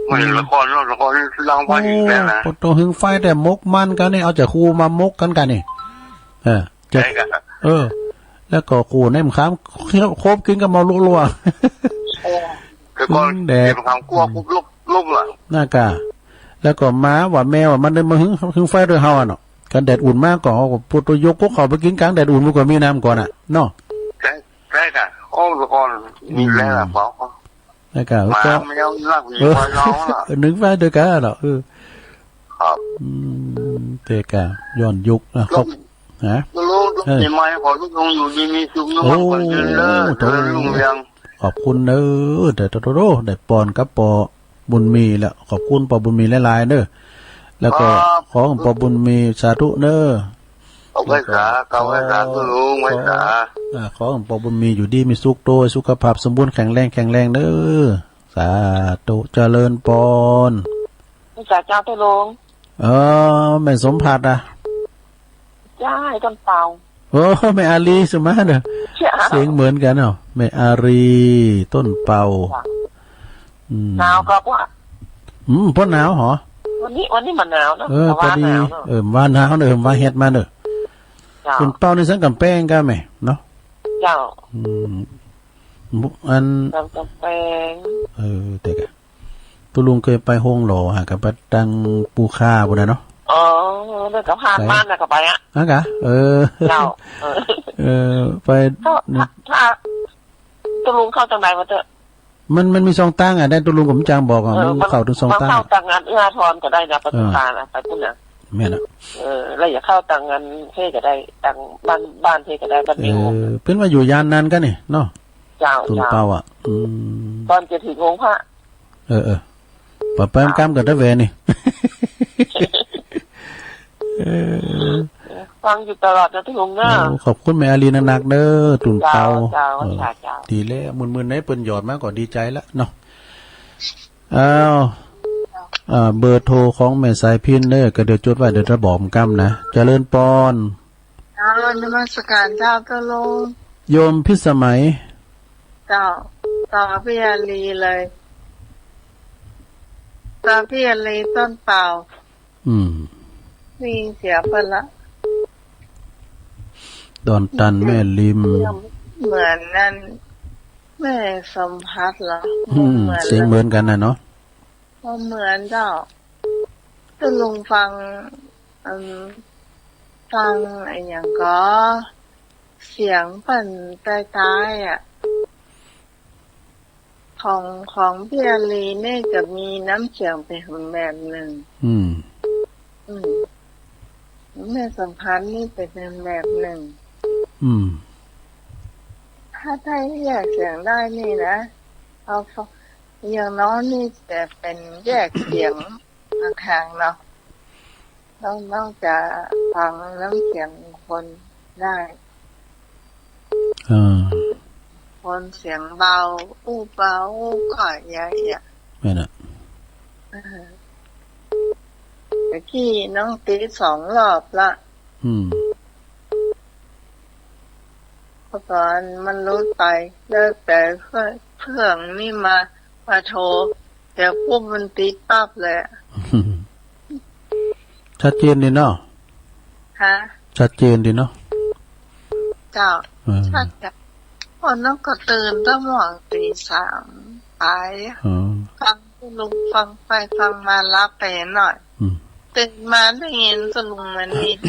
มัน อืม ละครเนาะ ละครล้างไฟอีกแล้วนะ โอ้ ปอต้องหึงไฟแต่มกมันกันนี่ เอาจากครูมามกกันกันนี่ เออ จะ ใช่ครับ เออ แล้วก็ครูในมะขาม คบกินกับเมาลุกลัว โอ้ แต่ก่อน อืม แดด เก็บมะขามกลัว อืม คุบลุก ลุกล่ะ นั่นกะ แล้วก็มาว่าแม่ว่ามันได้มาหึง หึงไฟด้วยเฮาอะเนาะ กันแดดอุ่นมากก็เอาพวกตัวยกพวกเขาไปกินกลางแดดอุ่นมันก็มีน้ำก่อนอะเนาะ ใช่ ใช่ค่ะ โอ้ แต่ก่อนมี อืม แล้วล่ะ บอก แล้วก็ หมา ก็ แมวลากอยู่ เออ ไฟเราล่ะ หนึ่งไฟด้วยกันเหรอ เออ ครับ อืม แต่ก็ย้อนยุคนะ ลง ครับ ฮะ ลง เออ ปีใหม่ขอลูกลงอยู่ดีมีสุข โอ้ นุ่มขวัญยืนเด้อ โต เจริญรุ่งเรือง ขอบคุณเด้อ ได้โตโตโต ได้ปอนกับปอบุญมีแล้ว ขอบคุณปอบุญมีหลายๆเด้อ แล้วก็ ครับ ขอให้ปอบุญมีสาธุเด้อ เอาไว้สา เอาไว้สา ขอ คุณลุง ไว้สา ขอ อ่า ขอให้ปอบุญมีอยู่ดีมีสุขโต สุขภาพสมบูรณ์แข็งแรง แข็งแรงเด้อ สาธุ เจริญปอน ไว้สาเจ้าตุ๊ลุง เออ แม่สมผัสอ่ะ ใช่ ต้นเปา โอ้ แม่อารีสมาเด้อ ใช่ เสียงเหมือนกันเนาะ แม่อารี ต้นเปา จ้ะ อืม หนาวครับว่า อืม ปอหนาวเหรอ วันนี้ วันนี้มันหนาวเนอะ เออ แต่ว่า ปอดี หนาวเนอะ เออ ว่าหนาวเนอะ ว่าเฮ็ดมาเนอะ เจ้า ต้นเปานี่สังกำแพงกะแม่เนาะ เจ้า อืม อัน สังกำแพง เออ แต่กะ ตุ๊ลุงเคยไปโฮงหล่อหากับไปตังปูคาพุ้นนะเนาะ อ๋อ แล้วก็ผ่าน ไป บ้านแล้วก็ไปอะ อ่ะกะ เออ เจ้า เออ เออ ไป ถ้า ถ้า ตุ๊ลุงเข้าตรงไหนมาเถอะ มัน มันมีสองตังอ่ะ ได้ตุ๊ลุงผมจางบอกอ่ะ เออ มัน มันเข้าถึงสองตัง มันเข้าตังอันเอื้ออาทรก็ได้นะ ประตู เออ คานะ ไปพุ้นนะ แม่นอ่ะ เออ แล้วอย่าเข้าตังอันเท่ก็ได้ ตังบ้าน บ้านเท่ก็ได้ บ้าน เอ นิว อ เปิ้นว่าอยู่ยานนั้นกะนี่เนาะ เจ้า ต้น เจ้า เปาอ่ะ อืม ตอนจะถึงองค์พระ เออ เออ ปะแปม เจ้า กำกับตะแหวนนี่ เออ ฟังอยู่ตลอดนะตุ๊ลุงเนอะ โอ้ ขอบคุณแม่อารีนักๆเด้อ ต้นเปา เจ้า เจ้า เออ ค่ะ เจ้า ดีแล้ว มื่นๆในเปิ้นหยอดมาก็ดีใจละเนาะ อ้าว อ่า เบอร์โทรของแม่สายพิณเด้อ ก็เดี๋ยวจดไว้ เดี๋ยวจะบอกกำนะ เจริญปอน เจ้า นมัสการเจ้าตุ๊ลุง โยมพิสมัย เจ้า ต่อพี่อารีเลย ต่อพี่อารีต้นเปา อืม ได้ยินเสียงเปิ้นละ ดอนตันแม่ริม เหมือนนั่น แม่สมผัสเหรอ อืม เหมือน เสียงเหมือนกันนะเนาะ บ่เหมือนเจ้า ตุ๊ลุงฟัง อืม ฟังอะหยังก็ เสียงเปิ้นใต้ๆอะ ของ ของพี่อารีนี่จะมีน้ำเสียงเป็นแบบหนึ่ง อืม อืม แม่สมผัสนี่เป็นแบบหนึ่ง อืม ถ้า ถ้าแยกเสียงได้นี่นะ เอา อย่างน้อยนี่จะเป็นแยกเสียง บางครั้งเนาะ ต้อง ต้องจะฟังน้ำเสียงคนได้ อ่า คนเสียงเบา อู้เบา อู้ก่อย อย่างเงี้ย แม่นอะ เออ ตะกี้น้องติดสองรอบละ อืม เพราะตอนมันหลุดไป แล้วแต่เครื่อง เครื่องนี่มา มาโทร เดี๋ยวปุ๊บมันติดปั๊บเลยอะ ชัดเจนดีเนาะ ฮะ ชัดเจนดีเนาะ เจ้า เออ ชัดจ้ะ คนนั้นก็ตื่นตั้งหว่างตีสามไป อ๋อ ฟังตุ๊ลุงฟังไปฟังมาหลับไปหน่อย อืม ตื่นมาได้ยินตะลุงมณิษฐ์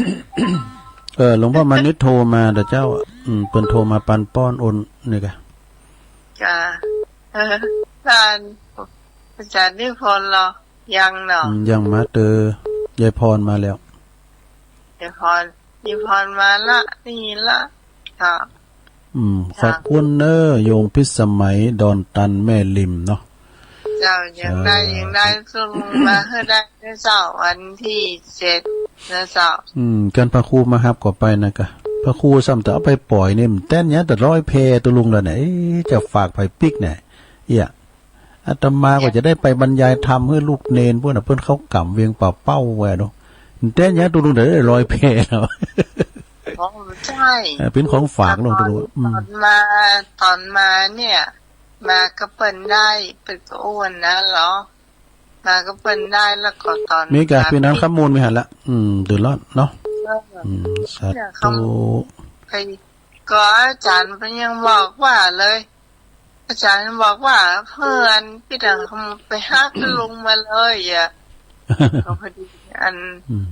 เออ หลวงพ่อมณิษฐ์โทรมาเด้อเจ้า อืม เปิ้นโทรมาปันป้อนโอนนี่กะ ค่ะ เออ ท่านอาจารย์นิพนธ์เหรอ ยังเนาะ อืม ยังมาเตอ ยายพรมาแล้ว ยายพร ยายพรมาละ ได้ยินละ ค่ะ อืม ค่ะ ขอบคุณเนอะ โยมพิสมัย ดอนตัน แม่ริมเนาะ เจ้า ยังได้ ใช่ ยังได้ ส่งมาให้ได้เจ้า วันที่เจ็ดนะเจ้า อืม กันพระครูมาฮับก็ไปนะกะ พระครูซ้ำแต่เอาไปปล่อยนี่ มันแต้นเนี้ยแต่ร้อยแพตุลุงแล้วเนี่ย เอ๊ะ จะฝากไผปิ๊กเนี่ย เอี้ย อาตมาก็จะได้ไปบรรยายธรรมให้ลูกเณรพวกน่ะ เปิ้นเข้ากรรมเวียงป่าเป้าไว้เนาะ แต่ยังตุลุงเดี๋ยวได้ร้อยแพแล้ว อ๋อ ใช่ เออ เป็นของฝากเนาะ ตอน ตุลุง อืม ตอนมา ตอนมาเนี่ย มากับเปิ้นได้ เปิ้นก็อ้วนนะเหรอ มากับเปิ้นได้ แล้วก็ตอน มีกะ มา พี่น้อง ปิ๊ก ข้ามมูลมีหันละ อืม เดือดร้อนเนาะ เออ อืม สา เนี่ย ธุ เขา ใคร ก็อาจารย์เปิ้นยังบอกว่าเลย อาจารย์บอกว่า เพื่อนพี่ดังไปฮักลงมาเลยอะ ก็พอดีอัน อืม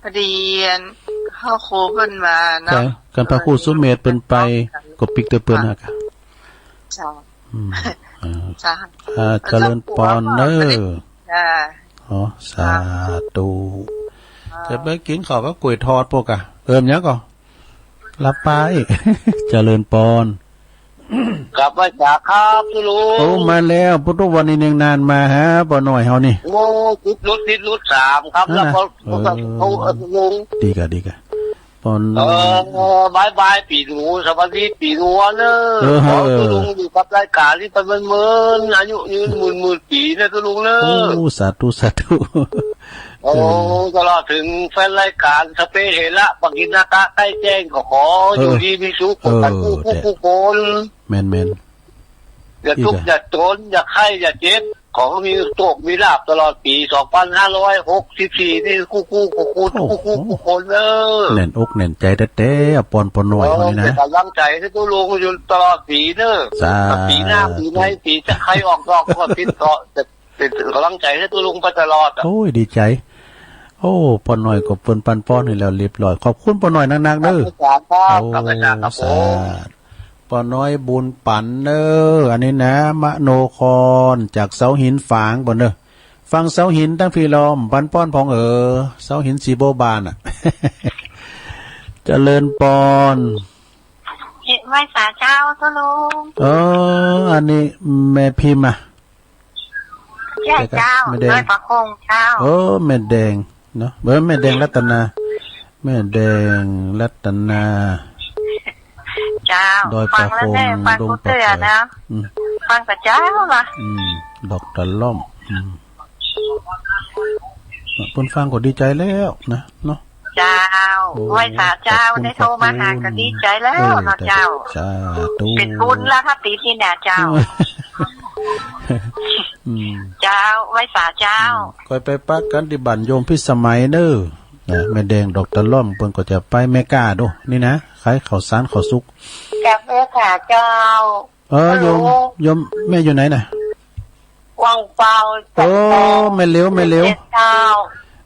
พอดีอัน พ่อครูเปิ้นมาเนาะ ใช่ กันพระครูสุเมธเปิ้นไป ก็ปิ๊กเตอเปิ้นฮักอะ จ้ะ อืม อ่า จ้ะ อ่า เจริญปอนเนอะ จ้ะ อ๋อ สาธุ อ่า จะไปกินข้าวกับก๋วยทอดพวกอะ เอิมยังก่อ หลับไป เจริญปอน กลับมาจากครับพี่ลุง โอ้ มาแล้ว พุทธวันนี้ยังนานมาหาป้อน้อยเฮานี่ โอ้ ติดรถ ติดรถสามครับ นั่นน่ะ แล้วก็ เออ เขา เขา เออ ลุง ดีกะ ดีกะ ปอน เออ บายบาย ปี๋หนู สวัสดี ปี๋หนูเนอะ เออ ขอให้ลุงอยู่กับรายการนี้ไปเมินๆ อายุยืนหมื่นๆ ปี๋นะลุงเนอะ โอ้ สาธุ สาธุ โอ้ เออ ตลอดถึงแฟนรายการสเปเฮระ ปกิณกะ ใกล้แจ้ง ก็ขอ เออ อยู่ดีมีสุข เออ กันทุกผู้ ทุกคน แม่นๆ อย่าทุกข์ อีกอะ อย่าจน อย่าไข้ อย่าเจ็บ ขอให้มีโชค มีลาภตลอดปี๋ สองพันห้าร้อยหกสิบสี่ นี่ คู่ๆ คู่ๆ โอ้โห คู่ๆ คู่คนเนอะ แน่นอกแน่นใจแต๊ๆ อะ ปอนป้อน้อยเฮานี่นะ เออ เป็นกำลังใจให้ตัวลุงอยู่ตลอดปี๋เนอะ สาธุ ปี๋หน้า ปี๋ใน ปี๋จะใครออกดอกก็ติดต่อ จะ เป็นกำลังใจให้ตัวลุงไปตลอดอะ โอ้ย ดีใจ โอ้ ป้อน้อยก็เปิ้นปันป้อนให้แล้วเรียบร้อย ขอบคุณป้อน้อยนักๆ เด้อ ครับอาจารย์ครับ โอ้ ครับอาจารย์ครับผม สาธุ ป้อน้อยบุญปันเนอะ อันนี้นะ มโนคร จากเสาหินฝางป้อเนอะ ฟังเสาหินตั้งพี่ล้อม ปันป้อนพองเออ เสาหินสีโบบานอะ เจริญปอน ไหว้สาเจ้าตัวลุง เออ อันนี้แม่พิมพ์อะ ใช่เจ้า แม่แดง ด้วยประคงเจ้า โอ้ แม่แดงเนาะ เบอร์แม่แดงรัตนา แม่แดงรัตนา เจ้า ดอยประคง ฟังแล้วแม่ฟัง ดงประ เสือ เปิด นะ อืม ฟังกับเจ้าละ อืม ดอกตะล่อม อืม เปิ้นฟังก็ดีใจแล้วนะ เนาะ เจ้า โอ้ ไหว้สาเจ้า ขอบคุณ ได้โทรมาหา ขอบคุณ ก็ดีใจแล้ว เออ เนาะเจ้า สาธุ เป็นบุญแล้วถ้าติดนี่นะเจ้า อืม เจ้า ไหว้สาเจ้า อืม ค่อยไปปะกันตี้บ้านโยมพิสมัยเนอะ นะ แม่แดงดอกตะล่อม เปิ้นก็จะไปเมกาโดนี่นะ ขายข้าวสารข้าวสุก กลับเมกาเจ้า เออ ฮัลโหล โยม โยมแม่อยู่ไหนน่ะ วังเปา โอ้ จัดทอง แม่เหลียว แม่เหลียว เจ็ดเก้า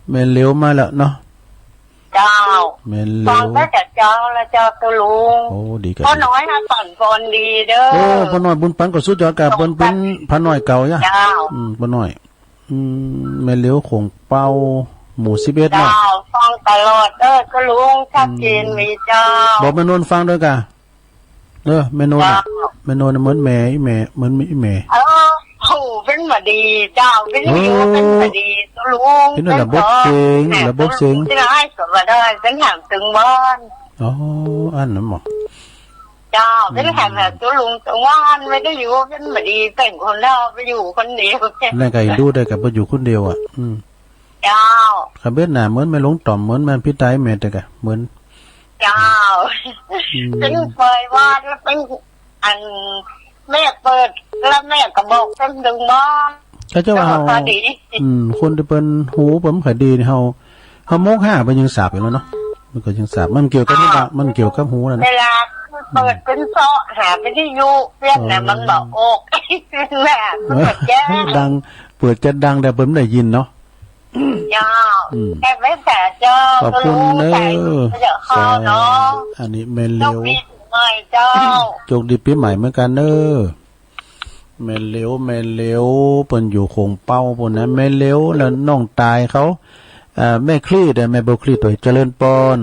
แม่เหลียวมาแล้วเนาะ เจ้า แม่เหลียว ฟังตั้งแต่เจ้าแล้วเจ้าตัวลุง โอ้ ดีครับ ป้อน้อยนะ สอนกลอนดีเด้อ โอ้ ป้อน้อยบุญปันก็สุดยอดครับ เปิ้นเป็นป้อน้อยเก่าย่ะ เจ้า อืม ป้อน้อย อืม แม่เหลียวโขงเปา หมู่สิบเอ็ดเนาะ เจ้า ฟังตลอดเด้อตัวลุง ชัดเจน อืม มีเจ้า บอกแม่นวลฟังด้วยกะ เออ แม่นวลน่ะ เจ้า แม่นวลน่ะเหมือนแม่ อีแม่ เหมือนอีแม่ เออ หูเป็นบ่ดีเจ้า วิทยุเป็นบ่ดี เออ ตัวลุง เป็นนั่นแหละ เป็น บกเสียง แม่ ระบบเสียง ตัวลุงที่ร้ายสุดว่าได้ เป็นแถมตึงบ้าน อ๋อ อันนั้นหมอ เจ้า เป็นแถม อืม ตัวลุงตึงบ้าน ไม่ได้อยู่ เป็นบ่ดี เป็นคนเดียว ไปอยู่คนเดียว นั่นก็เห็นดูได้กับไปอยู่คนเดียวอ่ะ อืม เจ้า คันเวียดนามเหมือนแม่หลวงต่อม เหมือนแม่นพี่ไตแม่แต่กะเหมือน เจ้า อืม ซึ่งเคยว่าแล้วเป็นอันแม่เปิด แล้วแม่ก็บอกเป็นดึงบ้อง เขาเจ้าว่าเฮา แล้วก็พอดี อืม คนที่เปิ้นหูเปิ้นบ่ค่อยดีนี่เฮา เฮามกห้าเปิ้นยังสาบอยู่แล้วเนาะ มันก็ยังสาบ มันเกี่ยวกับหู เจ้า มันเกี่ยวกับหูนั่นน่ะ เวลาเปิดเป็นเซาะหาวิทยุเวียดนาม อ๋อ มันบอกออก แม่มันก็แจ้ง ดัง เปิดจะดังแต่เปิ้นบ่ได้ยินเนาะ เจ้า อืม แอดเวนแสนเจ้า ขอบคุณเนอะ ก็รู้ใจเจ้าเข้าเนาะ สาธุ อันนี้แม่เหลียว โชคดีปีใหม่เจ้า โชคดีปีใหม่เหมือนกันเนอะ แม่เหลียว แม่เหลียว เปิ้นอยู่โขงเป๊าปู้นนะ แม่เหลียว แล้วน้องตายเขา เอ่อ แม่คลี่เด้อ แม่บัวคลี่ตัวเจริญปอน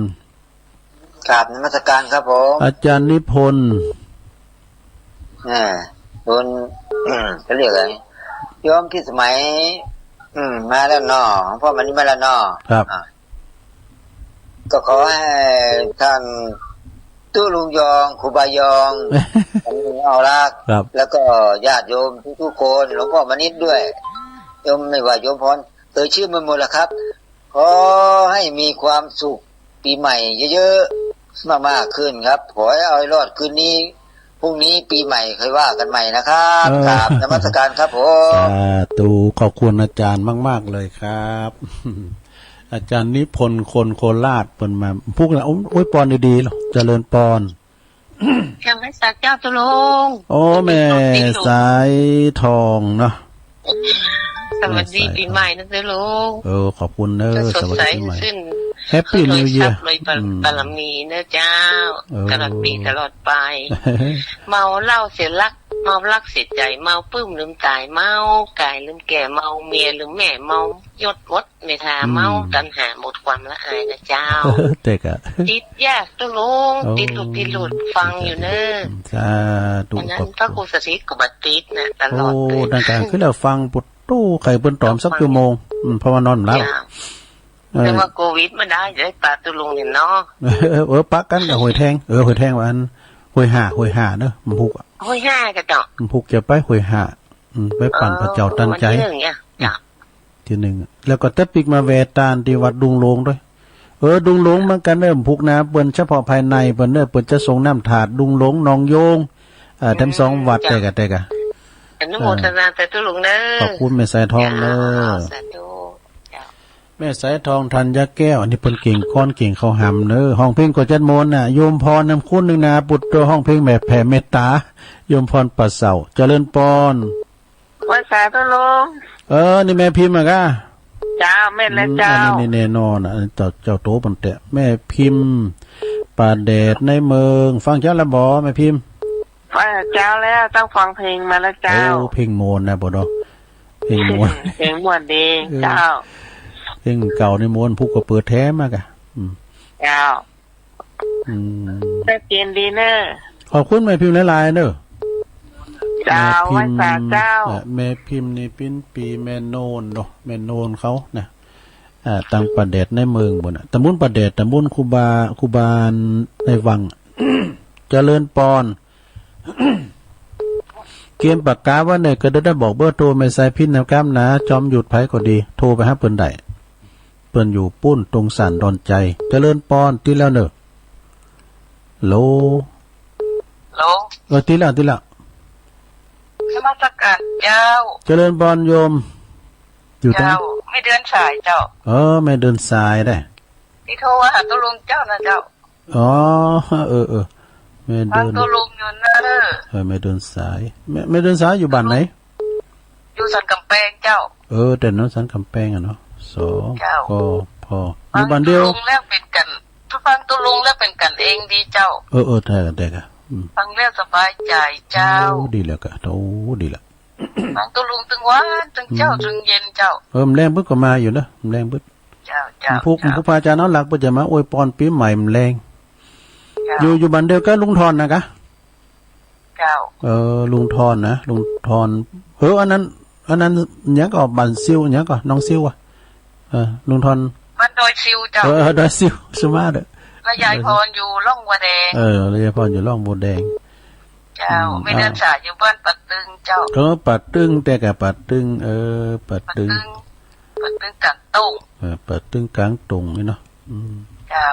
กราบนมัสการครับผม อาจารย์นิพนธ์ อ่า คุณ เขาเรียกอะไร โยมพิสมัย อืม มาแล้วเนาะ หลวงพ่อมานี่มาแล้วเนาะ ครับ อ่า ก็ขอให้ท่านตุ๊ลุงยอง ครูบายอง เอารัก ครับ แล้วก็ญาติโยมทุกๆคน หลวงพ่อมานิดด้วย โยมไม่ว่าโยมพร เอ่ยชื่อไม่หมดหรอกครับ ขอให้มีความสุขปีใหม่เยอะๆ มากๆขึ้นครับ ขอให้เอาให้รอดคืนนี้ พรุ่งนี้ปีใหม่ค่อยว่ากันใหม่นะครับ เออ กราบนมัสการครับผม สาธุ ขอบคุณอาจารย์มากๆเลยครับ อาจารย์นิพนธ์ คนโคราช เปิ้นมา พวกเรา โอ้ย อวยปอนดีๆ เหรอ เจริญปอน ยังไม่สักเจ้าตุ๊ลุง โอ้ แม่สายทองเนาะ สวัสดีปีใหม่นะตุ๊ลุง เออ ขอบคุณเนอะ ก็สดใส สวัสดีปีใหม่ ขึ้น Happy New Year รวยทรัพย์ รวยบาร อืม บารมีนะเจ้า เออ ตลอดปีตลอดไป เมาเหล้าเสียรัก เมารักเสียใจ เมาปลื้มลืมตาย เมากายลืมแก่ เมาเมียลืมแม่ เมายศวด เมตตา อืม เมาตัณหา หมดความละอายนะเจ้า เตกะ ติดยากตุ๊ลุง โอ้ ติดหลุด ติดหลุด ฟังอยู่เนอะ สาธุ อันนั้น ขอบคุณ พระครูสถิตก็บ่ติดนะ ตลอดเลย โอ้ ดังกลางคืนแล้วฟังปุดตู้ไข่เปิ้นต๋อมสักชั่วโมง อืม เพราะว่านอนหลับ เจ้า เออ แต่ว่าโควิดมาได้ จะได้ปะตุ๊ลุงเนี่ยเนาะ เออ ปะกันกับห้วยแทง เออ ห้วยแทงว่าอัน ห้วยห้า ห้วยห้าเนอะ มันพุกอะ ห้วยห้าก็เจ้า มันพุกจะไปห้วยห้า อืม ไปปั่นพระเจ้าตันใจ เออ วันที่หนึ่งเนี่ย อืม เจ้า ทีหนึ่ง แล้วก็เต๊อะปิ๊กมาแวะตานตี้วัดดุงหลวงด้วย เออ ดุงหลวงเหมือนกันเนอะ พุกนะ เปิ้นเฉพาะภายในเปิ้นเนอะ เปิ้นจะส่งน้ำถาดดุงหลวง หนองโยง เอ่อ แถมสองวัด เจ้า แต่กะ แต่กะ อนุโมทนาสาธุลุงเนอะ ขอบคุณแม่สายทองเนอะ เจ้า สาธุ เจ้า แม่สายทอง ธัญญาแก้ว อันนี้เปิ้นเก่งก้อนเก่งข้าวหำเนอะ ฮ้องเพลงก็จัดมนต์น่ะ โยมพรนำคุณนึงนะ ปุตโตฮ้องเพลงแบบแผ่เมตตา โยมพรป่าเสา เจริญปอน ไหว้สาตุ๊ลุง เออ นี่แม่พิมพ์อะกะ เจ้า แม่นแล้ว อืม เจ้า อันนี้นี่แน่นอนอะ อันนี้เจ้า เจ้าโตเปิ้นแต๊ แม่พิมพ์ ป่าแดดในเมือง ฟังเจ้าแล้วบ่ แม่พิมพ์ ฟังเจ้าแล้ว ต้องฟังเพลงมาแล้วเจ้า โอ้ เพลงม่วนนะบ่เนาะ เพลงม่วน เพลงม่วนดี เออ เจ้า เพลงเก่านี่ม่วน พุกก็เปิดแถมมากะ อืม เจ้า อืม ชัดเจนดีเนอะ ขอบคุณแม่พิมพ์หลายๆเนอะ เจ้า แม่พิมพ์ ไหว้สาเจ้า เอ่อ แม่พิมพ์นี่ปิ้นปีแม่โนนเนาะ แม่โนนเขานะ อ่า ตังป่าแดดในเมืองปู้นน่ะ ตำบลป่าแดด ตำบลครูบา ครูบาในวัง เจริญปอน เกียมปากกาไว้เน่อ ก็ได้บอกเบอร์โทรแม่สายพิมพ์นำกำนะ จอมหยุดไผก็ดี โทรไปหาเปิ้นได้ เปิ้นอยู่ปู้นตรงศาลดอนใจ เจริญปอน ติดแล้วเน่อ โหล โหล เออ ติดแล้ว ติดแล้ว นมัสการเจ้า เจริญปอนโยม อยู่ตรง เจ้า แม่เดือนสายเจ้า เออ แม่เดือนสายได้ ที่โทรมาหาตุ๊ลุงเจ้านะเจ้า อ๋อ เออ เออ แม่เดือน ฟังตุ๊ลุงอยู่เนอะ เออ แม่เดือนสาย แม่ แม่เดือนสายอยู่บ้านไหน อยู่สันกำแพงเจ้า เออ แต่นั้นสันกำแพงอะเนาะ ส เจ้า ก พ อยู่บ้านเดียว ฟังตุ๊ลุงแล้วเป็นกัน ฟังตุ๊ลุงแล้วเป็นกันเองดีเจ้า เออ เออ ได้กะ ได้กะ อืม ฟังแล้วสบายใจเจ้า โอ้ ดีแล้วกะ โอ้ ดีละ ฟังตุ๊ลุงตึงวัน ตึงเช้า อืม ตึงเย็นเจ้า เออ แลงเปิ้นก็มาอยู่เนอะ แลงเปิ้น เจ้า เจ้า ผู้ เจ้า ผู้พระอาจารย์เอาหลักเปิ้นจะมาอวยปอนปีใหม่แลง เจ้า อยู่ อยู่บ้านเดียวกับลุงทอนนะกะ เจ้า เออ ลุงทอนนะ ลุงทอน เออ อันนั้น อันนั้นหยังก็บ้านซิว หยังก็น้องซิวอะ เออ ลุงทอน บ้านดอยซิวเจ้า เออ ดอยซิว สมาเด้อ แล้วยายพรอยู่ร่องบัวแดง เออ แล้วยายพรอยู่ร่องบัวแดง เจ้า อืม แม่เดือนสายอยู่บ้านป่าตึงเจ้า เออ ป่าตึง แต่กะป่าตึง เออ ป่าตึง ป่าตึง ป่าตึงกลางตง เออ ป่าตึงกลางตงนี่เนาะ อืม เจ้า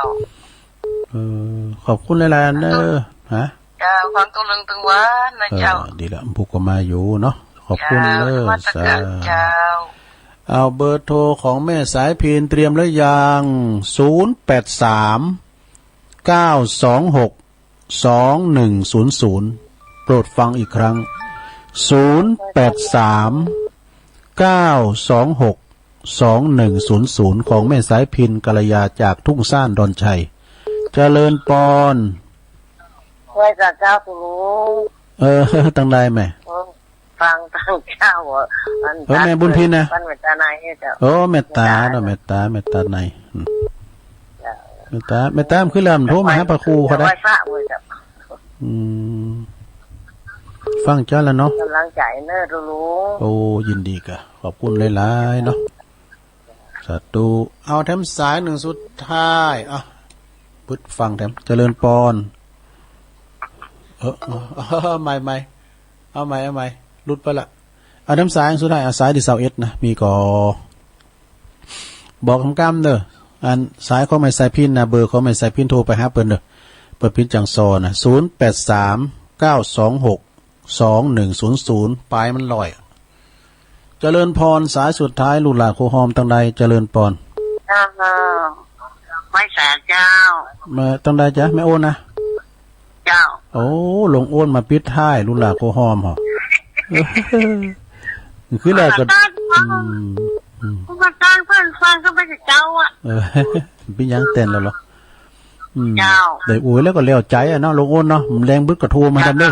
เออ ขอบคุณหลายๆเด้อ ฮะ เจ้า ฟังตุ๊ลุงตึงวันนะเจ้า เออ ดีละ ผู้ก็มาอยู่เนาะ ขอบคุณเด้อ เจ้า นมัสการ สาธุ เจ้า เอาเบอร์โทรของแม่สายพิมพ์เตรียมหรือยัง ศูนย์แปดสาม เก้าสองหก สองหนึ่งศูนย์ศูนย์ โปรดฟังอีกครั้ง ศูนย์แปดสาม เก้าสองหก สองหนึ่งศูนย์ศูนย์ ของแม่สายพิณ กัลยา จากทุ่งซ่านดอนชัย เจริญปอน ไหว้สาเจ้าคุณลุง เออ ตังใดแม่ เออ ฟังตังเจ้า อัน เออ แม่บุญพิณนะ ปันเมตตาในเจ้า โอ้ เมตตาเนาะ เมตตา เมตตาใน อืม เจ้า เมตตา เมตตา มันคือแหลมโทรมาหาพระครูเขาได้ ไหว้พระเว้ยเจ้า อืม ฟังเจ้าแล้วเนาะ กำลังใจเนอะลุง โอ้ ยินดีกะ ขอบคุณหลายๆ เนาะ สาธุ เอาแถมสายหนึ่งสุดท้าย อ่ะ ปึ๊ดฟังแถม เจริญปอน เออ เออ เออ ใหม่ ใหม่ เอาใหม่ เอาใหม่ หลุดไปละ เอาแถมสายสุดท้าย อ่ะ สายที่ซาวเอ็ดนะ มีก่อ บอกกำๆ เด้อ อันสายของแม่สายพิณนะ เบอร์ของแม่สายพิณ โทรไปหาเปิ้นเด้อ เปิ้นปิดจังซอนะ ศูนย์แปดสาม เก้าสองหก สองหนึ่งศูนย์ศูนย์ ปลายมันลอย เจริญพร สายสุดท้าย ลูกหลานโคฮอมตังใด เจริญปอน เจ้า ไหว้สาเจ้า มาตังใดจ๊ะ แม่โอนนะ เจ้า โอ้ หลวงโอนมาปิดท้าย ลูกหลานโคฮอมเหรอ คือแล้วก็ อืม อืม มาตั้งเพื่อนฟังก็ไม่ใช่เจ้าอะ เออ เป็นหยังแต่นแล้วเหรอ อืม เจ้า ได้โอ้ยแล้วก็แล้วใจอะเนาะ หลวงโอนเนาะ แรงบึดก็โทรมาทำเด้อ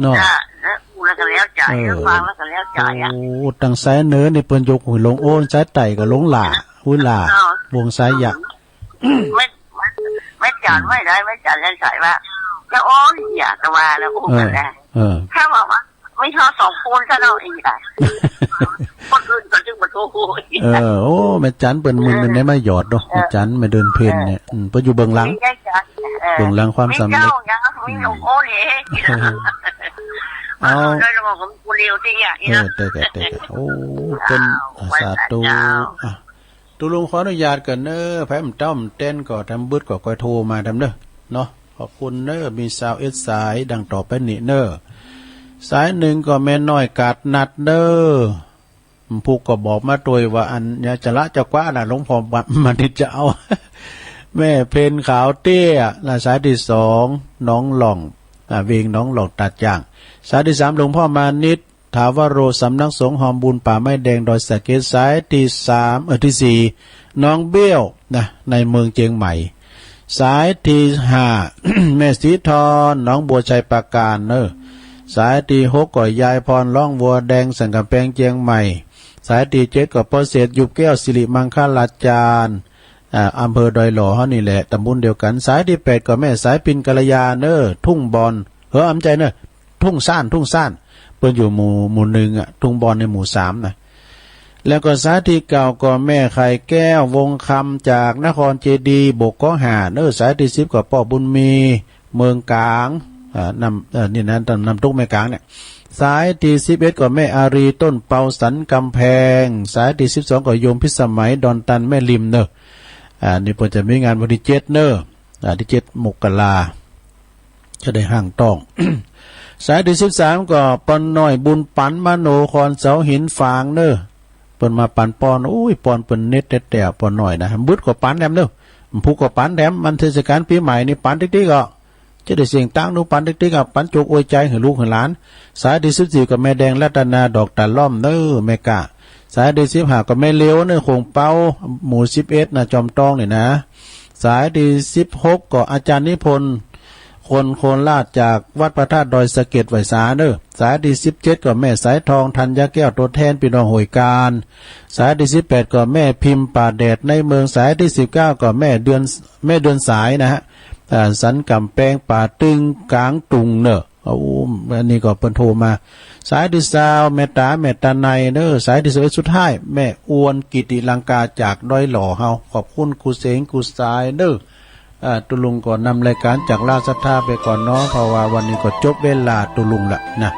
เนาะ จ้ะ แล้วกูแล้วก็แล้วใจ เออ ฟังแล้วก็แล้วใจอะ โอ้ ตั้งสายเหนือนี่เปิ้นยกหูหลวงโอนสายใต้ก็หลวงหล่า อุ้ยหล่า เออ วงสายหยะ ไม่ ไม่ ไม่จันไม่ได้ ไม่จันยังใส่ว่า จะโอ้ยอย่าตะวาแล้วอู้กันนะ เออ เออ ถ้าบอกว่า ไม่ชอบสองคนซะเนาะอีกอะ คนอื่นก็จึงมาโทร เออ โอ้ แม่จันเปิ้นมื้อหนึ่งได้มาหยอดเนาะ เออ แม่จันแม่เดือนเพ็ญเนี่ย เออ อืม เปิ้นอยู่เบื้องหลัง ไม่ใช่จ้ะ เออ เบื้องหลังความสำเร็จ มีเจ้าอย่างนั้น มีหลวงโอ้ย อืม เอา เอา ได้แล้วก็ผมกูเร็วจริงอะ เออ เตะแกะ เตะแกะ โอ้ เปิ้น อ้าว สาธุ ไหว้สาเจ้า อ่ะ ตุลุงขออนุญาตก่อนเน้อ ไผมันเต้ามันเต้นก็ทำบึดก็ค่อยโทรมาทำเน้อ เนาะ ขอบคุณเน้อ มีซาวเอสสายดังต่อไปนี้เน้อ สายหนึ่งก็แม่น้อยกาดนัดเน้อ ผู้ก็บอกมาตวยว่าอันเนี่ยจะละจะกว้าน่ะ หลวงพ่อมานิดจะเอา แม่เพนขาวเตี้ยนะ สายที่สอง หนองหล่อง อ่า เวียงหนองหล่องตาดจ้าง สายที่สาม หลวงพ่อมานิด ถาวโร สำนักสงฆ์ฮอมบุญป่าไม้แดงดอยสะเก็ด สายที่สาม เออ ที่สี่ น้องเบี้ยวนะ ในเมืองเจียงใหม่ สายที่ห้า แม่สีทอน หนองบัวชัยปราการเนอะ สายที่หก ก็ยายพร ร้องวัวแดง สันกำแพงเจียงใหม่ สายที่เจ็ด ก็พ่อเศรษฐ ยุบแก้ว สิริมังคลาจารย์ อ่า อำเภอดอยหล่อเฮานี่แหละ ตำบลเดียวกัน สายที่แปด ก็แม่สายพิณ กัลยาเนอะ ทุ่งบอน เออ อำใจเนอะ ทุ่งซ่าน ทุ่งซ่าน เปิ้นอยู่หมู่ หมู่หนึ่งอะ ทุ่งบอนในหมู่สามนะ แล้วก็สายที่เก้า ก็แม่ไข่แก้ว วงคำ จากนครเจดีย์ บก ข้อห้าเนอะ สายที่สิบ ก็ป้อบุญมี เมืองกลาง อ่า น้ำ เอ่อ นี่นะ น้ำตกแม่กลางเนี่ย สายที่สิบเอ็ด ก็แม่อารี ต้นเปา สันกำแพง สายที่สิบสอง ก็โยมพิสมัย ดอนตัน แม่ริมเนอะ อ่า นี่เปิ้นจะมีงานวันที่เจ็ดเนอะ อ่า ที่เจ็ด มกรา จะได้ห้างต้อง สายที่สิบสาม ก็ปอน้อยบุญปัน มโนคร เสาหินฝางเนอะ เปิ้นมาปันปอน โอ้ย ปอนเปิ้นเน็ตแต๊ๆ ปอน้อยนะ บึดก็ปันแถมเนอะ ผูกก็ปันแถม มันเทศกาลปีใหม่นี่ปันติ๊กๆ ก็ จะได้เสียงตังค์ดูปันติ๊กๆ อ่ะ ปันโจกอวยใจหื้อลูกหื้อหลาน สายที่สิบสี่ ก็แม่แดงรัตนา ดอกตาล่อมเนอะ แม่กะ สายที่สิบห้า ก็แม่เลียวเนอะ โขงเปา หมู่สิบเอ็ดนะ จอมตองนี่นะ สายที่สิบหก ก็อาจารย์นิพนธ์ คนโคราช จากวัดพระธาตุดอยสะเก็ด ไหว้สาเนอะ สายที่สิบเจ็ด ก็แม่สายทอง ธัญญาแก้ว ตัวแทนพี่น้องห้วยกาญ สายที่สิบแปด ก็แม่พิมพ์ ป่าแดดในเมือง สายที่สิบเก้า ก็แม่เดือน แม่เดือนสายนะฮะ อ่า สันกำแพง ป่าตึง กลางตุงเนอะ โอ้ อันนี้ก็เปิ้นโทรมา สายที่ซาว แม่ต๋า แม่ต๋าในเนอะ สายที่สิบเอ็ด สุดท้าย แม่อวน กิติลังกา จากดอยหล่อเฮา ขอบคุณกู้เสงกู้สายเนอะ อ่า ตุลุงก็นำรายการจากราชศรัทธาไปก่อนเนาะ เพราะว่าวันนี้ก็จบเวลาตุลุงละนะ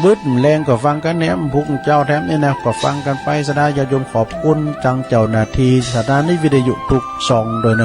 บึดแรงก็ฟังกันแหม พุกเจ้าแถมนี่นะ ก็ฟังกันไปซะนะ ญาติโยม ขอบคุณทางเจ้าหน้าที่สถานีวิทยุทุกช่องด้วยเนอะ